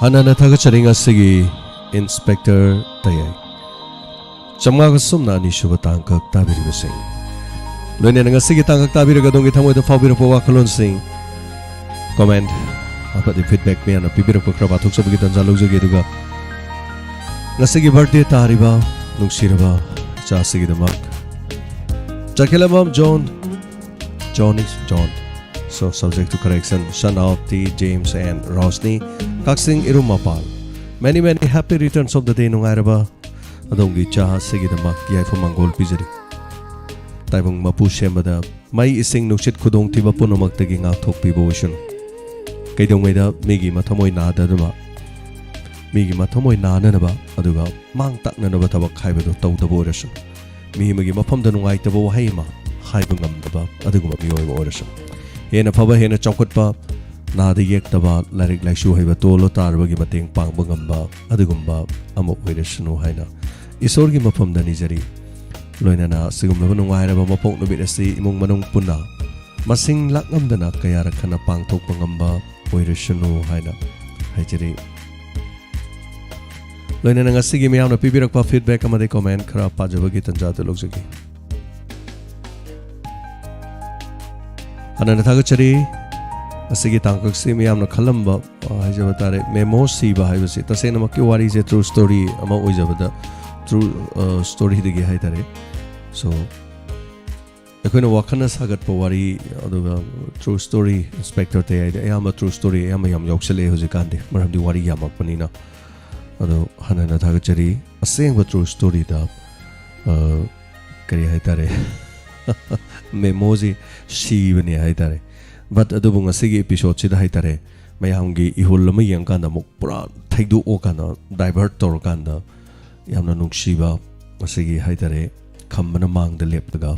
ꯍꯥꯟꯅꯅ ꯊꯥꯒꯠꯆꯔꯤ ꯉꯁꯤꯒꯤ Inspector ꯇꯌꯥꯏ꯫ ꯆꯥꯝꯃꯉꯥꯒ ꯁꯨꯞꯅ ꯑꯅꯤꯁꯨꯕ ꯇꯥꯡꯀꯛ ꯇꯥꯕꯤꯔꯤꯕꯁꯤꯡ, ꯂꯣꯏꯅꯅ ꯉꯁꯤꯒꯤ ꯇꯥꯡꯀꯛ ꯇꯥꯕꯤꯔꯒ ꯑꯗꯣꯝꯒꯤ ꯊꯃꯣꯏꯗ ꯐꯥꯎꯕꯤꯔꯛꯄ ꯋꯥꯈꯜꯂꯣꯟꯁꯤꯡ, comment ꯑꯃꯗꯤ feedback ꯃꯌꯥꯝꯅ ꯄꯤꯕꯤꯔꯛꯄ ꯈꯔ ꯄꯥꯊꯣꯛꯆꯕꯒꯤ ꯇꯥꯟꯖꯥ ꯂꯧꯖꯒꯦ꯫ ꯑꯗꯨꯒ ꯉꯁꯤꯒꯤ birthday ꯇꯥꯔꯤꯕ ꯅꯨꯡꯁꯤꯔꯕ ꯏꯆꯥꯁꯤꯒꯤꯗꯃꯛ ꯆꯥꯈꯦꯂꯝꯕꯝ zone, John is John, so subject to correction, son of T James and Rosni, ꯀꯛꯆꯤꯡ ꯏꯔꯨꯝ ꯃꯄꯥꯜ꯫ Many, many happy returns of the day꯫ ꯅꯨꯡꯉꯥꯏꯔꯕ ꯑꯗꯣꯝꯒꯤ ꯏꯆꯥ ꯑꯁꯤꯒꯤꯗꯃꯛ ꯌꯥꯏꯐ ꯃꯪꯒꯣꯜ ꯄꯤꯖꯔꯤ꯫ ꯇꯥꯏꯕꯪ ꯃꯄꯨ ꯁꯦꯝꯕꯗ ꯃꯩ, ꯏꯁꯤꯡ, ꯅꯨꯡꯁꯤꯠ, ꯈꯨꯗꯣꯡꯊꯤꯕ ꯄꯨꯝꯅꯃꯛꯇꯒꯤ ꯉꯥꯛꯊꯣꯛꯄꯤꯕ ꯑꯣꯏꯁꯅꯨ꯫ ꯀꯩꯗꯧꯉꯩꯗ ꯃꯤꯒꯤ ꯃꯊꯃꯣꯏ ꯅꯥꯗꯅꯕ, ꯃꯤꯒꯤ ꯃꯊꯃꯣꯏ ꯅꯥꯅꯅꯕ, ꯑꯗꯨꯒ ꯃꯥꯡ ꯇꯥꯛꯅꯅꯕ ꯊꯕꯛ ꯍꯥꯏꯕꯗꯨ ꯇꯧꯗꯕ ꯑꯣꯏꯔꯁꯅꯨ꯫ ꯃꯤ ꯑꯃꯒꯤ ꯃꯐꯝꯗ ꯅꯨꯡꯉꯥꯏꯇꯕ ꯋꯥꯍꯩ ꯑꯃ ꯍꯥꯏꯕ ꯉꯝꯗꯕ ꯑꯗꯨꯒꯨꯝꯕ ꯃꯤꯑꯣꯏ ꯑꯃ ꯑꯣꯏꯔꯁꯅꯨ꯫ ꯍꯦꯟꯅ ꯐꯕ, ꯍꯦꯟꯅ ꯆꯥꯎꯈꯠꯄ, ꯅꯥꯗ ꯌꯦꯛꯇꯕ, ꯂꯥꯏꯔꯤꯛ ꯂꯥꯏꯁꯨ ꯍꯩꯕ, ꯇꯣꯜꯂꯣ ꯇꯥꯔꯕꯒꯤ ꯃꯇꯦꯡ ꯄꯥꯡꯕ ꯉꯝꯕ ꯑꯗꯨꯒꯨꯝꯕ ꯑꯃ ꯑꯣꯏꯔꯁꯅꯨ ꯍꯥꯏꯅ ꯏꯁꯣꯔꯒꯤ ꯃꯐꯝꯗ ꯅꯤꯖꯔꯤ꯫ ꯂꯣꯏꯅꯅ ꯑꯁꯤꯒꯨꯝꯂꯕ ꯅꯨꯡꯉꯥꯏꯔꯕ ꯃꯄꯣꯛ ꯅꯨꯃꯤꯠ ꯑꯁꯤ ꯏꯃꯨꯡ ꯃꯅꯨꯡ ꯄꯨꯟꯅ ꯃꯁꯤꯡ ꯂꯥꯛꯉꯝꯗꯅ ꯀꯌꯥꯔꯛ ꯍꯟꯅ ꯄꯥꯡꯊꯣꯛꯄ ꯉꯝꯕ ꯑꯣꯏꯔꯁꯅꯨ ꯍꯥꯏꯅ ꯍꯥꯏꯖꯔꯤ꯫ ꯂꯣꯏꯅꯅ ꯉꯁꯤꯒꯤ ꯃꯤꯌꯥꯝꯅ ꯄꯤꯕꯤꯔꯛꯄ feedback ꯑꯃꯗꯤ comment ꯈꯔ ꯄꯥꯖꯕꯒꯤ ꯇꯟꯖꯥ ꯑꯗꯨ ꯂꯧꯖꯒꯦ꯫ ꯍꯥꯟꯅꯅ ꯊꯥꯒꯠꯆꯔꯤ꯫ ꯉꯁꯤꯒꯤ ꯇꯥꯡꯀꯛꯁꯤ ꯃꯤꯌꯥꯝꯅ ꯈꯜꯂꯝꯕ, ꯑ, ꯍꯥꯏꯖꯕ ꯇꯥꯔꯦ, ꯃꯦꯃꯣ ꯁꯤꯕ ꯍꯥꯏꯕꯁꯤ ꯇꯁꯦꯡꯅꯃꯛꯀꯤ ꯋꯥꯔꯤꯁꯦ true story ꯑꯃ ꯑꯣꯏꯖꯕꯗ true storyꯗꯒꯤ ꯍꯥꯏꯇꯥꯔꯦ꯫ So ꯑꯩꯈꯣꯏꯅ ꯋꯥꯈꯜꯅ ꯁꯥꯒꯠꯄ ꯋꯥꯔꯤ, ꯑꯗꯨꯒ true story, ꯏꯟꯁꯄꯦꯛꯇꯔ ꯇꯌꯥꯏꯗ ꯑꯌꯥꯝꯕ true story ꯑꯌꯥꯝꯕ ꯌꯥꯝ ꯌꯥꯎꯁꯜꯂꯛꯑꯦ ꯍꯧꯖꯤꯛꯀꯥꯟꯗꯤ, ꯃꯔꯝꯗꯤ ꯋꯥꯔꯤ ꯌꯥꯝꯃꯛꯄꯅꯤꯅ꯫ ꯑꯗꯣ ꯍꯟꯅ ꯍꯟꯅ ꯊꯥꯒꯠꯆꯔꯤ꯫ ꯑꯁꯦꯡꯕ true storyꯗ ꯀꯔꯤ ꯍꯥꯏꯇꯥꯔꯦ, ꯃꯦꯃꯣꯁꯤ ꯁꯤꯕꯅꯦ ꯍꯥꯏꯇꯥꯔꯦ꯫ But ꯑꯗꯨꯕꯨ ꯉꯁꯤꯒꯤ episodeꯁꯤꯗ ꯍꯥꯏꯇꯥꯔꯦ, ꯃꯌꯥꯝꯒꯤ ꯏꯍꯨꯜ ꯑꯃ ꯌꯦꯡꯉꯀꯥꯟꯗ ꯑꯃꯨꯛ ꯄꯨꯔꯥ ꯊꯩꯗꯣꯛꯑꯀꯥꯟꯗ, divert ꯇꯧꯔꯀꯥꯟꯗ ꯌꯥꯝꯅ ꯅꯨꯡꯁꯤꯕ, ꯉꯁꯤꯒꯤ ꯍꯥꯏꯇꯥꯔꯦ, ꯈꯝꯕꯅ ꯃꯥꯡꯗ ꯂꯦꯞꯂꯒ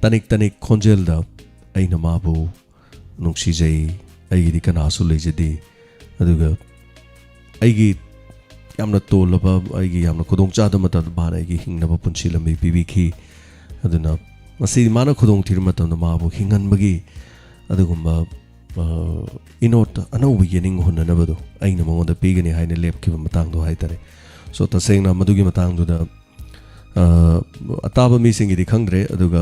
ꯇꯅꯤꯛ ꯇꯅꯤꯛ ꯈꯣꯟꯖꯦꯜꯗ "ꯑꯩꯅ ꯃꯥꯕꯨ ꯅꯨꯡꯁꯤꯖꯩ, ꯑꯩꯒꯤꯗꯤ ꯀꯅꯥꯁꯨ ꯂꯩꯖꯗꯦ, ꯑꯗꯨꯒ ꯑꯩꯒꯤ ꯌꯥꯝꯅ ꯇꯣꯜꯂꯕ, ꯑꯩꯒꯤ ꯌꯥꯝꯅ ꯈꯨꯗꯣꯡꯆꯥꯗꯕ ꯃꯇꯝꯗ ꯃꯥꯅ ꯑꯩꯒꯤ ꯍꯤꯡꯅꯕ ꯄꯨꯟꯁꯤ ꯂꯝꯕꯤ ꯄꯤꯕꯤꯈꯤ꯫ ꯑꯗꯨꯅ ꯃꯁꯤ ꯃꯥꯅ ꯈꯨꯗꯣꯡ ꯊꯤꯔꯕ ꯃꯇꯝꯗ ꯃꯥꯕꯨ ꯍꯤꯡꯍꯟꯕꯒꯤ ꯑꯗꯨꯒꯨꯝꯕ ꯏꯅꯣꯠ ꯑꯅꯧꯕ ꯌꯦꯅꯤꯡ ꯍꯨꯟꯅꯅꯕꯗꯣ ꯑꯩꯅ ꯃꯉꯣꯟꯗ ꯄꯤꯒꯅꯤ" ꯍꯥꯏꯅ ꯂꯦꯞꯈꯤꯕ ꯃꯇꯥꯡꯗꯣ ꯍꯥꯏꯇꯥꯔꯦ꯫ So ꯇꯁꯦꯡꯅ ꯃꯗꯨꯒꯤ ꯃꯇꯥꯡꯗꯨꯗ ꯑꯇꯥꯕ ꯃꯤꯁꯤꯡꯒꯤꯗꯤ ꯈꯪꯗ꯭ꯔꯦ, ꯑꯗꯨꯒ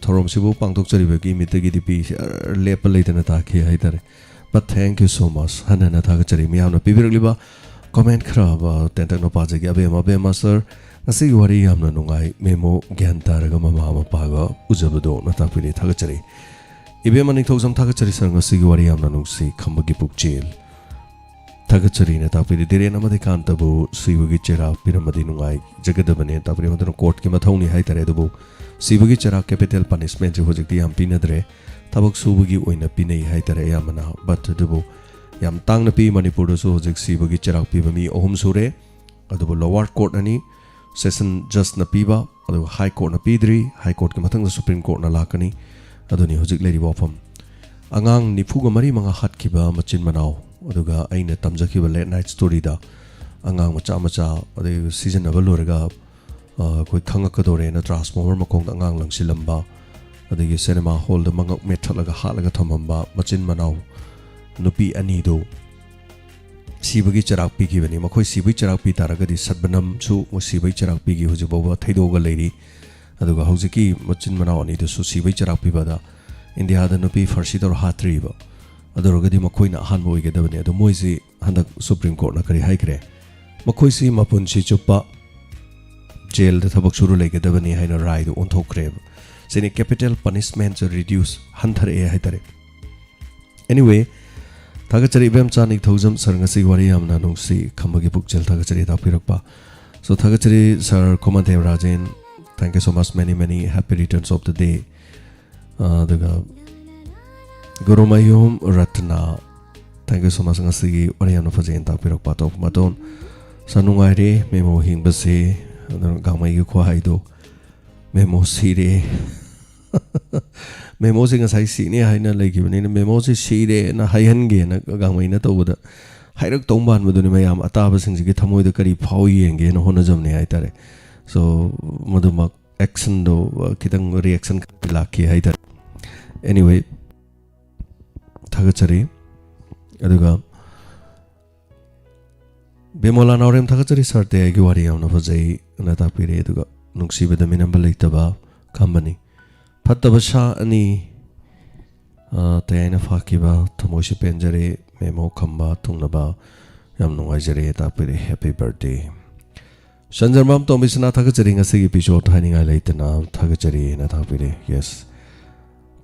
ꯊꯧꯔꯝꯁꯤꯕꯨ ꯄꯥꯡꯊꯣꯛꯆꯔꯤꯕꯒꯤ ꯃꯤꯠꯇꯒꯤꯗꯤ ꯄꯤꯁꯦ ꯂꯦꯞꯄ ꯂꯩꯇꯅ ꯇꯥꯈꯤ ꯍꯥꯏꯇꯥꯔꯦ꯫ But thank you so much, ꯍꯟꯅ ꯍꯟꯅ ꯊꯥꯒꯠꯆꯔꯤ꯫ ꯃꯤꯌꯥꯝꯅ ꯄꯤꯕꯤꯔꯛꯂꯤꯕ comment ꯈꯔ ꯇꯦꯟꯇꯛꯅ ꯄꯥꯖꯒꯦ꯫ "ꯑꯕꯦꯝ, ꯑꯕꯦꯝꯃ ꯁꯔ, ꯉꯁꯤꯒꯤ ꯋꯥꯔꯤ ꯌꯥꯝꯅ ꯅꯨꯡꯉꯥꯏ꯫ ꯃꯦꯃꯣ ꯒ꯭ꯌꯥꯟ ꯇꯥꯔꯒ ꯃꯃꯥ ꯃꯄꯥꯒ ꯎꯖꯕꯗꯣꯅ" ꯇꯥꯛꯄꯤꯔꯤ꯫ ꯊꯥꯒꯠꯆꯔꯤ꯫ "ꯏꯕꯦꯝꯃ ꯅꯤꯡꯊꯧꯖꯝ, ꯊꯥꯒꯠꯆꯔꯤ ꯁꯔ, ꯉꯁꯤꯒꯤ ꯋꯥꯔꯤ ꯌꯥꯝꯅ ꯅꯨꯡꯁꯤ꯫ ꯈꯝꯕꯒꯤ ꯄꯨꯛꯆꯦꯜ" ꯊꯥꯒꯠꯆꯔꯤꯅ ꯇꯥꯛꯄꯤꯔꯤ꯫ "ꯙꯤꯔꯦꯟ ꯑꯃꯗꯤ ꯀꯥꯟꯇꯕꯨ ꯁꯤꯕꯒꯤ ꯆꯩꯔꯥꯛ ꯄꯤꯔꯝꯃꯗꯤ ꯅꯨꯡꯉꯥꯏꯖꯒꯗꯕꯅꯦ" ꯇꯥꯛꯄꯤꯔꯤ꯫ ꯃꯗꯨꯅ courtꯀꯤ ꯃꯊꯧꯅꯤ ꯍꯥꯏꯇꯥꯔꯦ꯫ ꯑꯗꯨꯕꯨ ꯁꯤꯕꯒꯤ ꯆꯩꯔꯥꯛ, capital punishmentꯁꯦ ꯍꯧꯖꯤꯛꯇꯤ ꯌꯥꯝ ꯄꯤꯅꯗ꯭ꯔꯦ, ꯊꯕꯛ ꯁꯨꯕꯒꯤ ꯑꯣꯏꯅ ꯄꯤꯅꯩ ꯍꯥꯏꯇꯥꯔꯦ ꯑꯌꯥꯝꯕꯅ꯫ But ꯑꯗꯨꯕꯨ ꯌꯥꯝ ꯇꯥꯡꯅ ꯄꯤ꯫ ꯃꯅꯤꯄꯨꯔꯗꯁꯨ ꯍꯧꯖꯤꯛ ꯁꯤꯕꯒꯤ ꯆꯩꯔꯥꯛ ꯄꯤꯕ ꯃꯤ ꯑꯍꯨꯝ ꯁꯨꯔꯦ꯫ ꯑꯗꯨꯕꯨ lower courtꯅꯅꯤ, session judgeꯅ ꯄꯤꯕ, ꯑꯗꯨꯒ high courtꯅ ꯄꯤꯗ꯭ꯔꯤ, high courtꯀꯤ ꯃꯊꯪꯗ supreme courtꯅ ꯂꯥꯛꯀꯅꯤ꯫ ꯑꯗꯨꯅꯤ ꯍꯧꯖꯤꯛ ꯂꯩꯔꯤꯕ ꯋꯥꯐꯝ꯫ ꯑꯉꯥꯡ ꯅꯤꯐꯨꯒ ꯃꯔꯤ ꯃꯉꯥ ꯍꯥꯠꯈꯤꯕ ꯃꯆꯤꯟ ꯃꯅꯥꯎ, ꯑꯗꯨꯒ ꯑꯩꯅ ꯇꯝꯖꯈꯤꯕ late night storyꯗ ꯑꯉꯥꯡ ꯃꯆꯥ ꯃꯆꯥ, ꯑꯗꯩ ꯁꯤꯖꯤꯟꯅꯕ ꯂꯣꯏꯔꯒ, ꯑ, ꯑꯩꯈꯣꯏ ꯈꯪꯉꯛꯀꯗꯧꯔꯦꯅ transformer ꯃꯈꯣꯡꯗ ꯑꯉꯥꯡ ꯂꯪꯁꯤꯜꯂꯝꯕ, ꯑꯗꯒꯤ cinema hallꯗ ꯃꯉꯛ ꯃꯦꯠꯊꯠꯂꯒ ꯍꯥꯠꯂꯒ ꯊꯝꯃꯝꯕ ꯃꯆꯤꯟ ꯃꯅꯥꯎ ꯅꯨꯄꯤ ꯑꯅꯤꯗꯨ ꯁꯤꯕꯒꯤ ꯆꯩꯔꯥꯛ ꯄꯤꯈꯤꯕꯅꯤ꯫ ꯃꯈꯣꯏ ꯁꯤꯕꯒꯤ ꯆꯩꯔꯥꯛ ꯄꯤ ꯇꯥꯔꯒꯗꯤ ꯁꯠꯕꯅꯝꯁꯨ ꯁꯤꯕꯒꯤ ꯆꯩꯔꯥꯛ ꯄꯤꯈꯤ, ꯍꯧꯖꯤꯛ ꯐꯥꯎꯕ ꯊꯩꯗꯣꯛꯑꯒ ꯂꯩꯔꯤ꯫ ꯑꯗꯨꯒ ꯍꯧꯖꯤꯛꯀꯤ ꯃꯆꯤꯟ ꯃꯅꯥꯎ ꯑꯅꯤꯗꯨꯁꯨ ꯁꯤꯕꯒꯤ ꯆꯩꯔꯥꯛ ꯄꯤꯕꯗ ꯏꯟꯗꯤꯌꯥꯗ ꯅꯨꯄꯤ ꯐꯥꯔꯁꯤ ꯇꯧꯔ ꯍꯥꯠꯇ꯭ꯔꯤꯕ꯫ ꯑꯗꯨ ꯑꯣꯏꯔꯒꯗꯤ ꯃꯈꯣꯏꯅ ꯑꯍꯥꯟꯕ ꯑꯣꯏꯒꯗꯕꯅꯤ꯫ ꯑꯗꯣ ꯃꯣꯏꯁꯤ ꯍꯟꯗꯛ supreme courtꯅ ꯀꯔꯤ ꯍꯥꯏꯈ꯭ꯔꯦ? ꯃꯈꯣꯏꯁꯤ ꯃꯄꯨꯟꯁꯤ ꯆꯨꯞꯄ ꯖꯦꯜꯗ ꯊꯕꯛ ꯁꯨꯔ ꯂꯩꯒꯗꯕꯅꯤ ꯍꯥꯏꯅ ꯔꯥꯏꯗꯣ ꯑꯣꯟꯊꯣꯛꯈ꯭ꯔꯦꯕ꯫ ꯁꯤꯅꯤ capital punishment reduce, ꯍꯟꯊꯔꯛꯑꯦ ꯍꯥꯏꯇꯥꯔꯦ꯫ Anyway, ꯊꯥꯒꯠꯆꯔꯤ ꯏꯕꯦꯝꯆꯥ ꯅꯤꯡꯊꯧꯖꯝ ꯁꯥꯔ, ꯉꯁꯤꯒꯤ ꯋꯥꯔꯤ ꯌꯥꯝꯅ ꯅꯨꯡꯁꯤ, ꯈꯝꯕꯒꯤ ꯄꯨꯛꯆꯦꯜ ꯊꯥꯒꯠꯆꯔꯤ ꯇꯥꯛꯄꯤꯔꯛꯄ꯫ So, ꯊꯥꯒꯠꯆꯔꯤ ꯁꯥꯔ ꯈꯣꯃꯟꯊꯦꯝ Rajen, thank you so much, many many happy returns of the day꯫ ꯑꯗꯨꯒ Gurumayum Ratna, thank you so much, ꯉꯁꯤꯒꯤ ꯋꯥꯔꯤ ꯌꯥꯝꯅ ꯐꯖꯩꯅ ꯇꯥꯛꯄꯤꯔꯛꯄ꯫ ꯑꯇꯣꯞꯄ ꯃꯇꯣꯟ ꯁꯥꯔ, ꯅꯨꯡꯉꯥꯏꯔꯦ ꯃꯦꯃꯣ ꯍꯤꯡꯕꯁꯦ꯫ ꯑꯗꯨꯅ ꯒꯥꯡꯃꯩꯒꯤ ꯈꯨꯍꯥꯏꯗꯣ, "ꯃꯦꯃꯣ ꯁꯤꯔꯦ"꯫ ꯃꯦꯃꯣꯁꯦ ꯉꯁꯥꯏ ꯁꯤꯅꯤ ꯍꯥꯏꯅ ꯂꯩꯈꯤꯕꯅꯤꯅ, ꯃꯦꯃꯣꯁꯦ ꯁꯤꯔꯦꯅ ꯍꯥꯏꯍꯟꯒꯦꯅ ꯒꯥꯡꯃꯩꯅ ꯇꯧꯕꯗ, ꯍꯥꯏꯔꯛꯇꯧ ꯃꯥꯟꯕꯗꯨꯅꯤ, ꯃꯌꯥꯝ ꯑꯇꯥꯕꯁꯤꯡꯁꯤꯒꯤ ꯊꯃꯣꯏꯗ ꯀꯔꯤ ꯐꯥꯎꯏ ꯌꯦꯡꯒꯦꯅ ꯍꯣꯠꯅꯖꯕꯅꯦ ꯍꯥꯏꯇꯥꯔꯦ꯫ So, ꯃꯗꯨꯃꯛ actionꯗꯣ, ꯑ, ꯈꯤꯇꯪ reaction ꯈꯔꯗꯤ ꯂꯥꯛꯈꯤ ꯍꯥꯏꯇꯥꯔꯦ꯫ Anyway, ꯊꯥꯒꯠꯆꯔꯤ꯫ ꯑꯗꯨꯒ ꯕꯦꯃꯣꯂꯥ ꯅꯥꯎꯔꯦꯝ, ꯊꯥꯒꯠꯆꯔꯤ ꯁꯥꯔ, ꯇꯦ ꯑꯩꯒꯤ ꯋꯥꯔꯤ ꯌꯥꯝꯅ ꯐꯖꯩ ꯑꯅ ꯇꯥꯛꯄꯤꯔꯦ꯫ ꯑꯗꯨꯒ ꯅꯨꯡꯁꯤꯕꯗ ꯃꯤꯅꯝꯕ ꯂꯩꯇꯕ ꯈꯝꯕꯅꯤ꯫ ꯐꯠꯇꯕ ꯁꯥ ꯑꯅꯤ, ꯑ, ꯇꯌꯥꯏꯅ ꯐꯥꯈꯤꯕ, ꯊꯃꯣꯏꯁꯨ ꯄꯦꯟꯖꯔꯦ꯫ ꯃꯦꯃꯣ ꯈꯝꯕ ꯊꯨꯡꯅꯕ ꯌꯥꯝ ꯅꯨꯡꯉꯥꯏꯖꯔꯦ ꯇꯥꯛꯄꯤꯔꯦ꯫ Happy birthday꯫ ꯁꯟꯖꯔꯃꯥꯝ ꯇꯣꯝꯕꯤꯁꯅꯥ, ꯊꯥꯒꯠꯆꯔꯤ꯫ ꯉꯁꯤꯒꯤ episode ꯍꯥꯏꯅꯤꯡꯉꯥꯏ ꯂꯩꯇꯅ ꯊꯥꯒꯠꯆꯔꯤ ꯍꯥꯏꯅ ꯇꯥꯛꯄꯤꯔꯦ꯫ Yes꯫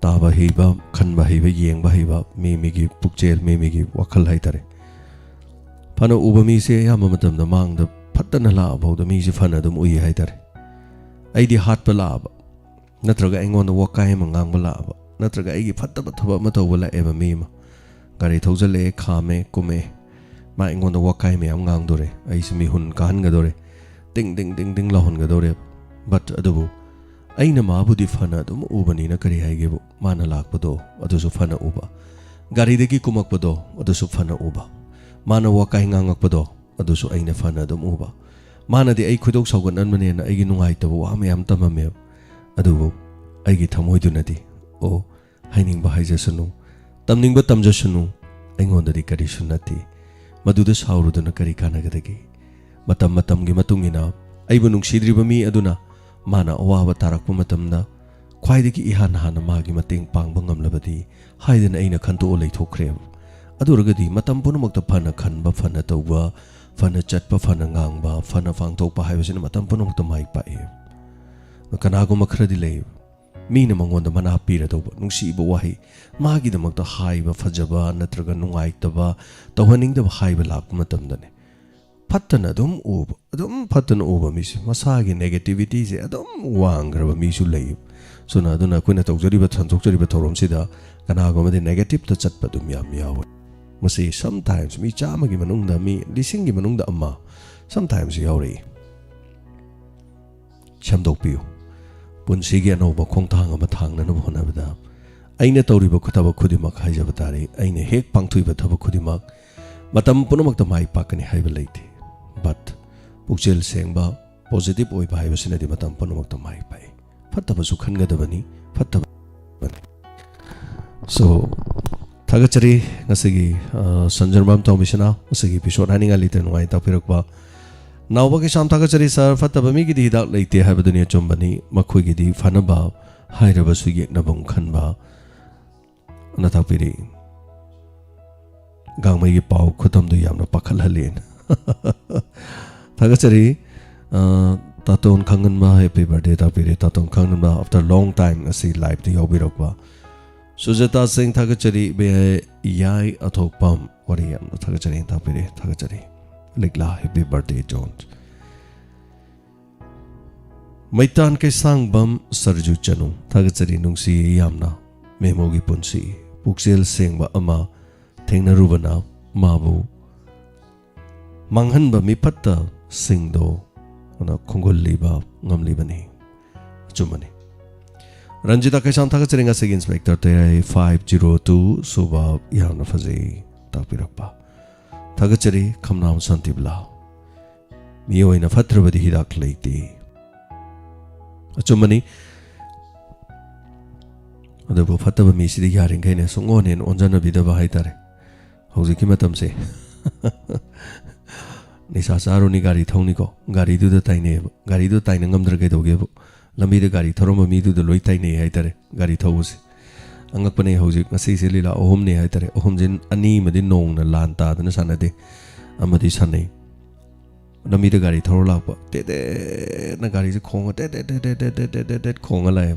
ꯇꯥꯕ ꯍꯩꯕ, ꯈꯟꯕ ꯍꯩꯕ, ꯌꯦꯡꯕ ꯍꯩꯕ, ꯃꯤ ꯃꯤꯒꯤ ꯄꯨꯛꯆꯦꯜ, ꯃꯤ ꯃꯤꯒꯤ ꯋꯥꯈꯜ ꯍꯥꯏꯇꯥꯔꯦ꯫ ꯐꯅ ꯎꯕ ꯃꯤꯁꯦ ꯑꯌꯥꯝꯕ ꯃꯇꯝꯗ ꯃꯥꯡꯗ ꯐꯠꯇꯅ ꯂꯥꯛꯑ ꯐꯥꯎꯗ ꯃꯤꯁꯦ ꯐꯅ ꯑꯗꯨꯝ ꯎꯏ ꯍꯥꯏꯇꯥꯔꯦ꯫ ꯑꯩꯗꯤ ꯍꯥꯠꯄ ꯂꯥꯛꯑꯕ, ꯅꯠꯇ꯭ꯔꯒ ꯑꯩꯉꯣꯟꯗ ꯋꯥꯀꯥꯏ ꯑꯃ ꯉꯥꯡꯕ ꯂꯥꯛꯑꯕ, ꯅꯠꯇ꯭ꯔꯒ ꯑꯩꯒꯤ ꯐꯠꯇꯕ ꯊꯕꯛ ꯑꯃ ꯇꯧꯕ ꯂꯥꯛꯑꯦꯕ ꯃꯤ ꯑꯃ꯫ ꯒꯥꯔꯤ ꯊꯧꯖꯜꯂꯛꯑꯦ, ꯈꯥꯝꯃꯦ, ꯀꯨꯝꯃꯛꯑꯦ꯫ ꯃꯥ ꯑꯩꯉꯣꯟꯗ ꯋꯥꯀꯥꯏ ꯃꯌꯥꯝ ꯉꯥꯡꯗꯣꯔꯦ, ꯑꯩꯁꯦ ꯃꯤꯍꯨꯟ ꯀꯥꯍꯟꯒꯗꯣꯔꯦ, ꯇꯤꯡ ꯇꯤꯡ ꯇꯤꯡ ꯇꯤꯡ ꯂꯥꯎꯍꯟꯒꯗꯣꯔꯦ꯫ But ꯑꯗꯨꯕꯨ ꯑꯩꯅ ꯃꯥꯕꯨꯗꯤ ꯐꯅ ꯑꯗꯨꯝ ꯎꯕꯅꯤꯅ ꯀꯔꯤ ꯍꯥꯏꯒꯦꯕꯨ, ꯃꯥꯅ ꯂꯥꯛꯄꯗꯣ ꯑꯗꯨꯁꯨ ꯐꯅ ꯎꯕ, ꯒꯥꯔꯤꯗꯒꯤ ꯀꯨꯝꯃꯛꯄꯗꯣ ꯑꯗꯨꯁꯨ ꯐꯅ ꯎꯕ, ꯃꯥꯅ ꯋꯥꯀꯥꯏ ꯉꯥꯡꯉꯛꯄꯗꯣ ꯑꯗꯨꯁꯨ ꯑꯩꯅ ꯐꯅ ꯑꯗꯨꯝ ꯎꯕ꯫ ꯃꯥꯅꯗꯤ ꯑꯩ ꯈꯣꯏꯗꯧ ꯁꯥꯎꯒꯠꯍꯟꯕꯅꯦꯅ ꯑꯩꯒꯤ ꯅꯨꯡꯉꯥꯏꯇꯕ ꯋꯥ ꯃꯌꯥꯝ ꯇꯝꯃꯝꯃꯦꯕ꯫ ꯑꯗꯨꯕꯨ ꯑꯩꯒꯤ ꯊꯃꯣꯏꯗꯨꯅꯗꯤ, "ꯑꯣ, ꯍꯥꯏꯅꯤꯡꯕ ꯍꯥꯏꯖꯁꯅꯨ, ꯇꯝꯅꯤꯡꯕ ꯇꯝꯖꯁꯅꯨ, ꯑꯩꯉꯣꯟꯗꯗꯤ ꯀꯔꯤꯁꯨ ꯅꯠꯇꯦ꯫ ꯃꯗꯨꯗ ꯁꯥꯎꯔꯨꯗꯨꯅ ꯀꯔꯤ ꯀꯥꯟꯅꯒꯗꯒꯦ?" ꯃꯇꯝ ꯃꯇꯝꯒꯤ ꯃꯇꯨꯡ ꯏꯟꯅ ꯑꯩꯕꯨ ꯅꯨꯡꯁꯤꯗ꯭ꯔꯤꯕ ꯃꯤ ꯑꯗꯨꯅ ꯃꯥꯅ ꯑꯋꯥꯕ ꯇꯥꯔꯛꯄ ꯃꯇꯝꯗ ꯈ꯭ꯋꯥꯏꯗꯒꯤ ꯏꯍꯥꯟ ꯍꯥꯟꯅ ꯃꯥꯒꯤ ꯃꯇꯦꯡ ꯄꯥꯡꯕ ꯉꯝꯂꯕꯗꯤ ꯍꯥꯏꯗꯅ ꯑꯩꯅ ꯈꯟꯇꯣꯛꯑ ꯂꯩꯊꯣꯛꯈ꯭ꯔꯦꯕ꯫ ꯑꯗꯨ ꯑꯣꯏꯔꯒꯗꯤ ꯃꯇꯝ ꯄꯨꯝꯅꯃꯛꯇ ꯐꯅ ꯈꯟꯕ, ꯐꯅ ꯇꯧꯕ, ꯐꯅ ꯆꯠꯄ, ꯐꯅ ꯉꯥꯡꯕ, ꯐꯅ ꯄꯥꯡꯊꯣꯛꯄ ꯍꯥꯏꯕꯁꯤꯅ ꯃꯇꯝ ꯄꯨꯝꯅꯃꯛꯇ ꯃꯥꯏ ꯄꯥꯛꯏ꯫ ꯀꯅꯥꯒꯨꯝꯕ ꯈꯔꯗꯤ ꯂꯩ, ꯃꯤꯅ ꯃꯉꯣꯟꯗ ꯃꯅꯥ ꯄꯤꯔꯗꯧꯕ ꯅꯨꯡꯁꯤꯕ ꯋꯥꯍꯩ, ꯃꯥꯒꯤꯗꯃꯛꯇ ꯍꯥꯏꯕ ꯐꯖꯕ ꯅꯠꯇ꯭ꯔꯒ ꯅꯨꯡꯉꯥꯏꯇꯕ, ꯇꯧꯍꯟꯅꯤꯡꯗꯕ ꯍꯥꯏꯕ ꯂꯥꯛꯄ ꯃꯇꯝꯗꯅꯦ, ꯐꯠꯇꯅ ꯑꯗꯨꯝ ꯎꯕ, ꯑꯗꯨꯝ ꯐꯠꯇꯅ ꯎꯕ ꯃꯤꯁꯦ, ꯃꯁꯥꯒꯤ negativity ꯁꯦ ꯑꯗꯨꯝ ꯋꯥꯡꯈ꯭ꯔꯕ ꯃꯤꯁꯨ ꯂꯩ꯫ ꯁꯨꯅ ꯑꯗꯨꯅ ꯑꯩꯈꯣꯏꯅ ꯇꯧꯖꯔꯤꯕ, ꯁꯟꯗꯣꯛꯆꯔꯤꯕ ꯊꯧꯔꯝꯁꯤꯗ ꯀꯅꯥꯒꯨꯝꯕꯗꯤ negative ꯇ ꯆꯠꯄ ꯑꯗꯨꯝ ꯌꯥꯝ ꯌꯥꯎꯋꯦ꯫ ꯃꯁꯤ sometimes ꯃꯤ ꯆꯥꯝꯃꯒꯤ ꯃꯅꯨꯡꯗ, ꯃꯤ ꯂꯤꯁꯤꯡꯒꯤ ꯃꯅꯨꯡꯗ ꯑꯃ sometimes ꯌꯥꯎꯔꯛꯏ꯫ ꯁꯦꯝꯗꯣꯛꯄꯤꯌꯨ꯫ ꯄꯨꯟꯁꯤꯒꯤ ꯑꯅꯧꯕ ꯈꯣꯡꯊꯥꯡ ꯑꯃ ꯊꯥꯡꯅꯅꯕ ꯍꯣꯠꯅꯕꯗ ꯑꯩꯅ ꯇꯧꯔꯤꯕ ꯊꯕꯛ ꯈꯨꯗꯤꯡꯃꯛ, ꯍꯥꯏꯖꯕ ꯇꯥꯔꯦ, ꯑꯩꯅ ꯍꯦꯛ ꯄꯥꯡꯊꯣꯛꯏꯕ ꯊꯕꯛ ꯈꯨꯗꯤꯡꯃꯛ ꯃꯇꯝ ꯄꯨꯝꯅꯃꯛꯇ ꯃꯥꯏ ꯄꯥꯛꯀꯅꯤ ꯍꯥꯏꯕ ꯂꯩꯇꯦ꯫ But ꯄꯨꯛꯆꯦꯜ ꯁꯦꯡꯕ, positive ꯑꯣꯏꯕ ꯍꯥꯏꯕꯁꯤꯅꯗꯤ ꯃꯇꯝ ꯄꯨꯝꯅꯃꯛꯇ ꯃꯥꯏ ꯄꯥꯛꯏ꯫ ꯐꯠꯇꯕꯁꯨ ꯈꯟꯒꯗꯕꯅꯤ, ꯐꯠꯇꯕꯅꯤ꯫ So, ꯊꯥꯒꯠꯆꯔꯤ ꯉꯁꯤꯒꯤ, ꯑ, ꯁꯟꯖꯔꯃꯥꯝ ꯇꯥꯎꯕꯤꯁꯤꯅ ꯉꯁꯤꯒꯤ episode ꯍꯥꯏꯅꯤꯡꯉꯥꯏ ꯂꯩꯇꯅ ꯅꯨꯡꯉꯥꯏ ꯇꯥꯛꯄꯤꯔꯛꯄ꯫ ꯅꯥꯎꯕ ꯀꯩꯁꯥꯝ, ꯊꯥꯒꯠꯆꯔꯤ sir꯫ ꯐꯠꯇꯕ ꯃꯤꯒꯤꯗꯤ ꯍꯤꯗꯥꯛ ꯂꯩꯇꯦ ꯍꯥꯏꯕꯗꯨꯅꯤ ꯑꯆꯨꯝꯕꯅꯤ꯫ ꯃꯈꯣꯏꯒꯤꯗꯤ ꯐꯅꯕ ꯍꯥꯏꯔꯕꯁꯨ ꯌꯦꯛꯅꯐꯝ ꯈꯟꯕ꯫ ꯑꯅ ꯇꯥꯛꯄꯤꯔꯤ꯫ ꯒꯥꯡꯃꯩꯒꯤ ꯄꯥꯎ ꯈꯨꯗꯝꯗꯨ ꯌꯥꯝꯅ ꯄꯥꯈꯠꯍꯜꯂꯤ꯫ ꯊꯥꯒꯠꯆꯔꯤ꯫ ꯑ, ꯇꯥꯇꯣꯟ ꯈꯥꯡꯉꯟꯕ happy birthday ꯇꯥꯛꯄꯤꯔꯦ꯫ ꯇꯥꯇꯣꯟ ꯈꯥꯡꯉꯟꯕ after long time ꯉꯁꯤ live ꯇ ꯌꯥꯎꯕꯤꯔꯛꯄ꯫ ꯁꯨꯖꯥꯇꯥ ꯁꯤꯡ ꯊꯥꯒꯠꯆꯔꯤ꯫ ꯕꯦ-, ꯌꯥꯏ ꯑꯊꯣꯛꯄꯝ ꯋꯥꯔꯤ ꯌꯥꯝꯅ ꯊꯥꯒꯠꯆꯔꯤ ꯇꯥꯛꯄꯤꯔꯦ꯫ ꯊꯥꯒꯠꯆꯔꯤ꯫ ꯂꯤꯛꯂꯥ happy birthday John꯫ ꯃꯩꯇꯥꯟ ꯀꯩꯁꯥꯡꯕꯝ ꯁꯔꯖꯨ ꯆꯅꯨ ꯊꯥꯒꯠꯆꯔꯤ꯫ ꯅꯨꯡꯁꯤꯌꯦ ꯌꯥꯝꯅ ꯃꯦꯃꯣꯒꯤ ꯄꯨꯟꯁꯤ꯫ ꯄꯨꯛꯆꯦꯜ ꯁꯦꯡꯕ ꯑꯃ ꯊꯦꯡꯅꯔꯨꯕꯅ ꯃꯥꯕꯨ ꯃꯥꯡꯍꯟꯕ ꯃꯤꯐꯠꯇꯁꯤꯡꯗꯣ ꯈꯣꯡꯒꯨꯜꯂꯤꯕ ꯉꯝꯂꯤꯕꯅꯤ꯫ ꯑꯆꯨꯝꯕꯅꯤ꯫ ꯔꯟꯖꯤꯇꯥ ꯀꯩꯁꯥꯝ ꯊꯥꯒꯠꯆꯔꯤ꯫ ꯉꯁꯤꯒꯤ Inspector ꯇꯩꯔꯥꯏ five zero two ꯁꯨꯕ ꯌꯥꯝꯅ ꯐꯖꯩ ꯇꯥꯛꯄꯤꯔꯛꯄ꯫ ꯊꯥꯒꯠꯆꯔꯤ ꯈꯝꯅꯥꯝ ꯁꯥꯟꯇꯤꯕꯂꯥ꯫ ꯃꯤꯑꯣꯏꯅ ꯐꯠꯇ꯭ꯔꯕꯗꯤ ꯍꯤꯗꯥꯛ ꯂꯩꯇꯦ꯫ ꯑꯆꯨꯝꯕꯅꯤ꯫ ꯑꯗꯨꯕꯨ ꯐꯠꯇꯕ ꯃꯤꯁꯤꯗꯤ ꯌꯥꯔꯤꯈꯩꯅꯦ ꯁꯨꯡꯑꯣꯟ ꯍꯦꯟ ꯑꯣꯟꯖꯟꯅꯕꯤꯗꯕ ꯍꯥꯏꯇꯥꯔꯦ꯫ ꯍꯧꯖꯤꯛꯀꯤ ꯃꯇꯝꯁꯦ ꯅꯤꯁꯥ ꯆꯥꯔꯨꯅꯤ, ꯒꯥꯔꯤ ꯊꯧꯅꯤꯀꯣ, ꯒꯥꯔꯤꯗꯨꯗ ꯇꯥꯏꯅꯩꯌꯦꯕ꯫ ꯒꯥꯔꯤꯗꯨ ꯇꯥꯏꯅ ꯉꯝꯗ꯭ꯔ ꯀꯩꯗꯧꯒꯦꯕ? ꯂꯝꯕꯤꯗ ꯒꯥꯔꯤ ꯊꯧꯔꯝꯕ ꯃꯤꯗꯨꯗ ꯂꯣꯏ ꯇꯥꯏꯅꯩ ꯍꯥꯏꯇꯥꯔꯦ, ꯒꯥꯔꯤ ꯊꯧꯕꯁꯦ꯫ ꯑꯉꯛꯄꯅꯦ, ꯍꯧꯖꯤꯛ ꯉꯁꯤꯁꯦ ꯂꯤꯂꯥ ꯑꯍꯨꯝꯅꯦ ꯍꯥꯏꯇꯥꯔꯦ꯫ ꯑꯍꯨꯝꯁꯦ, ꯑꯅꯤ ꯑꯃꯗꯤ ꯅꯣꯡꯅ ꯂꯥꯟ ꯇꯥꯗꯅ ꯁꯥꯟꯅꯗꯦ, ꯑꯃꯗꯤ ꯁꯥꯟꯅꯩ꯫ ꯂꯝꯕꯤꯗ ꯒꯥꯔꯤ ꯊꯧꯔ ꯂꯥꯛꯄ, ꯇꯦꯠ ꯇꯦꯠꯅ ꯒꯥꯔꯤꯁꯦ ꯈꯣꯡꯉ ꯇꯦꯠ ꯇꯦꯠ ꯇꯦꯠ ꯇꯦꯠ ꯇꯦꯠ ꯇꯦꯠ ꯇꯦꯠ ꯈꯣꯡꯉ ꯂꯥꯛꯑꯦ꯫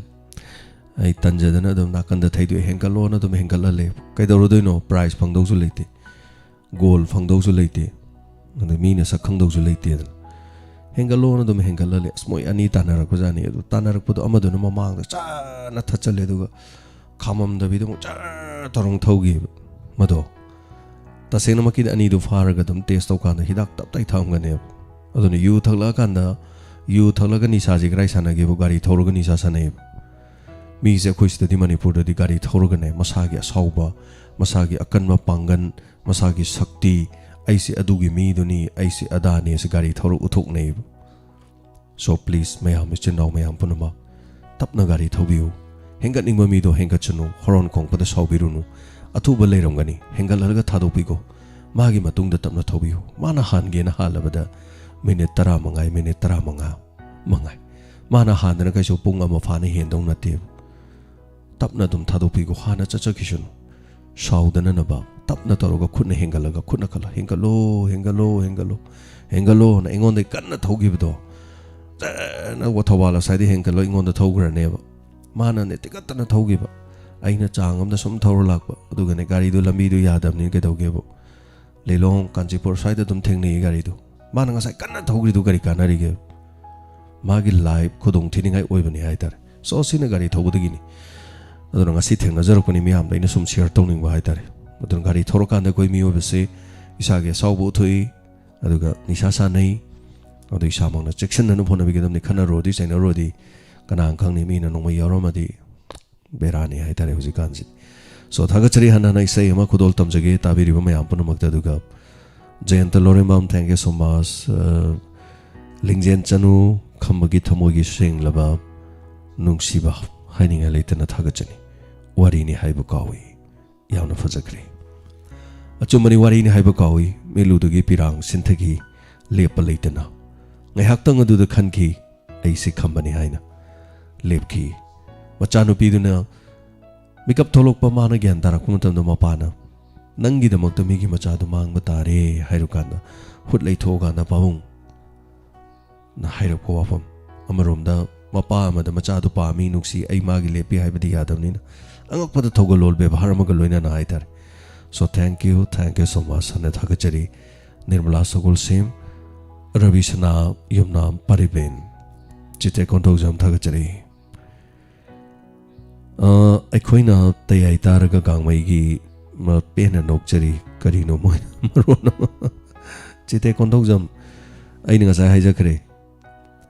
ꯑꯩ ꯇꯟꯖꯗꯅ ꯑꯗꯨꯝ ꯅꯥꯀꯟꯗ ꯊꯩꯗꯣꯛꯑꯦ, ꯍꯦꯟꯒꯠꯂꯣꯅ ꯑꯗꯨꯝ ꯍꯦꯟꯒꯠꯍꯜꯂꯦ꯫ ꯀꯩꯗꯧꯔꯨꯗꯣꯏꯅꯣ? ꯄ꯭ꯔꯥꯏꯖ ꯐꯪꯗꯧꯁꯨ ꯂꯩꯇꯦ, ꯒꯣꯜ ꯐꯪꯗꯧꯁꯨ ꯂꯩꯇꯦ, ꯑꯗ ꯃꯤꯅ ꯁꯛ ꯈꯪꯗꯧꯁꯨ ꯂꯩꯇꯦꯗꯅ ꯍꯦꯟꯒꯠꯂꯣꯅ ꯑꯗꯨꯝ ꯍꯦꯟꯒꯠꯍꯜꯂꯦ꯫ ꯑꯁ, ꯃꯣꯏ ꯑꯅꯤ ꯇꯥꯟꯅꯔꯛꯄꯖꯥꯠꯅꯤ꯫ ꯑꯗꯨ ꯇꯥꯟꯅꯔꯛꯄꯗꯣ ꯑꯃꯗꯨꯅ ꯃꯃꯥꯡꯗ ꯆꯥꯅ ꯊꯠꯆꯜꯂꯦ, ꯑꯗꯨꯒ ꯈꯥꯝꯃꯝꯗꯕꯤꯗ ꯑꯃꯨꯛ ꯆꯔ ꯇꯧꯔ ꯊꯧꯈꯤꯕ ꯃꯗꯣ꯫ ꯇꯁꯦꯡꯅꯃꯛꯀꯤꯗꯤ ꯑꯅꯤꯗꯨ ꯐꯥꯔꯒ ꯑꯗꯨꯝ ꯇꯦꯁ ꯇꯧꯀꯥꯟꯗ ꯍꯤꯗꯥꯛ ꯇꯞ ꯇꯥꯏ ꯊꯛꯑꯝꯒꯅꯦꯕ꯫ ꯑꯗꯨꯅ ꯌꯨ ꯊꯛꯂꯛꯑꯀꯥꯟꯗ, ꯌꯨ ꯊꯛꯂꯒ ꯅꯤꯁꯥꯁꯤ ꯀꯗꯥꯏ ꯁꯥꯟꯅꯒꯦꯕꯨ? ꯒꯥꯔꯤ ꯊꯧꯔꯒ ꯅꯤꯁꯥ ꯁꯥꯟꯅꯩꯌꯦꯕ꯫ ꯃꯤꯁꯦ ꯑꯩꯈꯣꯏ ꯁꯤꯗꯗꯤ, ꯃꯅꯤꯄꯨꯔꯗꯗꯤ ꯒꯥꯔꯤ ꯊꯧꯔꯒꯅꯦ, ꯃꯁꯥꯒꯤ ꯑꯁꯥꯎꯕ, ꯃꯁꯥꯒꯤ ꯑꯀꯟꯕ ꯄꯥꯡꯒꯟ, ꯃꯁꯥꯒꯤ ꯁꯛꯇꯤ, "ꯑꯩꯁꯦ ꯑꯗꯨꯒꯤ ꯃꯤꯗꯨꯅꯤ, ꯑꯩꯁꯦ ꯑꯗꯥꯅꯤ" ꯑꯁꯤ ꯒꯥꯔꯤ ꯊꯧꯔ ꯎꯠꯊꯣꯛꯅꯩꯌꯦꯕ꯫ So please, ꯃꯌꯥꯝ, ꯏꯆꯤꯟ ꯏꯅꯥꯎ ꯃꯌꯥꯝ ꯄꯨꯝꯅꯃꯛ, ꯇꯞꯅ ꯒꯥꯔꯤ ꯊꯧꯕꯤꯌꯨ꯫ ꯍꯦꯟꯒꯠꯅꯤꯡꯕ ꯃꯤꯗꯣ ꯍꯦꯟꯒꯠꯁꯅꯨ, ꯍꯣꯔꯣꯟ ꯈꯣꯡꯄꯗ ꯁꯥꯎꯕꯤꯔꯨꯅꯨ꯫ ꯑꯊꯨꯕ ꯂꯩꯔꯝꯒꯅꯤ, ꯍꯦꯟꯒꯠꯍꯜꯂꯒ ꯊꯥꯗꯣꯛꯄꯤꯈꯣ꯫ ꯃꯥꯒꯤ ꯃꯇꯨꯡꯗ ꯇꯞꯅ ꯊꯧꯕꯤꯌꯨ꯫ ꯃꯥꯅ ꯍꯥꯟꯒꯦꯅ ꯍꯥꯜꯂꯕꯗ ꯃꯤꯅꯤꯠ ꯇꯔꯥ ꯃꯉꯥꯏ, ꯃꯤꯅꯤꯠ ꯇꯔꯥ ꯃꯉꯥ ꯃꯉꯥꯏ꯫ ꯃꯥꯅ ꯍꯥꯟꯗꯅ ꯀꯩꯁꯨ ꯄꯨꯡ ꯑꯃ ꯐꯥꯅ ꯍꯦꯟꯗꯧ ꯅꯠꯇꯦꯕ꯫ ꯇꯞꯅ ꯑꯗꯨꯝ ꯊꯥꯗꯣꯛꯄꯤꯈꯣ, ꯍꯥꯟꯅ ꯆꯠꯆꯈꯤꯁꯅꯨ꯫ ꯁꯥꯎꯗꯅꯅꯕ ꯇꯞꯅ ꯇꯧꯔꯒ ꯈꯨꯠꯅ ꯍꯦꯟꯒꯠꯂꯒ, ꯈꯨꯠꯅ ꯈꯜꯂ, "ꯍꯦꯟꯒꯠꯂꯣ, ꯍꯦꯟꯒꯠꯂꯣ, ꯍꯦꯟꯒꯠꯂꯣ, ꯍꯦꯟꯒꯠꯂꯣꯅ" ꯑꯩꯉꯣꯟꯗꯒꯤ ꯀꯟꯅ ꯊꯧꯈꯤꯕꯗꯣ, ꯖꯔꯅ ꯊꯧꯕꯥꯜ ꯑꯁ꯭ꯋꯥꯏꯗ ꯍꯦꯟꯒꯠꯂꯣ ꯑꯩꯉꯣꯟꯗ ꯊꯧꯈ꯭ꯔꯅꯦꯕ꯫ ꯃꯥꯅꯅꯦ ꯇꯤꯀꯠꯇꯅ ꯊꯧꯈꯤꯕ, ꯑꯩꯅ ꯆꯥꯡ ꯑꯃꯗ ꯁꯨꯝ ꯊꯧꯔ ꯂꯥꯛꯄ꯫ ꯑꯗꯨꯒꯅꯦ ꯒꯥꯔꯤꯗꯨ ꯂꯝꯕꯤꯗꯨ ꯌꯥꯗꯕꯅꯤꯅ ꯀꯩꯗꯧꯒꯦꯕꯨ, ꯂꯤꯂꯣꯡ, ꯀꯥꯟꯆꯤꯄꯨꯔ ꯁ꯭ꯋꯥꯏꯗ ꯑꯗꯨꯝ ꯊꯦꯡꯅꯩꯌꯦ ꯒꯥꯔꯤꯗꯨ꯫ ꯃꯥꯅ ꯉꯁꯥꯏ ꯀꯟꯅ ꯊꯧꯈ꯭ꯔꯤꯗꯨ ꯀꯔꯤ ꯀꯥꯟꯅꯔꯤꯒꯦ? ꯃꯥꯒꯤ ꯂꯥꯏꯐ ꯈꯨꯗꯣꯡ ꯊꯤꯅꯤꯡꯉꯥꯏ ꯑꯣꯏꯕꯅꯤ ꯍꯥꯏꯇꯥꯔꯦ꯫ So, ꯁꯤꯅ ꯒꯥꯔꯤ ꯊꯧꯕꯗꯒꯤꯅꯤ꯫ ꯑꯗꯨꯅ ꯉꯁꯤ ꯊꯦꯡꯅꯖꯔꯛꯄꯅꯤ, ꯃꯌꯥꯝꯗ ꯑꯩꯅ ꯁꯨꯝ ꯁꯤꯌꯔ ꯇꯧꯅꯤꯡꯕ ꯍꯥꯏꯇꯥꯔꯦ꯫ ꯑꯗꯨꯅ ꯒꯥꯔꯤ ꯊꯧꯔꯀꯥꯟꯗ ꯑꯩꯈꯣꯏ ꯃꯤꯑꯣꯏꯕꯁꯤ ꯏꯁꯥꯒꯤ ꯑꯁꯥꯎꯕ ꯎꯠꯊꯣꯛꯏ, ꯑꯗꯨꯒ ꯅꯤꯁꯥ ꯁꯥꯟꯅꯩ꯫ ꯑꯗꯨ ꯏꯁꯥꯃꯛꯅ ꯆꯦꯛꯁꯤꯟꯅꯅꯕ ꯍꯣꯠꯅꯕꯤꯒꯗꯕꯅꯤ꯫ ꯈꯠꯅꯔꯨꯔꯗꯤ, ꯆꯩꯅꯔꯨꯔꯗꯤ, ꯀꯅꯥꯅ ꯈꯪꯅꯤ, ꯃꯤꯅ ꯅꯣꯡꯃꯩ ꯌꯥꯎꯔꯝꯃꯗꯤ ꯕꯦꯔꯥꯅꯤ ꯍꯥꯏꯇꯥꯔꯦ ꯍꯧꯖꯤꯛꯀꯥꯟꯁꯤ꯫ So, ꯊꯥꯒꯠꯆꯔꯤ꯫ ꯍꯟꯅ ꯍꯟꯅ ꯏꯁꯩ ꯑꯃ ꯈꯨꯗꯣꯜ ꯇꯝꯖꯒꯦ ꯇꯥꯕꯤꯔꯤꯕ ꯃꯌꯥꯝ ꯄꯨꯝꯅꯃꯛꯇ꯫ ꯑꯗꯨꯒ ꯖꯌꯟꯇ ꯂꯣꯔꯦꯝꯕꯝ, thank you so much꯫ ꯑ, ꯂꯤꯡꯖꯦꯟ ꯆꯅꯨ, ꯈꯝꯕꯒꯤ ꯊꯃꯣꯏꯒꯤ ꯁꯦꯡꯂꯕ ꯅꯨꯡꯁꯤꯕ, ꯍꯥꯏꯅꯤꯡꯉꯥꯏ ꯂꯩꯇꯅ ꯊꯥꯒꯠꯆꯔꯤ꯫ ꯋꯥꯔꯤꯅꯤ ꯍꯥꯏꯕ ꯀꯥꯎꯏ꯫ ꯌꯥꯝꯅ ꯐꯖꯈ꯭ꯔꯦ꯫ ꯑꯆꯨꯝꯕꯅꯤ, ꯋꯥꯔꯤꯅꯤ ꯍꯥꯏꯕ ꯀꯥꯎꯏ꯫ ꯃꯤꯠꯂꯨꯗꯒꯤ ꯄꯤꯔꯥꯡ ꯁꯤꯟꯊꯈꯤ, ꯂꯦꯞꯄ ꯂꯩꯇꯅ꯫ ꯉꯥꯏꯍꯥꯛꯇꯪ ꯑꯗꯨꯗ ꯈꯟꯈꯤ, ꯑꯩꯁꯦ ꯈꯝꯕꯅꯤ ꯍꯥꯏꯅ꯫ ꯂꯦꯞꯈꯤ꯫ ꯃꯆꯥꯅꯨꯄꯤꯗꯨꯅ ꯃꯤꯀꯞ ꯊꯣꯛꯂꯛꯄ, ꯃꯥꯅ ꯒ꯭ꯌꯥꯟ ꯇꯥꯔꯛꯄ ꯃꯇꯝꯗ ꯃꯄꯥꯅ, "ꯅꯪꯒꯤꯗꯃꯛꯇ ꯃꯤꯒꯤ ꯃꯆꯥꯗꯨ ꯃꯥꯡꯕ ꯇꯥꯔꯦ" ꯍꯥꯏꯔꯨꯀꯥꯟꯗ, ꯍꯨꯠ ꯂꯩꯊꯣꯛꯑꯀꯥꯟꯗ ꯄꯥꯕꯨꯡ, ꯅ ꯍꯥꯏꯔꯛꯄ ꯋꯥꯐꯝ꯫ ꯑꯃꯔꯣꯝꯗ ꯃꯄꯥ ꯑꯃꯗ ꯃꯆꯥꯗꯨ ꯄꯥꯝꯃꯤ, ꯅꯨꯡꯁꯤ, ꯑꯩ ꯃꯥꯒꯤ ꯂꯦꯞꯄꯤ ꯍꯥꯏꯕꯗꯤ ꯌꯥꯗꯕꯅꯤꯅ, ꯑꯉꯛꯄꯗ ꯊꯧꯒꯜꯂꯣꯟ ꯕꯦꯕꯥꯔ ꯑꯃꯒ ꯂꯣꯏꯅꯅ ꯍꯥꯏꯇꯥꯔꯦ꯫ So thank you, thank you so much ꯍꯥꯏꯅ ꯊꯥꯒꯠꯆꯔꯤ꯫ ꯅꯤꯔꯃꯂꯥ ꯁꯒꯣꯜꯁꯦꯝ, ꯔꯕꯤ ꯁꯅꯥ, ꯌꯨꯝꯅꯥꯝ ꯄꯥꯔꯤꯕꯦꯟ, ꯆꯤꯇꯦ ꯀꯣꯟꯊꯧꯖꯝ ꯊꯥꯒꯠꯆꯔꯤ꯫ ꯑ, ꯑꯩꯈꯣꯏꯅ ꯇꯌꯥꯏ ꯇꯥꯔꯒ ꯒꯥꯡꯃꯩꯒꯤ ꯃ-, ꯄꯦꯟꯅ ꯅꯣꯛꯆꯔꯤ꯫ ꯀꯔꯤꯅꯣ ꯃꯣꯏꯅ ꯃꯔꯣꯟ ꯑꯃ? ꯆꯤꯇꯦ ꯀꯣꯟꯊꯧꯖꯝ, ꯑꯩꯅ ꯉꯁꯥꯏ ꯍꯥꯏꯖꯈ꯭ꯔꯦ,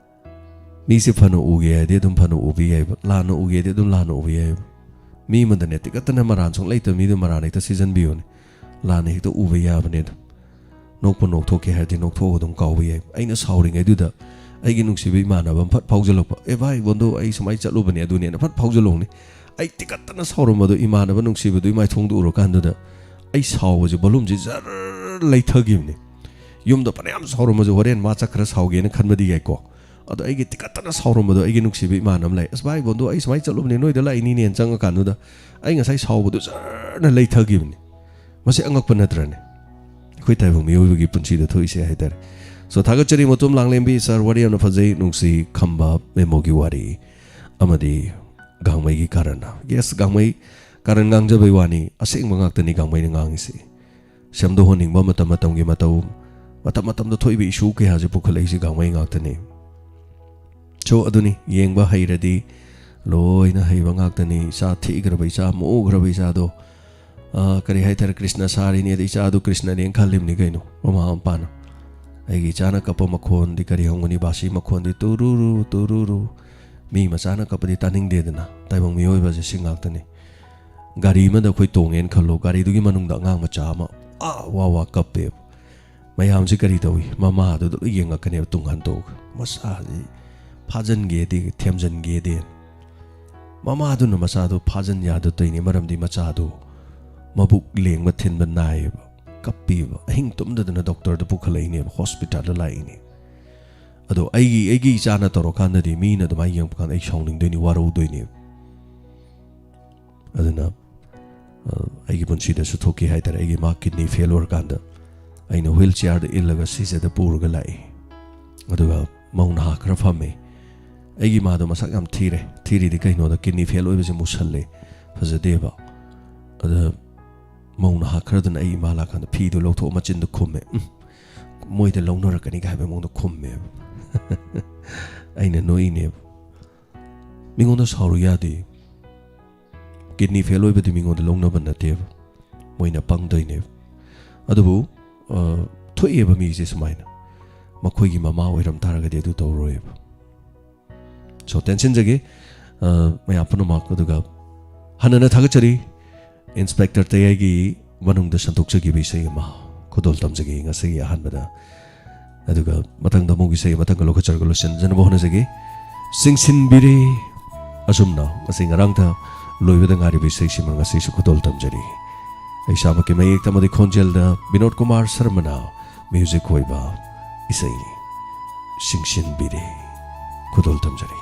ꯃꯤꯁꯦ ꯐꯅ ꯎꯒꯦ ꯍꯥꯏꯗꯤ ꯑꯗꯨꯝ ꯐꯅ ꯎꯕ ꯌꯥꯏꯕ, ꯂꯥꯟꯅ ꯎꯒꯦ ꯍꯥꯏꯗꯤ ꯑꯗꯨꯝ ꯂꯥꯟꯅ ꯎꯕ ꯌꯥꯏꯕ꯫ ꯃꯤ ꯑꯃꯗꯅꯦ ꯇꯤꯀꯠꯇꯅ ꯃꯔꯥꯟ ꯁꯨꯡꯂꯩꯇꯕ ꯃꯤꯗꯨ ꯃꯔꯥꯟ ꯍꯦꯛꯇ ꯁꯤꯖꯟꯕꯤꯌꯨꯅꯦ꯫ ꯂꯥꯟꯅ ꯍꯦꯛꯇ ꯎꯕ ꯌꯥꯕꯅꯦ ꯑꯗꯨꯝ꯫ ꯅꯣꯛꯄꯨ ꯅꯣꯛꯊꯣꯛꯀꯦ ꯍꯥꯏꯔꯗꯤ ꯅꯣꯛꯊꯣꯛꯑꯒ ꯑꯗꯨꯝ ꯀꯥꯎꯕ ꯌꯥꯏ꯫ ꯑꯩꯅ ꯁꯥꯎꯔꯤꯉꯩꯗꯨꯗ ꯑꯩꯒꯤ ꯅꯨꯡꯁꯤꯕ ꯏꯃꯥꯟꯅꯕ ꯑꯃ ꯐꯠ ꯐꯥꯎꯖꯜꯂꯛꯄ, "ꯑꯦ ꯚꯥꯏ ꯕꯣꯟꯗꯣ, ꯑꯩ ꯁꯨꯃꯥꯏꯅ ꯆꯠꯂꯨꯕꯅꯦ, ꯑꯗꯨꯅꯦꯅ" ꯐꯠ ꯐꯥꯎꯖꯜꯂꯛꯎꯅꯦ꯫ ꯑꯩ ꯇꯤꯀꯠꯇꯅ ꯁꯥꯎꯔꯝꯕꯗꯣ ꯏꯃꯥꯟꯅꯕ ꯅꯨꯡꯁꯤꯕꯗꯨ ꯏꯃꯥꯏꯊꯣꯡꯗ ꯎꯔꯀꯥꯟꯗꯨꯗ ꯑꯩ ꯁꯥꯎꯕꯁꯦ volume ꯁꯦ ꯖꯔ ꯂꯩꯊꯈꯤꯕꯅꯦ꯫ ꯌꯨꯝꯗ ꯐꯅꯌꯥꯝ ꯁꯥꯎꯔꯝꯃꯁꯨ ꯍꯣꯔꯦꯟ ꯃꯥ ꯆꯠꯈ꯭ꯔ ꯁꯥꯎꯒꯦꯅ ꯈꯟꯕꯗꯤ ꯌꯥꯏꯀꯣ꯫ ꯑꯗꯣ ꯑꯩꯒꯤ ꯇꯤꯀꯠꯇꯅ ꯁꯥꯎꯔꯝꯕꯗꯣ ꯑꯩꯒꯤ ꯅꯨꯡꯁꯤꯕ ꯏꯃꯥꯟꯅꯕ ꯂꯩ, "ꯑꯁ ꯚꯥꯏ ꯕꯣꯟꯗꯣ, ꯑꯩ ꯁꯨꯃꯥꯏꯅ ꯆꯠꯂꯨꯕꯅꯦ, ꯅꯣꯏꯗ ꯂꯥꯛꯏꯅꯤꯅꯦꯅ" ꯆꯪꯉꯀꯥꯟꯗꯨꯗ ꯑꯩ ꯉꯁꯥꯏ ꯁꯥꯎꯕꯗꯣ ꯖꯔꯅ ꯂꯩꯊꯈꯤꯕꯅꯦ꯫ ꯃꯁꯤ ꯑꯉꯛꯄ ꯅꯠꯇ꯭ꯔꯅꯦ? ꯑꯩꯈꯣꯏ ꯇꯥꯏꯕꯪ ꯃꯤꯑꯣꯏꯕꯒꯤ ꯄꯨꯟꯁꯤꯗ ꯊꯣꯛꯏꯁꯦ ꯍꯥꯏꯇꯥꯔꯦ꯫ So ꯊꯥꯒꯠꯆꯔꯤ ꯃꯇꯣꯝ ꯂꯥꯡꯂꯦꯝꯕꯤ ꯁꯥꯔ, ꯋꯥꯔꯤ ꯌꯥꯝꯅ ꯐꯖꯩ, ꯅꯨꯡꯁꯤ ꯈꯝꯕ ꯃꯦꯃꯣꯒꯤ ꯋꯥꯔꯤ ꯑꯃꯗꯤ ꯒꯥꯡꯃꯩꯒꯤ ꯀꯥꯔꯟꯅ꯫ Yes, ꯒꯥꯡꯃꯩ ꯀꯥꯔꯟ ꯉꯥꯡꯖꯕꯩ ꯋꯥꯅꯤ, ꯑꯁꯦꯡꯕ ꯉꯥꯛꯇꯅꯤ ꯒꯥꯡꯃꯩꯅ ꯉꯥꯡꯉꯤꯁꯤ꯫ ꯁꯦꯝꯗꯣꯛꯍꯟꯅꯤꯡꯕ ꯃꯇꯝ ꯃꯇꯝꯒꯤ ꯃꯇꯧ, ꯃꯇꯝ ꯃꯇꯝꯗ ꯊꯣꯛꯏꯕ issue ꯀꯌꯥꯁꯦ ꯄꯨꯈꯠꯂꯛꯏꯁꯤ ꯒꯥꯡꯃꯩ ꯉꯥꯛꯇꯅꯤ꯫ So ꯑꯗꯨꯅꯤ, ꯌꯦꯡꯕ ꯍꯩꯔꯗꯤ ꯂꯣꯏꯅ ꯍꯩꯕ ꯉꯥꯛꯇꯅꯤ꯫ ꯏꯆꯥ ꯊꯤꯈ꯭ꯔꯕ ꯏꯆꯥ, ꯃꯨꯈ꯭ꯔꯕ ꯏꯆꯥꯗꯣ, ꯑ, ꯀꯔꯤ ꯍꯥꯏꯇꯥꯔꯦ, ꯀ꯭ꯔꯤꯁꯅ ꯁꯥꯔꯤꯅꯦ ꯑꯗ ꯏꯆꯥꯗꯨ ꯀ꯭ꯔꯤꯁꯅꯅꯦꯅ ꯈꯜꯂꯤꯕꯅꯤ ꯀꯩꯅꯣ ꯃꯃꯥ ꯃꯄꯥꯅ꯫ ꯑꯩꯒꯤ ꯏꯆꯥꯅ ꯀꯞꯄ ꯃꯈꯣꯟꯗꯤ ꯀꯔꯤ ꯍꯧꯒꯅꯤ? ꯕꯥꯁꯤ ꯃꯈꯣꯟꯗꯤ ꯇꯨꯔꯨꯔꯨ, ꯇꯨꯔꯨꯔꯨ꯫ ꯃꯤ ꯃꯆꯥꯅ ꯀꯞꯄꯗꯤ ꯇꯥꯅꯤꯡꯗꯦꯗꯅ, ꯇꯥꯏꯕꯪ ꯃꯤꯑꯣꯏꯕꯁꯦ ꯁꯤ ꯉꯥꯛꯇꯅꯤ꯫ ꯒꯥꯔꯤ ꯑꯃꯗ ꯑꯩꯈꯣꯏ ꯇꯣꯡꯉꯦꯅ ꯈꯜꯂꯣ, ꯒꯥꯔꯤꯗꯨꯒꯤ ꯃꯅꯨꯡꯗ ꯑꯉꯥꯡ ꯃꯆꯥ ꯑꯃ ꯑꯥ ꯋꯥ ꯋꯥ ꯀꯞꯄꯦꯕ꯫ ꯃꯌꯥꯝꯁꯤ ꯀꯔꯤ ꯇꯧꯏ? ꯃꯃꯥꯗꯨꯗ ꯂꯣꯏ ꯌꯦꯡꯉꯛꯀꯅꯦꯕ ꯇꯨꯡ ꯍꯟꯗꯣꯛꯑꯒ꯫ ꯃꯆꯥꯁꯤ ꯐꯥꯖꯟꯒꯦꯗꯤ, ꯊꯦꯝꯖꯟꯒꯦꯗꯤ꯫ ꯃꯃꯥꯗꯨꯅ ꯃꯆꯥꯗꯨ ꯐꯥꯖꯟ ꯌꯥꯗ ꯇꯧꯏꯅꯤ, ꯃꯔꯝꯗꯤ ꯃꯆꯥꯗꯨ ꯃꯕꯨꯛ ꯂꯦꯡꯕ ꯊꯤꯟꯕ ꯅꯥꯏꯌꯦꯕ, ꯀꯞꯄꯤꯕ꯫ ꯑꯍꯤꯡ ꯇꯨꯝꯗꯗꯅ ꯗꯣꯛꯇꯔꯗ ꯄꯨꯈꯠꯂꯛꯏꯅꯦꯕ, ꯍꯣꯁꯄꯤꯇꯥꯜꯗ ꯂꯥꯛꯏꯅꯦ꯫ ꯑꯗꯣ ꯑꯩꯒꯤ, ꯑꯩꯒꯤ ꯏꯆꯥꯅ ꯇꯧꯔꯀꯥꯟꯗꯗꯤ ꯃꯤꯅ ꯑꯗꯨꯃꯥꯏꯅ ꯌꯦꯡꯕ ꯀꯥꯟꯗ ꯑꯩ ꯁꯥꯎꯅꯤꯡꯗꯣꯏꯅꯤ, ꯋꯥꯔꯧꯗꯣꯏꯅꯦꯕ꯫ ꯑꯗꯨꯅ, ꯑ, ꯑꯩꯒꯤ ꯄꯨꯟꯁꯤꯗꯁꯨ ꯊꯣꯛꯈꯤ ꯍꯥꯏꯇꯥꯔꯦ꯫ ꯑꯩꯒꯤ ꯃꯥ ꯀꯤꯗꯅꯤ ꯐꯦꯜ ꯑꯣꯏꯔꯀꯥꯟꯗ ꯑꯩꯅ ꯋꯤꯜ ꯆꯤꯌꯥꯔꯗ ꯏꯜꯂꯒ ꯁꯤꯖꯗ ꯄꯨꯔꯒ ꯂꯥꯛꯏ꯫ ꯑꯗꯨꯒ ꯃꯧ ꯅꯍꯥ ꯈꯔ ꯐꯝꯃꯦ꯫ ꯑꯩꯒꯤ ꯏꯃꯥꯗꯣ ꯃꯁꯛ ꯌꯥꯝ ꯊꯤꯔꯦ꯫ ꯊꯤꯔꯤꯗꯤ ꯀꯩꯅꯣꯗ, ꯀꯤꯗꯅꯤ ꯐꯦꯜ ꯑꯣꯏꯕꯁꯦ ꯃꯨꯁꯜꯂꯦ, ꯐꯖꯗꯦꯕ꯫ ꯑꯗ ꯃꯧ ꯅꯍꯥ ꯈꯔꯗꯨꯅ ꯑꯩ ꯏꯃꯥ ꯂꯥꯛꯀꯥꯟꯗ ꯐꯤꯗꯣ ꯂꯧꯊꯣꯛꯑ ꯃꯆꯤꯟꯗ ꯈꯨꯝꯃꯦ꯫ "ꯎꯝ, ꯃꯣꯏꯗ ꯂꯧꯅꯔꯛꯀꯅꯤꯒ" ꯍꯥꯏꯕ ꯃꯑꯣꯡꯗ ꯈꯨꯝꯃꯦꯕ꯫ ꯑꯩꯅ ꯅꯣꯛꯏꯅꯦꯕ꯫ ꯃꯤꯉꯣꯟꯗ ꯁꯥꯎꯔꯨ ꯌꯥꯗꯦ꯫ ꯀꯤꯗꯅꯤ ꯐꯦꯜ ꯑꯣꯏꯕꯗꯤ ꯃꯤꯉꯣꯟꯗ ꯂꯧꯅꯕ ꯅꯠꯇꯦꯕ, ꯃꯣꯏꯅ ꯄꯪꯗꯣꯏꯅꯦꯕ꯫ ꯑꯗꯨꯕꯨ, ꯑ, ꯊꯣꯛꯑꯦꯕ ꯃꯤꯁꯦ ꯁꯨꯃꯥꯏꯅ, ꯃꯈꯣꯏꯒꯤ ꯃꯃꯥ ꯑꯣꯏꯔꯝ ꯇꯥꯔꯒꯗꯤ ꯑꯗꯨ ꯇꯧꯔꯣꯏꯕ꯫ So, ꯇꯦꯟꯁꯤꯟꯖꯒꯦ, ꯑ, ꯃꯌꯥꯝ ꯄꯨꯝꯅꯃꯛ꯫ ꯑꯗꯨꯒ ꯍꯟꯅꯅ ꯊꯥꯒꯠꯆꯔꯤ ꯏꯟꯁꯄꯦꯛꯇꯔ ꯇꯌꯥꯏꯒꯤ ꯃꯅꯨꯡꯗ ꯁꯟꯗꯣꯛꯆꯈꯤꯕ ꯏꯁꯩ ꯑꯃ ꯈꯨꯗꯣꯜ ꯇꯝꯖꯒꯦ ꯉꯁꯤꯒꯤ ꯑꯍꯥꯟꯕꯗ꯫ ꯑꯗꯨꯒ ꯃꯊꯪꯗ ꯑꯃꯨꯛ ꯏꯁꯩ ꯑꯃꯇꯪꯒ ꯂꯧꯈꯠꯆꯔꯒ ꯂꯣꯏꯁꯤꯟꯖꯅꯕ ꯍꯣꯠꯅꯖꯒꯦ꯫ ꯆꯤꯡꯁꯤꯟꯕꯤꯔꯦ꯫ ꯑꯁꯨꯝꯅ ꯉꯁꯤ ꯉꯔꯥꯡꯗ ꯂꯣꯏꯕꯗ ꯉꯥꯏꯔꯤꯕ ꯏꯁꯩꯁꯤꯃ ꯉꯁꯤꯁꯨ ꯈꯨꯗꯣꯜ ꯇꯝꯖꯔꯤ꯫ ꯑꯩ ꯏꯁꯥꯃꯛꯀꯤ ꯃꯌꯦꯛꯇ ꯑꯃꯗꯤ ꯈꯣꯟꯖꯦꯜꯗ ꯕꯤꯅꯣꯗ ꯀꯨꯃꯥꯔ ꯁꯔꯃꯅ ꯃ꯭ꯌꯨꯖꯤꯛ ꯑꯣꯏꯕ ꯏꯁꯩ ꯆꯤꯡꯁꯤꯟꯕꯤꯔꯦ ꯈꯨꯗꯣꯜ ꯇꯝꯖꯔꯤ꯫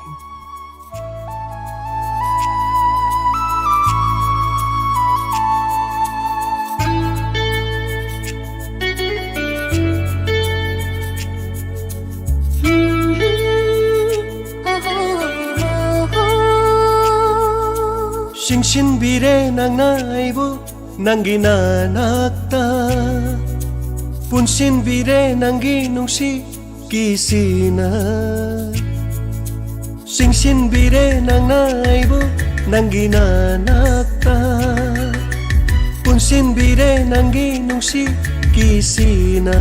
ꯆꯤꯡꯁꯤꯟꯕꯤꯔꯦ ꯅꯪꯅ ꯑꯩꯕꯨ ꯅꯪꯒꯤ ꯅꯅꯥꯛꯇ, ꯄꯨꯟꯁꯤꯟꯕꯤꯔꯦ ꯅꯪꯒꯤ ꯅꯨꯡꯁꯤ ꯀꯤꯁꯤꯅ꯫ ꯆꯤꯡꯁꯤꯟꯕꯤꯔꯦ ꯅꯪꯅ ꯑꯩꯕꯨ ꯅꯪꯒꯤ ꯅꯅꯥꯛꯇ, ꯄꯨꯟꯁꯤꯟꯕꯤꯔꯦ ꯅꯪꯒꯤ ꯅꯨꯡꯁꯤ ꯀꯤꯁꯤꯅ꯫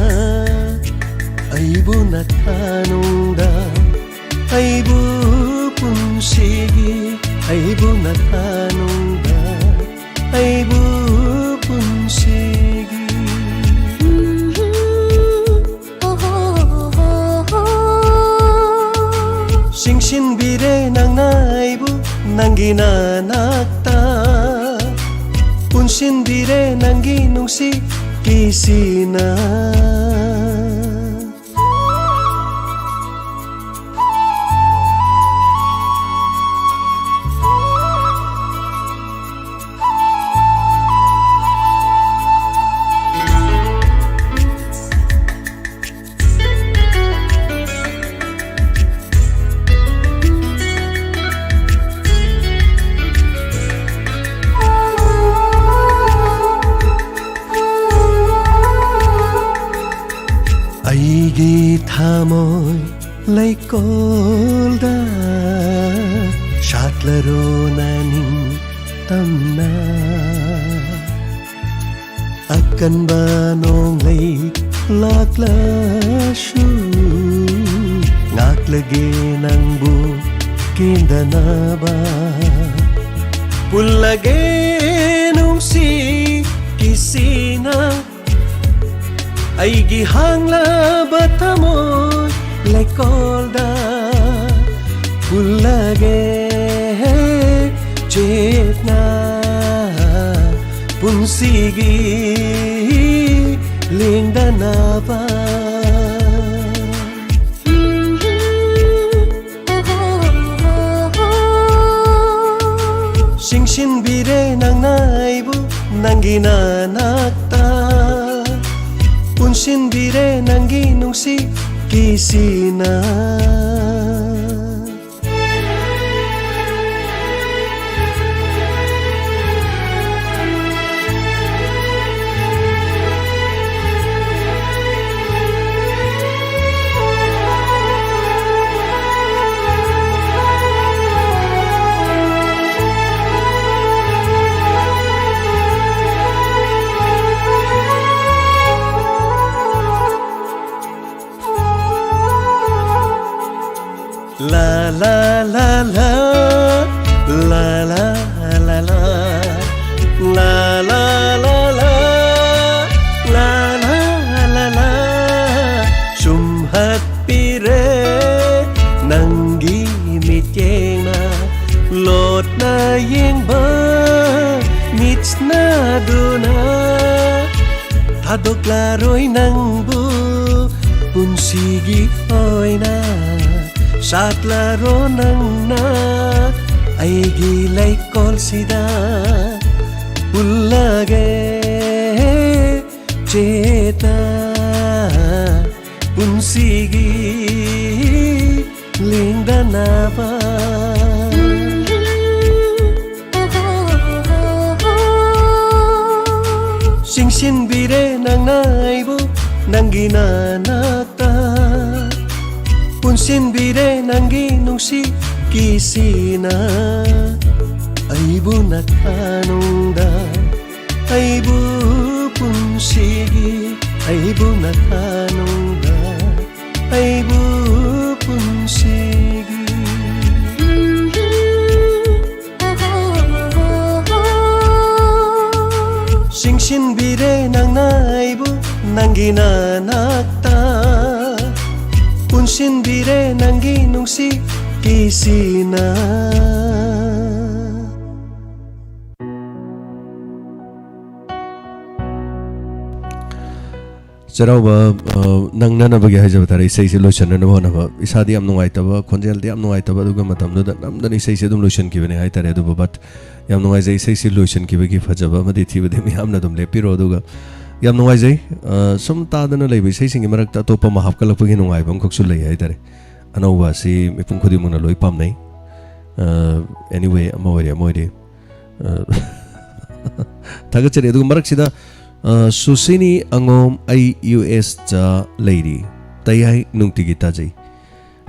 ꯑꯩꯕꯨ ꯅꯊꯥꯅꯨꯡꯗ, ꯑꯩꯕꯨ ꯄꯨꯟꯁꯤꯒꯤ, ꯑꯩꯕꯨ ꯅꯊꯥꯅꯨꯡꯗ, ꯑꯩꯕꯨ ꯄꯨꯟꯁꯤꯒꯤ꯫ ꯆꯤꯡꯁꯤꯟꯕꯤꯔꯦ ꯅꯪꯅ ꯑꯩꯕꯨ ꯅꯪꯒꯤ ꯅꯅꯥꯛꯇ, ꯄꯨꯟꯁꯤꯟꯕꯤꯔꯦ ꯅꯪꯒꯤ ꯅꯨꯡꯁꯤ ꯀꯤꯁꯤꯅ꯫ ꯊꯃꯣꯏ ꯂꯩꯀꯣꯜꯗ ꯁꯥꯠꯂꯔꯣ ꯅꯅꯤꯡ ꯇꯝꯅ꯫ ꯑꯀꯟꯕ ꯅꯣꯡꯂꯩ ꯂꯥꯛꯂꯁꯨ ꯉꯥꯛꯂꯒꯦ ꯅꯪꯕꯨ ꯀꯦꯟꯗꯅꯕ꯫ ꯄꯨꯜꯂꯒꯦ ꯅꯨꯡꯁꯤ ꯀꯤꯁꯤꯅ ꯑꯩꯒꯤ ꯍꯥꯡꯂꯕ ꯊꯃꯣꯏ ꯂꯩꯀꯣꯜꯗ ꯄꯨꯜꯂꯒꯦ ꯆꯦꯠꯅ ꯄꯨꯟꯁꯤꯒꯤ ꯂꯦꯡꯗꯅꯕ꯫ ꯆꯤꯡꯁꯤꯟꯕꯤꯔꯦ ꯅꯪꯅ ꯑꯩꯕꯨ ꯅꯪꯒꯤ ꯅꯅꯥꯛꯇ, ꯄꯨꯟꯁꯤꯟꯕꯤꯔꯦ ꯅꯪꯒꯤ ꯅꯨꯡꯁꯤ ꯀꯤꯁꯤꯅ꯫ La la la la, la la la la, la la la la, la la la la. ꯆꯨꯝꯍꯠꯄꯤꯔꯦ ꯅꯪꯒꯤ ꯃꯤꯠꯌꯦꯡꯅ ꯂꯣꯠꯅ ꯌꯦꯡꯕ ꯃꯤꯠꯁꯅꯗꯨꯅ꯫ ꯊꯥꯗꯣꯛꯂꯔꯣꯏ ꯅꯪꯕꯨ ꯄꯨꯟꯁꯤꯒꯤ ꯑꯣꯏꯅ꯫ ꯁꯥꯠꯂꯔꯣ ꯅꯪꯅ ꯑꯩꯒꯤ ꯂꯩꯀꯣꯜꯁꯤꯗ꯫ ꯄꯨꯜꯂꯒꯦ ꯆꯦꯠꯅ ꯄꯨꯟꯁꯤꯒꯤ ꯂꯦꯡꯗꯅꯕ꯫ ꯆꯤꯡꯁꯤꯟꯕꯤꯔꯦ ꯅꯪꯅ ꯑꯩꯕꯨ ꯅꯪꯒꯤ ꯅꯅꯥꯛꯇ꯫ ꯄꯨꯟꯁꯤꯟꯕꯤꯔꯦ ꯅꯪꯒꯤ ꯅꯨꯡꯁꯤ ꯀꯤꯁꯤꯅ ꯑꯩꯕꯨ ꯅꯊꯥꯅꯨꯡꯗ, ꯑꯩꯕꯨ ꯄꯨꯟꯁꯤꯒꯤ, ꯑꯩꯕꯨ ꯅꯊꯥꯅꯨꯡꯗ, ꯑꯩꯕꯨ ꯄꯨꯟꯁꯤꯒꯤ꯫ ꯆꯤꯡꯁꯤꯟꯕꯤꯔꯦ ꯅꯪꯅ ꯑꯩꯕꯨ ꯅꯪꯒꯤ ꯅꯅꯥꯛꯇ, ꯄꯨꯟꯁꯤꯟꯕꯤꯔꯦ ꯅꯪꯒꯤ ꯅꯨꯡꯁꯤ ꯀꯤꯁꯤꯅ꯫ ꯆꯩꯔꯥꯎꯕ, ꯑ, ꯅꯪꯅꯅꯕꯒꯤ ꯍꯥꯏꯖꯕ ꯇꯥꯔꯦ, ꯏꯁꯩꯁꯦ ꯂꯣꯏꯁꯤꯟꯅꯅꯕ ꯍꯣꯠꯅꯕ꯫ ꯏꯁꯥꯗꯤ ꯌꯥꯝ ꯅꯨꯡꯉꯥꯏꯇꯕ, ꯈꯣꯟꯖꯦꯜꯗꯤ ꯌꯥꯝ ꯅꯨꯡꯉꯥꯏꯇꯕ, ꯑꯗꯨꯒ ꯃꯇꯝꯗꯨꯗ ꯅꯝꯗꯅ ꯏꯁꯩꯁꯦ ꯑꯗꯨꯝ ꯂꯣꯏꯁꯤꯟꯈꯤꯕꯅꯦ ꯍꯥꯏꯇꯥꯔꯦ꯫ ꯑꯗꯨꯕꯨ but ꯌꯥꯝ ꯅꯨꯡꯉꯥꯏꯖꯩ, ꯏꯁꯩꯁꯤ ꯂꯣꯏꯁꯤꯟꯈꯤꯕꯒꯤ ꯐꯖꯕ ꯑꯃꯗꯤ ꯊꯤꯕꯗꯤ ꯃꯌꯥꯝꯅ ꯑꯗꯨꯝ ꯂꯦꯞꯄꯤꯔꯣ꯫ ꯑꯗꯨꯒ ꯌꯥꯝ ꯅꯨꯡꯉꯥꯏꯖꯩ, ꯑ, ꯁꯨꯝ ꯇꯥꯗꯅ ꯂꯩꯕ ꯏꯁꯩꯁꯤꯡꯒꯤ ꯃꯔꯛꯇ ꯑꯇꯣꯞꯄ ꯑꯃ ꯍꯥꯞꯀꯠꯂꯛꯄꯒꯤ ꯅꯨꯡꯉꯥꯏꯕ ꯑꯃꯈꯛꯁꯨ ꯂꯩ ꯍꯥꯏꯇꯥꯔꯦ꯫ ꯑꯅꯧꯕ ꯑꯁꯤ ꯃꯤꯄꯨꯝ ꯈꯨꯗꯤꯡꯃꯛꯅ ꯂꯣꯏ ꯄꯥꯝꯅꯩ꯫ ꯑ, anyway, ꯑꯃ ꯑꯣꯏꯔꯦ ꯑꯃ ꯑꯣꯏꯔꯦ꯫ ꯑ, ꯊꯥꯒꯠꯆꯔꯤ꯫ ꯑꯗꯨꯒ ꯃꯔꯛꯁꯤꯗ, ꯑ, ꯁꯨꯁꯤꯅꯤ ꯑꯉꯣꯝ, "ꯑꯩ ꯌꯨ ꯑꯦꯁꯇ ꯂꯩꯔꯤ, ꯇꯌꯥꯏ ꯅꯨꯡꯇꯤꯒꯤ ꯇꯥꯖꯩ꯫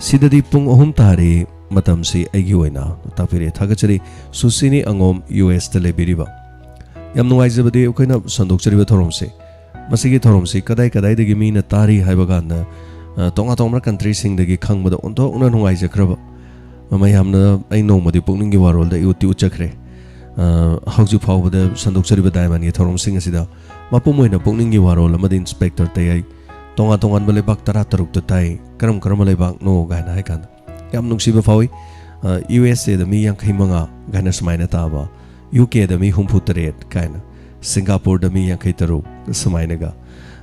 ꯁꯤꯗꯗꯤ ꯄꯨꯡ ꯑꯍꯨꯝ ꯇꯥꯔꯦ, ꯃꯇꯝꯁꯤ ꯑꯩꯒꯤ ꯑꯣꯏꯅ ꯇꯥꯛꯄꯤꯔꯦ꯫ ꯊꯥꯒꯠꯆꯔꯤ, ꯁꯨꯁꯤꯅꯤ ꯑꯉꯣꯝ, ꯌꯨ ꯑꯦꯁꯇ ꯂꯩꯕꯤꯔꯤꯕ꯫" ꯌꯥꯝ ꯅꯨꯡꯉꯥꯏꯖꯕꯗꯤ ꯑꯩꯈꯣꯏꯅ ꯁꯟꯗꯣꯛꯆꯔꯤꯕ ꯊꯧꯔꯝꯁꯦ, ꯃꯁꯤꯒꯤ ꯊꯧꯔꯝꯁꯤ ꯀꯗꯥꯏ ꯀꯗꯥꯏꯗꯒꯤ ꯃꯤꯅ ꯇꯥꯔꯤ ꯍꯥꯏꯕ ꯀꯥꯟꯗ, ꯑ, ꯇꯣꯉꯥꯟ ꯇꯣꯉꯥꯟꯕ countryꯁꯤꯡꯗꯒꯤ ꯈꯪꯕꯗ ꯑꯣꯟꯊꯣꯛꯅ ꯅꯨꯡꯉꯥꯏꯖꯈ꯭ꯔꯕ꯫ ꯃꯌꯥꯝꯅ ꯑꯩ ꯅꯣꯡꯃꯗꯤ ꯄꯨꯛꯅꯤꯡꯒꯤ ꯋꯥꯔꯣꯜꯗ ꯑꯩ ꯎꯠꯇꯤ ꯎꯠꯆꯈ꯭ꯔꯦ꯫ ꯑ, ꯍꯧꯖꯤꯛ ꯐꯥꯎꯕꯗ ꯁꯟꯗꯣꯛꯆꯔꯤꯕ Diamondꯒꯤ ꯊꯧꯔꯝꯁꯤꯡ ꯑꯁꯤꯗ ꯃꯄꯨꯝ ꯑꯣꯏꯅ ꯄꯨꯛꯅꯤꯡꯒꯤ ꯋꯥꯔꯣꯜ ꯑꯃꯗꯤ Inspector ꯇꯌꯥꯏ ꯇꯣꯉꯥꯟ ꯇꯣꯉꯥꯟꯕ ꯂꯩꯕꯥꯛ ꯇꯔꯥ ꯇꯔꯨꯛꯇ ꯇꯥꯏ, ꯀꯔꯝ ꯀꯔꯝꯕ ꯂꯩꯕꯥꯛꯅꯣ ꯀꯥꯏꯅ ꯍꯥꯏ ꯀꯥꯟꯗ ꯌꯥꯝ ꯅꯨꯡꯁꯤꯕ ꯐꯥꯎꯏ꯫ ꯑ, ꯌꯨ ꯑꯦꯁ ꯑꯦꯗ ꯃꯤ ꯌꯥꯡꯈꯩ ꯃꯉꯥ ꯀꯥꯏꯅ ꯁꯨꯃꯥꯏꯅ ꯇꯥꯕ, ꯌꯨ ꯀꯦꯗ ꯃꯤ ꯍꯨꯝꯐꯨ ꯇꯔꯦꯠ ꯀꯥꯏꯅ, ꯁꯤꯡꯒꯥꯄꯨꯔꯗ ꯃꯤ ꯌꯥꯡꯈꯩ ꯇꯔꯨꯛ ꯁꯨꯃꯥꯏꯅꯒ,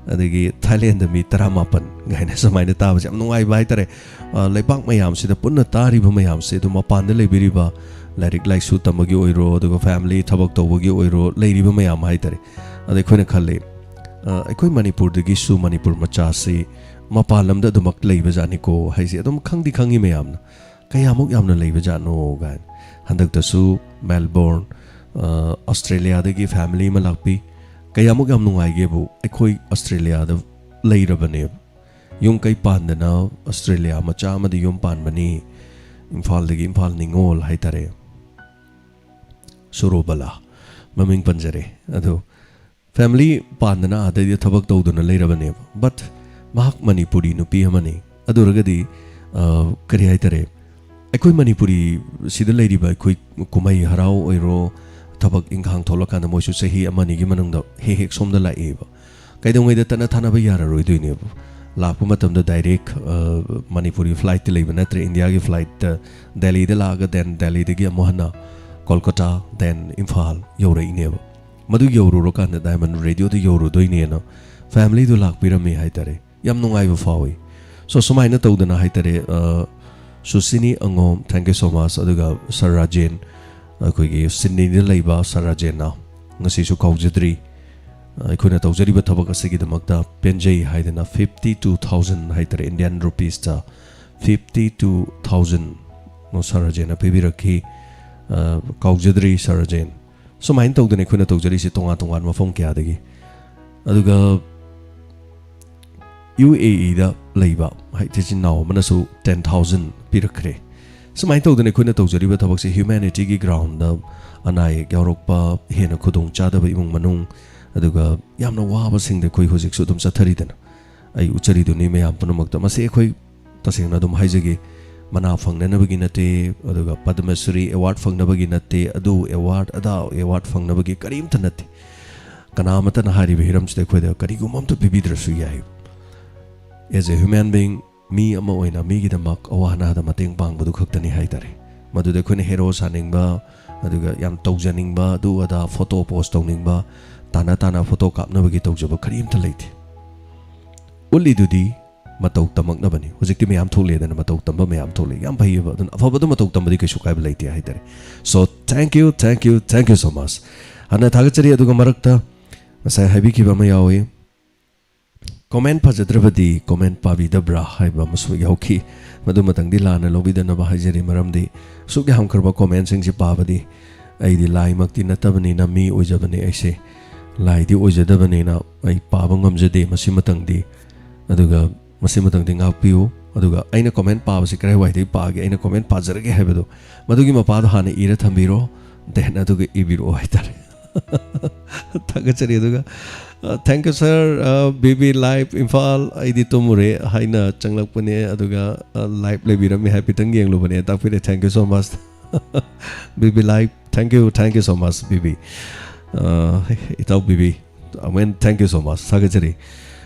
ꯑꯗꯒꯤ ꯊꯥꯏꯂꯦꯟꯗ ꯃꯤ ꯇꯔꯥꯃꯥꯄꯟ ꯀꯥꯏꯅ ꯁꯨꯃꯥꯏꯅ ꯇꯥꯕꯁꯦ ꯌꯥꯝ ꯅꯨꯡꯉꯥꯏꯕ ꯍꯥꯏꯇꯥꯔꯦ꯫ ꯑ, ꯂꯩꯕꯥꯛ ꯃꯌꯥꯝꯁꯤꯗ ꯄꯨꯟꯅ ꯇꯥꯔꯤꯕ ꯃꯌꯥꯝꯁꯦ, ꯑꯗꯨ ꯃꯄꯥꯟꯗ ꯂꯩꯕꯤꯔꯤꯕ ꯂꯥꯏꯔꯤꯛ ꯂꯥꯏꯁꯨ ꯇꯝꯕꯒꯤ ꯑꯣꯏꯔꯣ, ꯑꯗꯨꯒ family ꯊꯕꯛ ꯇꯧꯕꯒꯤ ꯑꯣꯏꯔꯣ, ꯂꯩꯔꯤꯕ ꯃꯌꯥꯝ ꯍꯥꯏꯇꯥꯔꯦ꯫ ꯑꯗ ꯑꯩꯈꯣꯏꯅ ꯈꯜꯂꯤ, ꯑ, ꯑꯩꯈꯣꯏ ꯃꯅꯤꯄꯨꯔꯗꯒꯤꯁꯨ ꯃꯅꯤꯄꯨꯔ ꯃꯆꯥꯁꯤ ꯃꯄꯥꯟ ꯂꯝꯗ ꯑꯗꯨꯃꯛ ꯂꯩꯕ ꯖꯥꯠꯅꯤꯀꯣ ꯍꯥꯏꯁꯦ ꯑꯗꯨꯝ ꯈꯪꯗꯤ ꯈꯪꯉꯤ ꯃꯌꯥꯝꯅ꯫ ꯀꯌꯥꯃꯨꯛ ꯌꯥꯝꯅ ꯂꯩꯕ ꯖꯥꯠꯅꯣ ꯀꯥꯏꯅ꯫ ꯍꯟꯗꯛꯇꯁꯨ Melbourne, ꯑ, ꯑꯣꯁꯇ꯭ꯔꯦꯂꯤꯌꯥꯗꯒꯤ family ꯑꯃ ꯂꯥꯛꯄꯤ꯫ ꯀꯌꯥꯃꯨꯛ ꯌꯥꯝ ꯅꯨꯡꯉꯥꯏꯒꯦꯕꯨ, ꯑꯩꯈꯣꯏ ꯑꯣꯁꯇ꯭ꯔꯦꯂꯤꯌꯥꯗ ꯂꯩꯔꯕꯅꯦꯕ꯫ ꯌꯨꯝ ꯀꯩ ꯄꯥꯟꯗꯅ ꯑꯁꯇ꯭ꯔꯦꯂꯤꯌꯥ ꯃꯆꯥ ꯑꯃꯗ ꯌꯨꯝ ꯄꯥꯟꯕꯅꯤ, ꯏꯝꯐꯥꯜꯗꯒꯤ, ꯏꯝꯐꯥꯜ ꯅꯤꯉꯣꯜ ꯍꯥꯏꯇꯥꯔꯦ, ꯁꯨꯔꯣꯕꯂꯥ ꯃꯃꯤꯡ ꯄꯟꯖꯔꯦ꯫ ꯑꯗꯣ ꯐꯦꯃꯤꯂꯤ ꯄꯥꯟꯗꯅ ꯑꯥꯗꯩꯗ ꯊꯕꯛ ꯇꯧꯗꯨꯅ ꯂꯩꯔꯕꯅꯦꯕ꯫ But ꯃꯍꯥꯛ ꯃꯅꯤꯄꯨꯔꯤ ꯅꯨꯄꯤ ꯑꯃꯅꯤ꯫ ꯑꯗꯨ ꯑꯣꯏꯔꯒꯗꯤ, ꯑ, ꯀꯔꯤ ꯍꯥꯏꯇꯥꯔꯦ, ꯑꯩꯈꯣꯏ ꯃꯅꯤꯄꯨꯔꯤ ꯁꯤꯗ ꯂꯩꯔꯤꯕ ꯑꯩꯈꯣꯏ ꯀꯨꯝꯍꯩ ꯍꯔꯥꯎ ꯑꯣꯏꯔꯣ, ꯊꯕꯛ ꯏꯪꯈꯥꯡ ꯊꯣꯛꯂꯀꯥꯟꯗ ꯃꯣꯏꯁꯨ ꯆꯍꯤ ꯑꯃꯅꯤꯒꯤ ꯃꯅꯨꯡꯗ ꯍꯦꯛ ꯍꯦꯛ ꯁꯣꯝꯗ ꯂꯥꯛꯑꯦꯕ꯫ ꯀꯩꯗꯧꯉꯩꯗ ꯇꯠꯅ ꯊꯥꯅꯕ ꯌꯥꯔꯔꯣꯏꯗꯣꯏꯅꯦꯕ? ꯂꯥꯛꯄ ꯃꯇꯝꯗ ꯗꯥꯏꯔꯦꯛ, ꯑ, ꯃꯅꯤꯄꯨꯔꯤ ꯐ꯭ꯂꯥꯏꯠꯇꯤ ꯂꯩꯕ ꯅꯠꯇ꯭ꯔꯦ꯫ ꯏꯟꯗꯤꯌꯥꯒꯤ ꯐ꯭ꯂꯥꯏꯠꯇ ꯗꯦꯜꯂꯤꯗ ꯂꯥꯛꯑꯒ then ꯗꯦꯜꯂꯤꯗꯒꯤ ꯑꯃꯨꯛ ꯍꯟꯅ ꯀꯣꯜꯀꯇꯥ, then ꯏꯝꯐꯥꯜ ꯌꯧꯔꯛꯏꯅꯦꯕ꯫ ꯃꯗꯨ ꯌꯧꯔꯨꯔꯀꯥꯟꯗ ꯗꯥꯏꯃꯟ ꯔꯦꯗꯤꯑꯣꯗ ꯌꯧꯔꯨꯗꯣꯏꯅꯦꯅ ꯐꯦꯃꯤꯂꯤꯗꯨ ꯂꯥꯛꯄꯤꯔꯝꯃꯤ ꯍꯥꯏꯇꯥꯔꯦ꯫ ꯌꯥꯝ ꯅꯨꯡꯉꯥꯏꯕ ꯐꯥꯎꯏ꯫ So, ꯁꯨꯃꯥꯏꯅ ꯇꯧꯗꯅ ꯍꯥꯏꯇꯥꯔꯦ, ꯑ, ꯁꯨꯁꯤꯅꯤ ꯑꯉꯣꯝ, thank you so much, ꯑꯗꯨꯒ ꯁꯥꯔ ꯔꯥꯖꯦꯟ, ꯑꯩꯈꯣꯏꯒꯤ ꯁꯤꯗꯅꯤꯗ ꯂꯩꯕ ꯁꯥꯔ ꯔꯥꯖꯦꯟꯅ, ꯉꯁꯤꯁꯨ ꯀꯥꯎꯖꯗ꯭ꯔꯤ, ꯑ, ꯑꯩꯈꯣꯏꯅ ꯇꯧꯖꯔꯤꯕ ꯊꯕꯛ ꯑꯁꯤꯒꯤꯗꯃꯛꯇ ꯄꯦꯟꯖꯩ ꯍꯥꯏꯗꯅ fifty two thousand ꯍꯥꯏꯇꯥꯔꯦ, Indian rupeesꯇ fifty two thousand ꯁꯥꯔ ꯔꯥꯖꯦꯟꯅ ꯄꯤꯕꯤꯔꯛꯈꯤ꯫ ꯑ, ꯀꯥꯎꯖꯗ꯭ꯔꯤ ꯁꯥꯔ ꯔꯥꯖꯦꯟ꯫ ꯁꯨꯃꯥꯏꯅ ꯇꯧꯗꯅ ꯑꯩꯈꯣꯏꯅ ꯇꯧꯖꯔꯤꯁꯦ ꯇꯣꯉꯥꯟ ꯇꯣꯉꯥꯟꯕ ꯃꯐꯝ ꯀꯌꯥꯗꯒꯤ꯫ ꯑꯗꯨꯒ ꯌꯨ ꯑꯦ ꯏꯗ ꯂꯩꯕ ꯍꯥꯏ, ꯏꯆꯤꯟ ꯏꯅꯥꯎ ꯑꯃꯅꯁꯨ ten thousand ꯄꯤꯔꯛꯈ꯭ꯔꯦ꯫ ꯁꯨꯃꯥꯏꯅ ꯇꯧꯗꯅ ꯑꯩꯈꯣꯏꯅ ꯇꯧꯖꯔꯤꯕ ꯊꯕꯛꯁꯦ humanityꯒꯤ groundꯗ ꯑꯅꯥ ꯑꯌꯦꯛ ꯌꯥꯎꯔꯛꯄ, ꯍꯦꯟꯅ ꯈꯨꯗꯣꯡ ꯆꯥꯗꯕ ꯏꯃꯨꯡ ꯃꯅꯨꯡ, ꯑꯗꯨꯒ ꯌꯥꯝꯅ ꯋꯥꯕꯁꯤꯡꯗ ꯑꯩꯈꯣꯏ ꯍꯧꯖꯤꯛꯁꯨ ꯑꯗꯨꯝ ꯆꯠꯊꯔꯤꯗꯅ꯫ ꯑꯩ ꯎꯠꯆꯔꯤꯗꯨꯅꯤ ꯃꯌꯥꯝ ꯄꯨꯝꯅꯃꯛꯇ꯫ ꯃꯁꯤ ꯑꯩꯈꯣꯏ ꯇꯁꯦꯡꯅ ꯑꯗꯨꯝ ꯍꯥꯏꯖꯒꯦ, ꯃꯅꯥ ꯐꯪꯅꯅꯕꯒꯤ ꯅꯠꯇꯦ, ꯑꯗꯨꯒ ꯄꯗꯃꯁ꯭ꯔꯤ award ꯐꯪꯅꯕꯒꯤ ꯅꯠꯇꯦ, ꯑꯗꯨ award ꯑꯗꯥ award ꯐꯪꯅꯕꯒꯤ ꯀꯔꯤꯝꯇ ꯅꯠꯇꯦ꯫ ꯀꯅꯥ ꯑꯃꯠꯇꯅ ꯍꯥꯏꯔꯤꯕ ꯍꯤꯔꯝꯁꯤꯗ ꯑꯩꯈꯣꯏꯗ ꯀꯔꯤꯒꯨꯝꯕ ꯑꯝꯇ ꯄꯤꯕꯤꯗ꯭ꯔꯁꯨ ꯌꯥꯏ꯫ As a human being, ꯃꯤ ꯑꯃ ꯑꯣꯏꯅ ꯃꯤꯒꯤꯗꯃꯛ ꯑꯋꯥ ꯑꯅꯥꯗ ꯃꯇꯦꯡ ꯄꯥꯡꯕꯗꯨ ꯈꯛꯇꯅꯤ ꯍꯥꯏꯇꯥꯔꯦ꯫ ꯃꯗꯨꯗ ꯑꯩꯈꯣꯏꯅ ꯍꯦꯔꯣ ꯁꯥꯅꯤꯡꯕ, ꯑꯗꯨꯒ ꯌꯥꯝ ꯇꯧꯖꯅꯤꯡꯕ, ꯑꯗꯨ ꯑꯗꯥ ꯐꯣꯇꯣ ꯄꯣꯁ ꯇꯧꯅꯤꯡꯕ, ꯇꯥꯅ ꯇꯥꯅ ꯐꯣꯇꯣ ꯀꯥꯞꯅꯕꯒꯤ ꯇꯧꯖꯕ ꯀꯔꯤꯝꯇ ꯂꯩꯇꯦ꯫ ꯎꯠꯂꯤꯗꯨꯗꯤ ꯃꯇꯧ ꯇꯝꯃꯛꯅꯕꯅꯤ꯫ ꯍꯧꯖꯤꯛꯇꯤ ꯃꯌꯥꯝ ꯊꯣꯛꯂꯦꯗꯅ, ꯃꯇꯧ ꯇꯝꯕ ꯃꯌꯥꯝ ꯊꯣꯛꯂꯦ, ꯌꯥꯝ ꯐꯩꯌꯦꯕ꯫ ꯑꯗꯨꯅ ꯑꯐꯕꯗ ꯃꯇꯧ ꯇꯝꯕꯗꯤ ꯀꯩꯁꯨ ꯀꯥꯏꯕ ꯂꯩꯇꯦ ꯍꯥꯏꯇꯥꯔꯦ꯫ So, thank you, thank you, thank you so much꯫ ꯍꯥꯟꯅ ꯊꯥꯒꯠꯆꯔꯤ, ꯑꯗꯨꯒ ꯃꯔꯛꯇ ꯉꯁꯥꯏ ꯍꯥꯏꯕꯤꯈꯤꯕ ꯑꯃ ꯌꯥꯎꯏ, "ꯀꯣꯃꯦꯟ ꯐꯖꯗ꯭ꯔꯕꯗꯤ ꯀꯣꯃꯦꯟ ꯄꯥꯕꯤꯗꯕ꯭ꯔꯥ?" ꯍꯥꯏꯕ ꯑꯃꯁꯨ ꯌꯥꯎꯈꯤ꯫ ꯃꯗꯨꯃꯇꯪꯗꯤ ꯂꯥꯟꯅ ꯂꯧꯕꯤꯗꯅꯕ ꯍꯥꯏꯖꯔꯤ, ꯃꯔꯝꯗꯤ ꯑꯁꯨꯛ ꯌꯥꯝꯈ꯭ꯔꯕ ꯀꯣꯃꯦꯟꯁꯤꯡꯁꯤ ꯄꯥꯕꯗꯤ, ꯑꯩꯗꯤ ꯂꯥꯏꯃꯛꯇꯤ ꯅꯠꯇꯕꯅꯤꯅ, ꯃꯤ ꯑꯣꯏꯖꯕꯅꯤ ꯑꯩꯁꯦ, ꯂꯥꯏꯗꯤ ꯑꯣꯏꯖꯗꯕꯅꯤꯅ ꯑꯩ ꯄꯥꯕ ꯉꯝꯖꯗꯦ ꯃꯁꯤꯃꯇꯪꯗꯤ꯫ ꯑꯗꯨꯒ ꯃꯁꯤꯃꯇꯪꯗꯤ ꯉꯥꯛꯄꯤꯌꯨ꯫ ꯑꯗꯨꯒ ꯑꯩꯅ ꯀꯣꯃꯦꯟ ꯄꯥꯕꯁꯤ ꯀꯗꯥꯏꯋꯥꯏꯗꯒꯤ ꯄꯥꯒꯦ, ꯑꯩꯅ ꯀꯣꯃꯦꯟ ꯄꯥꯖꯔꯒꯦ ꯍꯥꯏꯕꯗꯣ, ꯃꯗꯨꯒꯤ ꯃꯄꯥꯗꯣ ꯍꯥꯟꯅ ꯏꯔ ꯊꯝꯕꯤꯔꯣ, then ꯑꯗꯨꯒ ꯏꯕꯤꯔꯛꯑꯣ ꯍꯥꯏꯇꯥꯔꯦ꯫ ꯊꯥꯒꯠꯆꯔꯤ꯫ ꯑꯗꯨꯒ, "Thank you sir, B B Live Imphal, ꯑꯩꯗꯤ ꯇꯨꯝꯃꯨꯔꯦ ꯍꯥꯏꯅ ꯆꯪꯂꯛꯄꯅꯦ, ꯑꯗꯨꯒ ꯂꯥꯏꯚ ꯂꯩꯕꯤꯔꯝꯃꯦ ꯍꯥꯏꯐꯦꯠꯇꯪ ꯌꯦꯡꯂꯨꯕꯅꯦ, ꯇꯥꯛꯄꯤꯔꯦ, thank you so much." B B Live, thank you, thank you so much, B B꯫ ꯏꯇꯥꯎ B B, amen, thank you so much, ꯊꯥꯒꯠꯆꯔꯤ꯫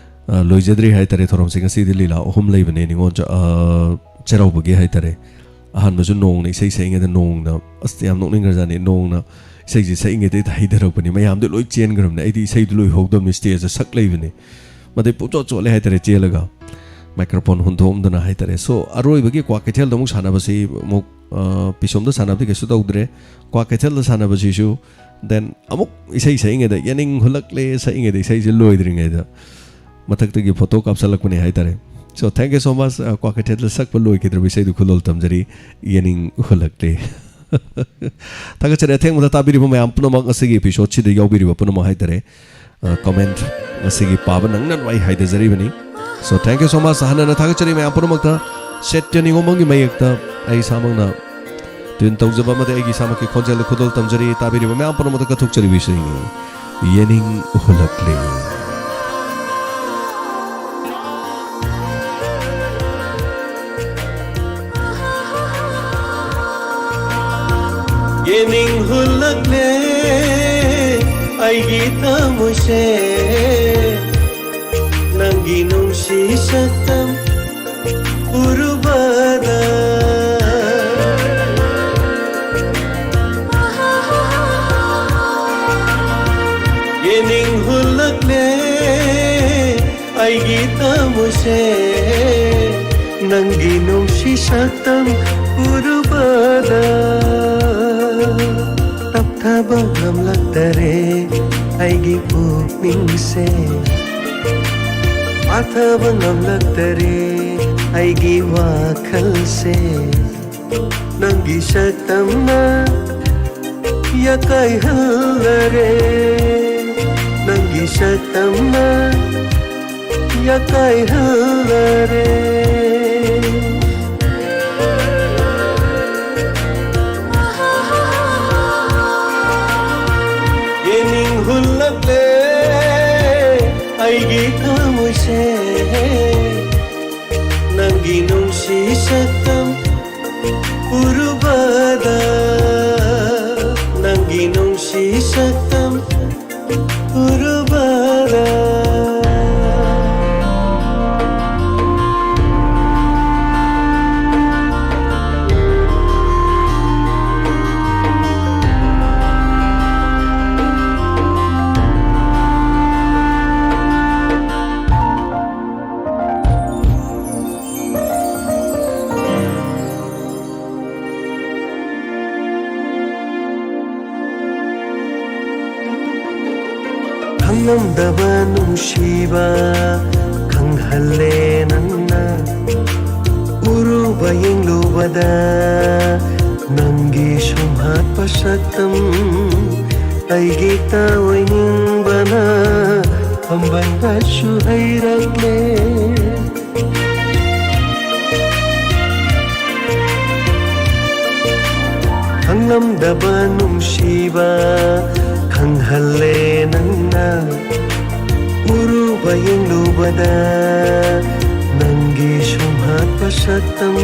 ꯂꯣꯏꯖꯗ꯭ꯔꯤ ꯍꯥꯏꯇꯥꯔꯦ ꯊꯧꯔꯝꯁꯦ꯫ ꯉꯁꯤꯗꯤ ꯂꯤꯂꯥ ꯑꯍꯨꯝ ꯂꯩꯕꯅꯦ, ꯅꯤꯉꯣꯜ ꯆ-, ꯑ, ꯆꯩꯔꯥꯎꯕꯒꯤ ꯍꯥꯏꯇꯥꯔꯦ꯫ ꯑꯍꯥꯟꯕꯁꯨ ꯅꯣꯡꯅ ꯏꯁꯩ ꯁꯛꯏꯉꯩꯗ, ꯅꯣꯡꯅ, ꯑꯁ, ꯌꯥꯝ ꯅꯣꯛꯅꯤꯡꯈ꯭ꯔꯖꯥꯠꯅꯤ, ꯅꯣꯡꯅ ꯏꯁꯩꯁꯦ ꯁꯛꯏꯉꯩꯗ ꯍꯦꯛꯇ ꯍꯩꯊꯔꯛꯄꯅꯤ, ꯃꯌꯥꯝꯗꯤ ꯂꯣꯏ ꯆꯦꯟꯈ꯭ꯔꯕꯅꯦ, ꯑꯩꯗꯤ ꯏꯁꯩꯗꯨ ꯂꯣꯏꯍꯧꯗꯕꯅꯤ, ꯁ꯭ꯇꯦꯖꯇ ꯁꯛ ꯂꯩꯕꯅꯤ꯫ ꯃꯗꯩ ꯄꯨꯡꯆꯣꯠ ꯆꯣꯠꯂꯦ ꯍꯥꯏꯇꯥꯔꯦ, ꯆꯦꯜꯂꯒ ꯃꯥꯏꯀ꯭ꯔꯣꯐꯣꯟ ꯍꯨꯟꯗꯣꯛꯑꯝꯗꯅ ꯍꯥꯏꯇꯥꯔꯦ꯫ So, ꯑꯔꯣꯏꯕꯒꯤ ꯀ꯭ꯋꯥꯀꯩꯊꯦꯜꯗ ꯑꯃꯨꯛ ꯁꯥꯟꯅꯕꯁꯤ ꯑꯃꯨꯛ, ꯑ, ꯄꯤꯁꯣꯝꯗ ꯁꯥꯟꯅꯕꯗꯤ ꯀꯩꯁꯨ ꯇꯧꯗ꯭ꯔꯦ꯫ ꯀ꯭ꯋꯥꯀꯩꯊꯦꯜꯗ ꯁꯥꯟꯅꯕꯁꯤꯁꯨ, then ꯑꯃꯨꯛ ꯏꯁꯩ ꯁꯛꯏꯉꯩꯗ, "ꯌꯦꯅꯤꯡ ꯍꯨꯜꯂꯛꯂꯦ" ꯁꯛꯏꯉꯩꯗ, ꯏꯁꯩꯁꯦ ꯂꯣꯏꯗ꯭ꯔꯤꯉꯩꯗ ꯃꯊꯛꯇꯒꯤ ꯐꯣꯇꯣ ꯀꯥꯞꯁꯜꯂꯛꯄꯅꯦ ꯍꯥꯏꯇꯥꯔꯦ꯫ So, thank you so much, ꯑ, ꯀ꯭ꯋꯥꯀꯩꯊꯦꯜꯗ ꯁꯛꯄ ꯂꯣꯏꯈꯤꯗ꯭ꯔꯕ ꯏꯁꯩꯗꯨ ꯈꯨꯗꯣꯜ ꯇꯝꯖꯔꯤ, "ꯌꯦꯅꯤꯡ ꯍꯨꯜꯂꯛꯂꯦ"꯫ ꯊꯥꯒꯠꯆꯔꯤ ꯑꯊꯦꯡꯕꯗ ꯇꯥꯕꯤꯔꯤꯕ ꯃꯌꯥꯝ ꯄꯨꯝꯅꯃꯛ, ꯉꯁꯤꯒꯤ episode ꯁꯤꯗ ꯌꯥꯎꯕꯤꯔꯤꯕ ꯄꯨꯝꯅꯃꯛ ꯍꯥꯏꯇꯥꯔꯦ꯫ ꯑ, comment ꯉꯁꯤꯒꯤ ꯄꯥꯕ ꯅꯪꯅꯅꯕ ꯑꯩ ꯍꯥꯏꯖꯔꯤꯕꯅꯤ꯫ So, thank you so much꯫ ꯍꯟꯅ ꯍꯟꯅ ꯊꯥꯒꯠꯆꯔꯤ ꯃꯌꯥꯝ ꯄꯨꯝꯅꯃꯛꯇ꯫ ꯁꯦꯠ ꯌꯦꯅꯤꯡꯉꯣꯝꯕꯝꯒꯤ ꯃꯌꯦꯛꯇ ꯑꯩ ꯏꯁꯥꯃꯛꯅ tune ꯇꯧꯖꯕ ꯑꯃꯗꯤ ꯑꯩꯒꯤ ꯏꯁꯥꯃꯛꯀꯤ ꯈꯣꯟꯖꯦꯜꯗ ꯈꯨꯗꯣꯜ ꯇꯝꯖꯔꯤ꯫ ꯇꯥꯕꯤꯔꯤꯕ ꯃꯌꯥꯝ ꯄꯨꯝꯅꯃꯛꯇ ꯀꯠꯊꯣꯛꯆꯔꯤꯕ ꯏꯁꯩꯅꯤ, "ꯌꯦꯅꯤꯡ ꯍꯨꯜꯂꯛꯂꯦ"꯫ ꯌꯦꯅꯤꯡ ꯍꯨꯜꯂꯛꯂꯦ ꯑꯩꯒꯤ ꯊꯃꯣꯏꯁꯦ, ꯅꯪꯒꯤ ꯅꯨꯡꯁꯤ ꯁꯛꯇꯝ ꯎꯔꯨꯕꯗ꯫ ꯌꯦꯅꯤꯡ ꯍꯨꯜꯂꯛꯂꯦ ꯑꯩꯒꯤ ꯊꯃꯣꯏꯁꯦ, ꯅꯪꯒꯤ ꯅꯨꯡꯁꯤ ꯁꯛꯇꯝ ꯎꯔꯨꯕꯗ꯫ ꯇꯞꯊꯕ ꯉꯝꯂꯛꯇꯔꯦ ꯑꯩꯒꯤ ꯄꯨꯛꯅꯤꯡꯁꯦ, ꯄꯥꯊꯕ ꯉꯝꯂꯛꯇꯔꯦ ꯑꯩꯒꯤ ꯋꯥꯈꯜꯁꯦ꯫ ꯅꯪꯒꯤ ꯁꯛꯇꯝꯅ ꯌꯥꯀꯥꯏꯍꯜꯂꯔꯦ, ꯅꯪꯒꯤ ꯁꯛꯇꯝꯅ ꯌꯥꯀꯥꯏꯍꯜꯂꯔꯦ꯫ ꯌꯦꯡꯅꯤꯡ ꯍꯨꯜꯂꯛꯂꯦ ꯑꯩꯒꯤ ꯊꯃꯣꯏꯁꯦ꯫ ꯅꯪꯒꯤ ꯅꯨꯡꯁꯤ ꯁꯛꯇꯝ ꯎꯔꯨꯕꯗ, ꯅꯪꯒꯤ ꯅꯨꯡꯁꯤ ꯁꯛꯇꯝ ꯎꯔꯨꯕꯗ꯫ ꯈꯪꯂꯝꯗꯕ ꯅꯨꯡꯁꯤꯕ ꯈꯪꯍꯜꯂꯦ ꯅꯪꯅ꯫ ꯎꯔꯨꯕ ꯌꯦꯡꯂꯨꯕꯗ ꯅꯪꯒꯤ ꯁꯨꯝꯍꯠꯄ ꯁꯛꯇꯝ ꯑꯩꯒꯤ ꯇꯥꯑꯣꯏꯅꯤꯡꯕꯅ ꯄꯥꯝꯕꯟꯕꯁꯨ ꯍꯩꯔꯛꯂꯦ꯫ ꯈꯪꯂꯝꯗꯕ ꯅꯨꯡꯁꯤꯕ ꯈꯪꯍꯜꯂꯦ ꯅꯪꯅ꯫ ꯎꯔꯨꯕ ꯌꯦꯡꯂꯨꯕꯗ ꯅꯪꯒꯤ ꯁꯨꯝꯍꯠꯄ ꯁꯛꯇꯝ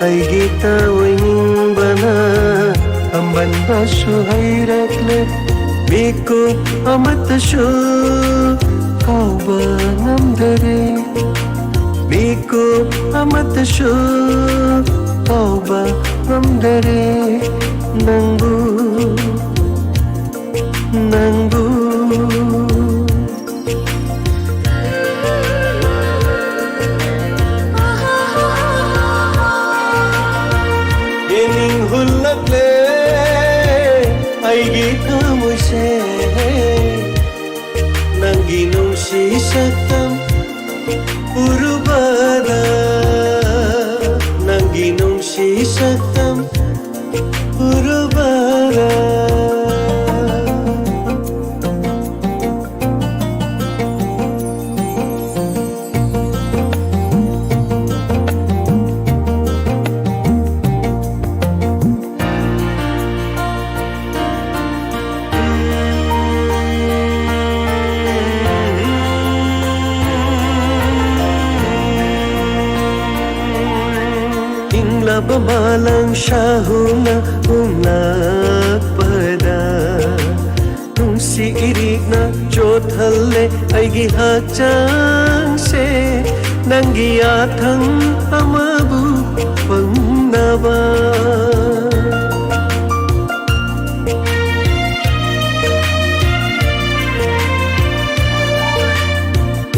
ꯑꯩꯒꯤ ꯇꯥꯑꯣꯏꯅꯤꯡꯕꯅ ꯄꯥꯝꯕꯟꯕꯁꯨ ꯍꯩꯔꯛꯂꯦ꯫ ꯃꯤꯀꯨꯞ ꯑꯃꯠꯇꯁꯨ ꯀꯥꯎꯕ ꯉꯝꯗꯔꯦ꯫ ꯃꯤꯀꯨꯞ ꯑꯃꯠꯇꯁꯨ ꯀꯥꯎꯕ ꯉꯝꯗꯔꯦ ꯅꯪꯕꯨ, ꯅꯪꯕꯨ꯫ ꯌꯦꯡꯅꯤꯡ ꯍꯨꯜꯂꯛꯂꯦ ꯑꯩꯒꯤ ꯊꯃꯣꯏꯁꯦ꯫ ꯅꯪꯒꯤ ꯅꯨꯡꯁꯤ ꯁꯛꯇꯝ ꯎꯔꯨꯕꯗ, ꯅꯪꯒꯤ ꯅꯨꯡꯁꯤ ꯁꯛꯇꯝ ꯎꯔꯨꯕꯗ꯫ ꯃꯥꯂꯪ ꯁꯥꯍꯨꯅ ꯍꯨꯝꯂꯛꯄꯗ ꯅꯨꯡꯁꯤ ꯏꯔꯤꯛꯅ ꯆꯣꯠꯍꯜꯂꯦ ꯑꯩꯒꯤ ꯍꯛꯆꯥꯡꯁꯦ, ꯅꯪꯒꯤ ꯌꯥꯊꯪ ꯑꯃꯕꯨ ꯐꯪꯅꯕ꯫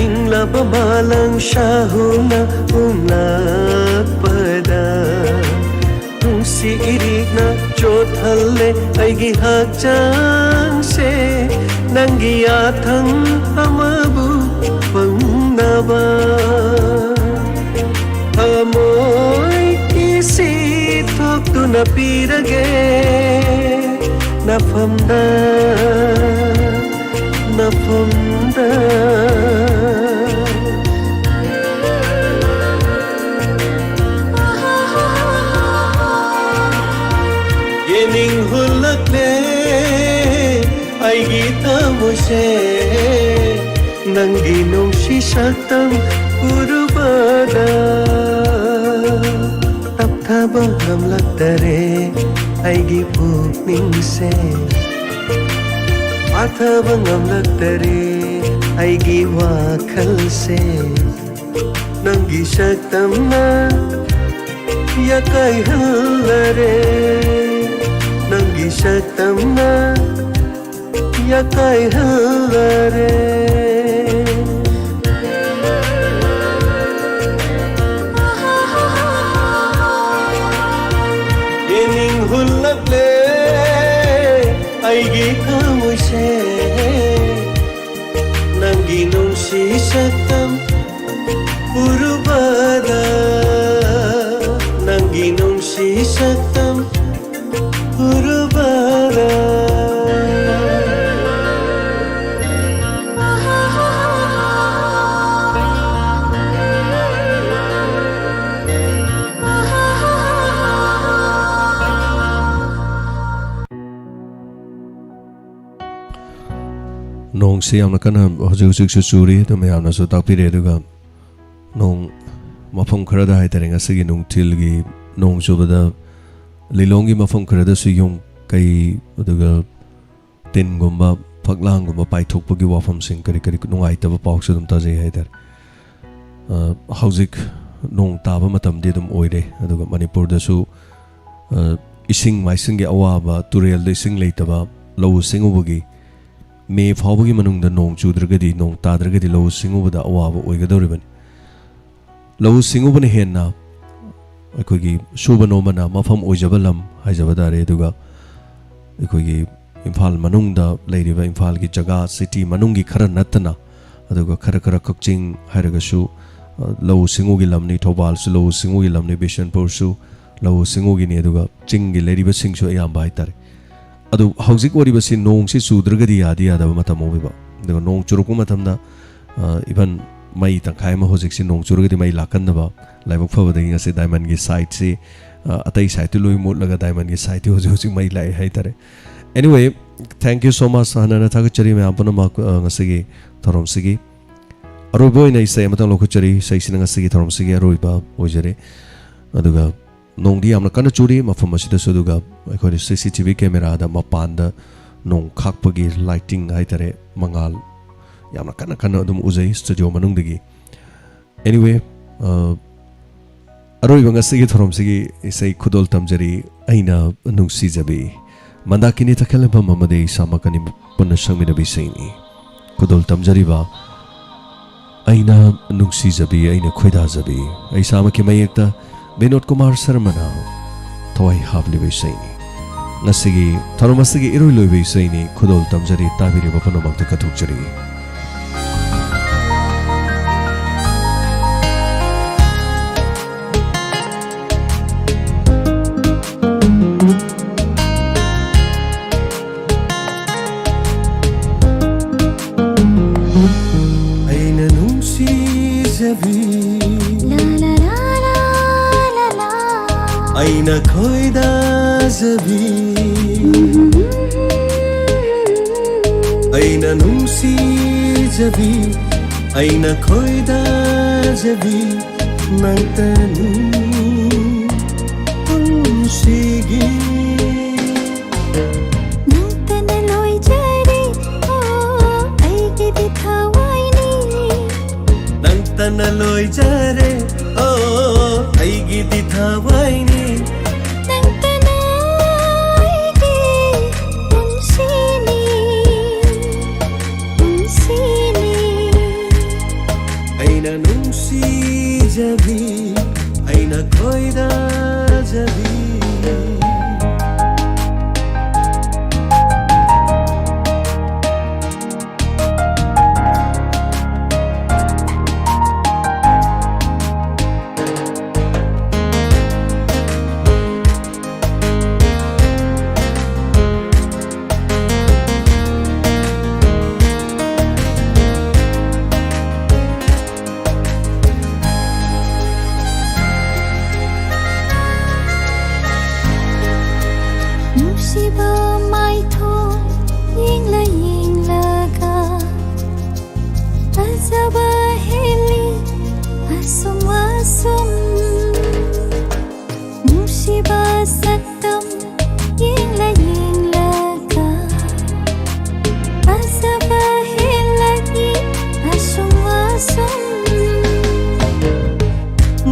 ꯏꯪꯂꯕ ꯃꯥꯂꯪ ꯁꯥꯍꯨꯅ ꯍꯨꯝꯂꯛꯄꯗ ꯅꯨꯡꯁꯤ ꯏꯔꯤꯛꯅ ꯆꯣꯠꯍꯜꯂꯦ ꯑꯩꯒꯤ ꯍꯛꯆꯥꯡꯁꯦ, ꯅꯪꯒꯤ ꯌꯥꯊꯪ ꯑꯃꯕꯨ ꯐꯪꯅꯕ꯫ ꯊꯃꯣꯏ ꯏꯁꯤ ꯊꯣꯛꯇꯨꯅ ꯄꯤꯔꯒꯦ ꯅꯐꯝꯗ, ꯅꯐꯝꯗ꯫ ꯌꯦꯅꯤꯡ ꯍꯨꯜꯂꯛꯂꯦ ꯑꯩꯒꯤ ꯊꯃꯣꯏꯁꯦ, ꯅꯪꯒꯤ ꯅꯨꯡꯁꯤ ꯁꯛꯇꯝ ꯎꯔꯨꯕꯗ꯫ ꯇꯞꯊꯕ ꯉꯝꯂꯛꯇꯔꯦ ꯑꯩꯒꯤ ꯄꯨꯛꯅꯤꯡꯁꯦ, ꯄꯥꯊꯕ ꯉꯝꯂꯛꯇꯔꯦ ꯑꯩꯒꯤ ꯋꯥꯈꯜꯁꯦ꯫ ꯅꯪꯒꯤ ꯁꯛꯇꯝꯅ ꯌꯥꯀꯥꯏꯍꯜꯂꯔꯦ, ꯅꯪꯒꯤ ꯁꯛꯇꯝꯅ ꯌꯥꯀꯥꯏꯍꯜꯂꯔꯦ꯫ ꯌꯦꯅꯤꯡ ꯍꯨꯜꯂꯛꯂꯦ ꯑꯩꯒꯤ ꯊꯃꯣꯏꯁꯦ, ꯅꯪꯒꯤ ꯅꯨꯡꯁꯤ ꯁꯛꯇꯝ ꯎꯔꯨꯕꯗ, ꯅꯪꯒꯤ ꯅꯨꯡꯁꯤ ꯁꯛꯇꯝ ꯎꯔꯨꯕꯗ꯫ ꯅꯣꯡꯁꯤ ꯌꯥꯝꯅ ꯀꯟꯅ ꯍꯧꯖꯤꯛ ꯍꯧꯖꯤꯛꯁꯨ ꯆꯨꯔꯤ, ꯑꯗꯨ ꯃꯌꯥꯝꯅꯁꯨ ꯇꯥꯛꯄꯤꯔꯦ꯫ ꯑꯗꯨꯒ ꯅꯣꯡ ꯃꯐꯝ ꯈꯔꯗ ꯍꯥꯏꯇꯥꯔꯦ, ꯉꯁꯤꯒꯤ ꯅꯨꯡꯊꯤꯜꯒꯤ ꯅꯣꯡ ꯆꯨꯕꯗ ꯂꯤꯂꯣꯡꯒꯤ ꯃꯐꯝ ꯈꯔꯗꯁꯨ ꯌꯨꯝ ꯀꯩ, ꯑꯗꯨꯒ ꯇꯤꯟꯒꯨꯝꯕ, ꯐꯛꯂꯥꯡꯒꯨꯝꯕ ꯄꯥꯏꯊꯣꯛꯄꯒꯤ ꯋꯥꯐꯝꯁꯤꯡ, ꯀꯔꯤ ꯀꯔꯤ ꯅꯨꯡꯉꯥꯏꯇꯕ ꯄꯥꯎꯁꯨ ꯑꯗꯨꯝ ꯇꯥꯖꯩ ꯍꯥꯏꯇꯥꯔꯦ꯫ ꯑ, ꯍꯧꯖꯤꯛ ꯅꯣꯡ ꯇꯥꯕ ꯃꯇꯝꯗꯤ ꯑꯗꯨꯝ ꯑꯣꯏꯔꯦ, ꯑꯗꯨꯒ ꯃꯅꯤꯄꯨꯔꯗꯁꯨ, ꯑ, ꯏꯁꯤꯡ ꯃꯥꯏꯁꯤꯡꯒꯤ ꯑꯋꯥꯕ, ꯇꯨꯔꯦꯜꯗ ꯏꯁꯤꯡ ꯂꯩꯇꯕ, ꯂꯧꯎ ꯁꯤꯡꯎꯕꯒꯤ ꯃꯦ ꯐꯥꯎꯕꯒꯤ ꯃꯅꯨꯡꯗ ꯅꯣꯡ ꯆꯨꯗ꯭ꯔꯒꯗꯤ, ꯅꯣꯡ ꯇꯥꯗ꯭ꯔꯒꯗꯤ ꯂꯧꯎ ꯁꯤꯡꯎꯕꯗ ꯑꯋꯥꯕ ꯑꯣꯏꯒꯗꯧꯔꯤꯕꯅꯤ꯫ ꯂꯧꯎ ꯁꯤꯡꯎꯕꯅ ꯍꯦꯟꯅ ꯑꯩꯈꯣꯏꯒꯤ ꯁꯨꯕ ꯅꯣꯝꯕꯅ ꯃꯐꯝ ꯑꯣꯏꯖꯕ ꯂꯝ ꯍꯥꯏꯖꯕ ꯇꯥꯔꯦ, ꯑꯗꯨꯒ ꯑꯩꯈꯣꯏꯒꯤ ꯏꯝꯐꯥꯜ ꯃꯅꯨꯡꯗ ꯂꯩꯔꯤꯕ ꯏꯝꯐꯥꯜꯒꯤ ꯖꯒꯥ, ꯁꯤꯇꯤ ꯃꯅꯨꯡꯒꯤ ꯈꯔ ꯅꯠꯇꯅ, ꯑꯗꯨꯒ ꯈꯔ ꯈꯔ ꯀꯛꯆꯤꯡ ꯍꯥꯏꯔꯒꯁꯨ, ꯑ, ꯂꯧꯎ ꯁꯤꯡꯎꯒꯤ ꯂꯝꯅꯤ, ꯊꯧꯕꯥꯜꯁꯨ ꯂꯧꯎ ꯁꯤꯡꯎꯒꯤ ꯂꯝꯅꯤ, ꯕꯤꯁꯦꯟꯄꯨꯔꯁꯨ ꯂꯧꯎ ꯁꯤꯡꯎꯒꯤꯅꯤ, ꯑꯗꯨꯒ ꯆꯤꯡꯒꯤ ꯂꯩꯔꯤꯕꯁꯤꯡꯁꯨ ꯑꯌꯥꯝꯕ ꯍꯥꯏꯇꯥꯔꯦ꯫ ꯑꯗꯨ ꯍꯧꯖꯤꯛ ꯑꯣꯏꯔꯤꯕꯁꯤ ꯅꯣꯡꯁꯤ ꯆꯨꯗ꯭ꯔꯒꯗꯤ ꯌꯥꯗꯤ ꯌꯥꯗꯕ ꯃꯇꯝ ꯑꯣꯏꯕ, ꯑꯗꯨꯒ ꯅꯣꯡ ꯆꯨꯔꯛꯄ ꯃꯇꯝꯗ, ꯑ, even ꯃꯩ ꯇꯪꯈꯥꯏ ꯑꯃ ꯍꯧꯖꯤꯛꯁꯤ ꯅꯣꯡ ꯆꯨꯔꯒꯗꯤ ꯃꯩ ꯂꯥꯛꯀꯟꯗꯕ꯫ ꯂꯥꯏꯕꯛ ꯐꯕꯗꯒꯤ ꯉꯁꯤ ꯗꯥꯏꯃꯟꯒꯤ ꯁꯥꯏꯠꯁꯤ, ꯑ, ꯑꯇꯩ ꯁꯥꯏꯠꯇꯤ ꯂꯣꯏ ꯃꯨꯠꯂꯒ ꯗꯥꯏꯃꯟꯒꯤ ꯁꯥꯏꯠꯇꯤ ꯍꯧꯖꯤꯛ ꯍꯧꯖꯤꯛ ꯃꯩ ꯂꯥꯛꯑꯦ ꯍꯥꯏꯇꯥꯔꯦ꯫ Anyway, thank you so much, ꯍꯥꯟꯅꯅ ꯊꯥꯒꯠꯆꯔꯤ ꯃꯌꯥꯝ ꯄꯨꯝꯅꯃꯛ, ꯑ, ꯉꯁꯤꯒꯤ ꯊꯧꯔꯝꯁꯤꯒꯤ ꯑꯔꯣꯏꯕ ꯑꯣꯏꯅ ꯏꯁꯩ ꯑꯃꯇꯪ ꯂꯧꯈꯠꯆꯔꯤ꯫ ꯏꯁꯩꯁꯤꯅ ꯉꯁꯤꯒꯤ ꯊꯧꯔꯝꯁꯤꯒꯤ ꯑꯔꯣꯏꯕ ꯑꯣꯏꯖꯔꯦ꯫ ꯑꯗꯨꯒ ꯅꯣꯡꯗꯤ ꯌꯥꯝꯅ ꯀꯟꯅ ꯆꯨꯔꯤ ꯃꯐꯝ ꯑꯁꯤꯗꯁꯨ, ꯑꯗꯨꯒ ꯑꯩꯈꯣꯏꯅ ꯁꯤ ꯁꯤ ꯇꯤ ꯚꯤ ꯀꯦꯃꯦꯔꯥꯗ ꯃꯄꯥꯟꯗ ꯅꯣꯡ ꯈꯥꯛꯄꯒꯤ ꯂꯥꯏꯇꯤꯡ ꯍꯥꯏꯇꯥꯔꯦ, ꯃꯉꯥꯜ ꯌꯥꯝꯅ ꯀꯟꯅ ꯀꯟꯅ ꯑꯗꯨꯝ ꯎꯖꯩ ꯁ꯭ꯇꯨꯗꯤꯑꯣ ꯃꯅꯨꯡꯗꯒꯤ꯫ Anyway, ꯑ, ꯑꯔꯣꯏꯕ ꯉꯁꯤꯒꯤ ꯊꯧꯔꯝꯁꯤꯒꯤ ꯏꯁꯩ ꯈꯨꯗꯣꯜ ꯇꯝꯖꯔꯤ, ꯑꯩꯅ ꯅꯨꯡꯁꯤꯖꯕꯤ꯫ ꯃꯟꯗꯥꯀꯤꯅꯤ ꯇꯈꯦꯜꯂꯦꯝꯕꯝ ꯑꯃꯗꯤ ꯏꯁꯥꯃꯛ ꯑꯅꯤ ꯄꯨꯟꯅ ꯁꯛꯃꯤꯟꯅꯕ ꯏꯁꯩꯅꯤ꯫ ꯈꯨꯗꯣꯜ ꯇꯝꯖꯔꯤꯕ ꯑꯩꯅ ꯅꯨꯡꯁꯤꯖꯕꯤ, ꯑꯩꯅ ꯈꯣꯏꯗꯥꯖꯕꯤ, ꯑꯩ ꯏꯁꯥꯃꯛꯀꯤ ꯃꯌꯦꯛꯇ ꯕꯤꯅꯣꯗ ꯀꯨꯃꯥꯔ ꯁꯔꯃꯅ ꯊꯋꯥꯏ ꯍꯥꯞꯂꯤꯕ ꯏꯁꯩꯅꯤ꯫ ꯉꯁꯤꯒꯤ ꯊꯧꯔꯝ ꯑꯁꯤꯒꯤ ꯏꯔꯣꯏ ꯂꯣꯏꯕ ꯏꯁꯩꯅꯤ꯫ ꯈꯨꯗꯣꯜ ꯇꯝꯖꯔꯤ, ꯇꯥꯕꯤꯔꯤꯕ ꯄꯨꯝꯅꯃꯛꯇ ꯀꯠꯊꯣꯛꯆꯔꯤ꯫ ꯑꯩꯅ ꯅꯨꯡꯁꯤꯖꯕꯤ, ꯑꯩꯅ ꯈꯣꯏꯗꯥꯖꯕꯤ, ꯑꯩꯅ ꯅꯨꯡꯁꯤꯖꯕꯤ, ꯑꯩꯅ ꯈꯣꯏꯗꯥꯖꯕꯤ ꯅꯪꯇꯅꯤ꯫ ꯅꯪꯇꯅ ꯂꯣꯏꯖꯔꯦ, ꯑꯣ, ꯑꯩꯒꯤꯗꯤ ꯊꯋꯥꯏꯅꯤ꯫ ꯅꯪꯇꯅ ꯂꯣꯏꯖꯔꯦ, ꯑꯣ, ꯑꯩꯒꯤꯗꯤ ꯊꯋꯥꯏꯅꯤ꯫ ꯅꯪꯇꯅ ꯑꯩꯒꯤ ꯄꯨꯟꯁꯤꯅꯤ, ꯄꯨꯟꯁꯤꯅꯤ꯫ ꯑꯩꯅ ꯅꯨꯡꯁꯤꯖꯕꯤ, ꯑꯩꯅ ꯈꯣꯏꯗꯥꯖꯕꯤ꯫ ꯅꯨꯡꯁꯤꯕ ꯃꯥꯏꯊꯣꯡ ꯌꯦꯡꯂ ꯌꯦꯡꯂꯒ ꯐꯖꯕ ꯍꯦꯜꯂꯤ ꯑꯁꯨꯝ ꯑꯁꯨꯝ꯫ ꯅꯨꯡꯁꯤꯕ ꯁꯛꯇꯝ ꯌꯦꯡꯂ ꯌꯦꯡꯂꯒ ꯐꯖꯕ ꯍꯦꯜꯂꯛꯏ ꯑꯁꯨꯝ ꯑꯁꯨꯝ꯫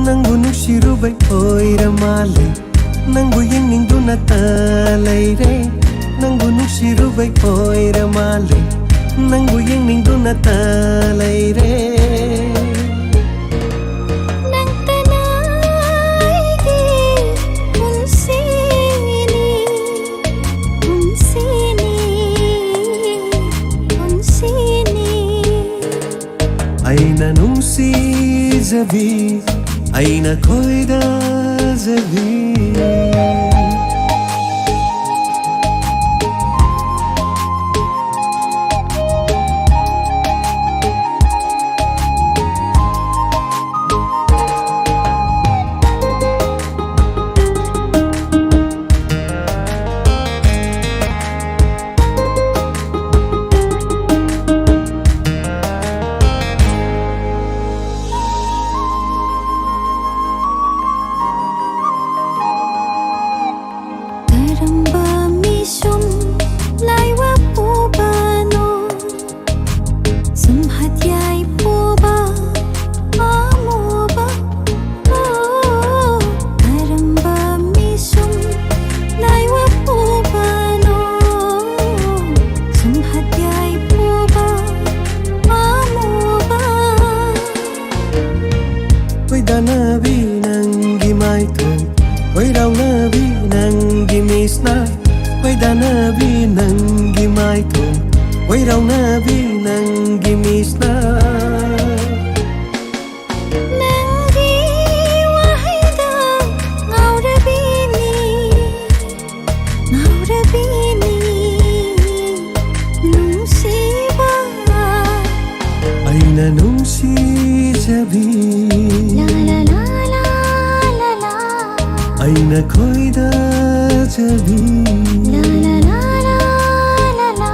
ꯅꯪꯕꯨ ꯅꯨꯡꯁꯤꯔꯨꯕꯩ ꯑꯣꯏꯔ ꯃꯥꯜꯂꯦ, ꯅꯪꯕꯨ ꯌꯦꯡꯅꯤꯡꯗꯨꯅꯇ ꯂꯩꯔꯦ꯫ ꯅꯪꯕꯨ ꯅꯨꯡꯁꯤꯔꯨꯕꯩ ꯑꯣꯏꯔ ꯃꯥꯜꯂꯦ, ꯅꯪꯕꯨ ꯌꯦꯡꯅꯤꯡꯗꯨꯅꯇ ꯂꯩꯔꯦ꯫ ꯅꯪꯇꯅ ꯑꯩꯒꯤ ꯄꯨꯟꯁꯤꯅꯤ, ꯄꯨꯟꯁꯤꯅꯤ, ꯄꯨꯟꯁꯤꯅꯤ꯫ ꯑꯩꯅ ꯅꯨꯡꯁꯤꯖꯕꯤ, ꯑꯩꯅ ꯈꯣꯏꯗꯥꯖꯕꯤ꯫ ꯀꯩꯔꯥꯎꯅꯕꯤ ꯅꯪꯒꯤ ꯃꯤꯁꯅ ꯅꯪꯒꯤ ꯋꯥꯍꯩꯗ ꯉꯥꯎꯔꯕꯤꯅꯤ, ꯉꯥꯎꯔꯕꯤꯅꯤ ꯅꯨꯡꯁꯤꯕ꯫ ꯑꯩꯅ ꯅꯨꯡꯁꯤꯖꯕꯤ, ꯂꯥ, ꯂꯥ, ꯂꯥ, ꯂꯥ, ꯂꯥ, ꯂꯥ꯫ ꯑꯩꯅ ꯈꯣꯏꯗꯥꯖꯕꯤ, ꯂꯥ, ꯂꯥ, ꯂꯥ, ꯂꯥ, ꯂꯥ, ꯂꯥ꯫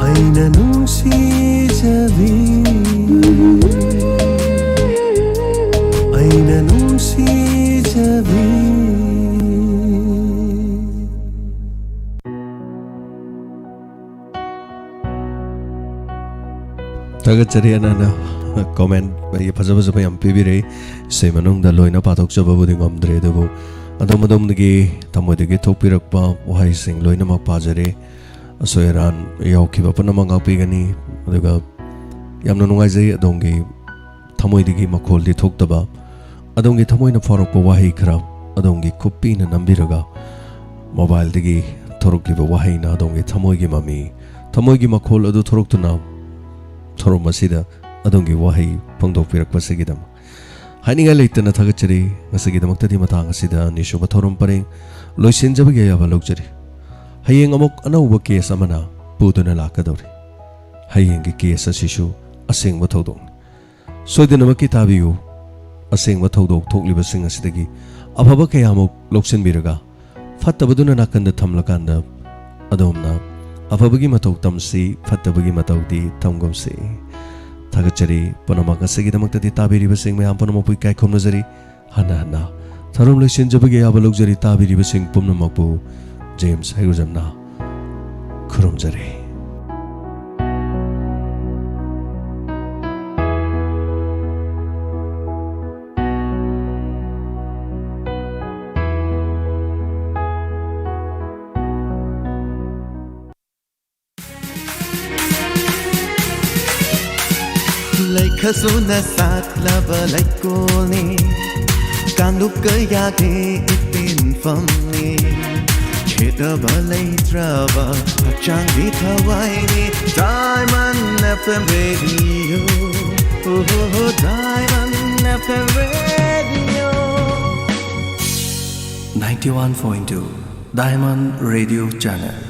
ꯑꯩꯅ ꯅꯨꯡꯁꯤꯖꯕꯤ, ꯑꯩꯅ ꯅꯨꯡꯁꯤꯖꯕꯤ꯫ ꯊꯥꯒꯠꯆꯔꯤ ꯑꯅꯥꯅ comment ꯐꯖ ꯐꯖꯕ ꯌꯥꯝ ꯄꯤꯕꯤꯔꯛꯏ꯫ ꯏꯁꯩ ꯃꯅꯨꯡꯗ ꯂꯣꯏꯅ ꯄꯥꯊꯣꯛꯆꯕꯕꯨꯗꯤ ꯉꯝꯗ꯭ꯔꯦ, ꯑꯗꯨꯕꯨ ꯑꯗꯣꯝ ꯑꯗꯣꯝꯗꯒꯤ ꯊꯃꯣꯏꯗꯒꯤ ꯊꯣꯛꯄꯤꯔꯛꯄ ꯋꯥꯍꯩꯁꯤꯡ ꯂꯣꯏꯅꯃꯛ ꯄꯥꯖꯔꯦ꯫ ꯑꯁꯣꯏ ꯑꯔꯥꯟ ꯌꯥꯎꯈꯤꯕ ꯄꯨꯝꯅꯃꯛ ꯉꯥꯛꯄꯤꯒꯅꯤ꯫ ꯑꯗꯨꯒ ꯌꯥꯝꯅ ꯅꯨꯡꯉꯥꯏꯖꯩ ꯑꯗꯣꯝꯒꯤ ꯊꯃꯣꯏꯗꯒꯤ ꯃꯈꯣꯜꯗꯤ ꯊꯣꯛꯇꯕ, ꯑꯗꯣꯝꯒꯤ ꯊꯃꯣꯏꯅ ꯐꯥꯎꯔꯛꯄ ꯋꯥꯍꯩ ꯈꯔ ꯑꯗꯣꯝꯒꯤ ꯈꯨꯄꯤꯅ ꯅꯝꯕꯤꯔꯒ mobileꯗꯒꯤ ꯊꯣꯔꯛꯂꯤꯕ ꯋꯥꯍꯩꯅ ꯑꯗꯣꯝꯒꯤ ꯊꯃꯣꯏꯒꯤ ꯃꯃꯤ, ꯊꯃꯣꯏꯒꯤ ꯃꯈꯣꯜ ꯑꯗꯨ ꯊꯣꯔꯛꯇꯨꯅ ꯊꯧꯔꯝ ꯑꯁꯤꯗ ꯑꯗꯣꯝꯒꯤ ꯋꯥꯍꯩ ꯐꯣꯡꯗꯣꯛꯄꯤꯔꯛꯄꯁꯤꯒꯤꯗꯃꯛ ꯍꯥꯏꯅꯤꯡꯉꯥꯏ ꯂꯩꯇꯅ ꯊꯥꯒꯠꯆꯔꯤ꯫ ꯉꯁꯤꯒꯤꯗꯃꯛꯇꯗꯤ ꯃꯇꯥꯡ ꯑꯁꯤꯗ ꯑꯅꯤꯁꯨꯕ ꯊꯧꯔꯝ ꯄꯔꯦꯡ ꯂꯣꯏꯁꯤꯟꯖꯕꯒꯤ ꯑꯌꯥꯕ ꯂꯧꯖꯔꯤ꯫ ꯍꯌꯦꯡ ꯑꯃꯨꯛ ꯑꯅꯧꯕ case ꯑꯃꯅ ꯄꯨꯗꯨꯅ ꯂꯥꯛꯀꯗꯧꯔꯤ꯫ ꯍꯌꯦꯡꯒꯤ case ꯑꯁꯤꯁꯨ ꯑꯁꯦꯡꯕ ꯊꯧꯗꯣꯛꯅꯤ꯫ ꯁꯣꯏꯗꯅꯃꯛꯀꯤ ꯇꯥꯕꯤꯌꯨ꯫ ꯑꯁꯦꯡꯕ ꯊꯧꯗꯣꯛ ꯊꯣꯛꯂꯤꯕꯁꯤꯡ ꯑꯁꯤꯗꯒꯤ ꯑꯐꯕ ꯀꯌꯥꯃꯨꯛ ꯂꯧꯁꯤꯟꯕꯤꯔꯒ ꯐꯠꯇꯕꯗꯨꯅ ꯅꯥꯀꯟꯗ ꯊꯝꯂꯀꯥꯟꯗ ꯑꯗꯣꯝꯅ ꯑꯐꯕꯒꯤ ꯃꯇꯧ ꯇꯝꯁꯤ, ꯐꯠꯇꯕꯒꯤ ꯃꯇꯧꯗꯤ ꯊꯝꯒꯨꯝꯁꯤ꯫ ꯊꯥꯒꯠꯆꯔꯤ꯫ ꯄꯨꯝꯅꯃꯛ ꯑꯁꯤꯒꯤꯗꯃꯛꯇꯗꯤ ꯇꯥꯕꯤꯔꯤꯕꯁꯤꯡ ꯃꯌꯥꯝ ꯄꯨꯝꯅꯃꯛꯄꯨ ꯏꯀꯥꯏ ꯈꯨꯝꯅꯖꯔꯤ꯫ ꯍꯟꯅ ꯍꯟꯅ ꯊꯧꯔꯝ ꯂꯣꯏꯁꯤꯟꯖꯕꯒꯤ ꯑꯌꯥꯕ ꯂꯧꯖꯔꯤ꯫ ꯇꯥꯕꯤꯔꯤꯕꯁꯤꯡ ꯄꯨꯝꯅꯃꯛꯄꯨ James ꯍꯩꯔꯨꯖꯝꯅ ꯈꯨꯔꯨꯝꯖꯔꯤ꯫ ꯂꯩꯈꯁꯨꯅ ꯁꯥꯠꯂꯕ ꯂꯩꯀꯣꯜꯅꯤ, ꯀꯥꯡꯂꯨꯞ ꯀꯌꯥꯒꯤ ꯏꯄꯤꯟꯐꯝꯅꯤ꯫ ꯇꯕ ꯂꯩꯇ꯭ꯔꯕ ꯍꯛꯆꯥꯡꯒꯤ ꯊꯋꯥꯏꯅꯤ Diamond F M Radio. Oh, Diamond F M Radio. Ninety-one point two Diamond Radio Channel.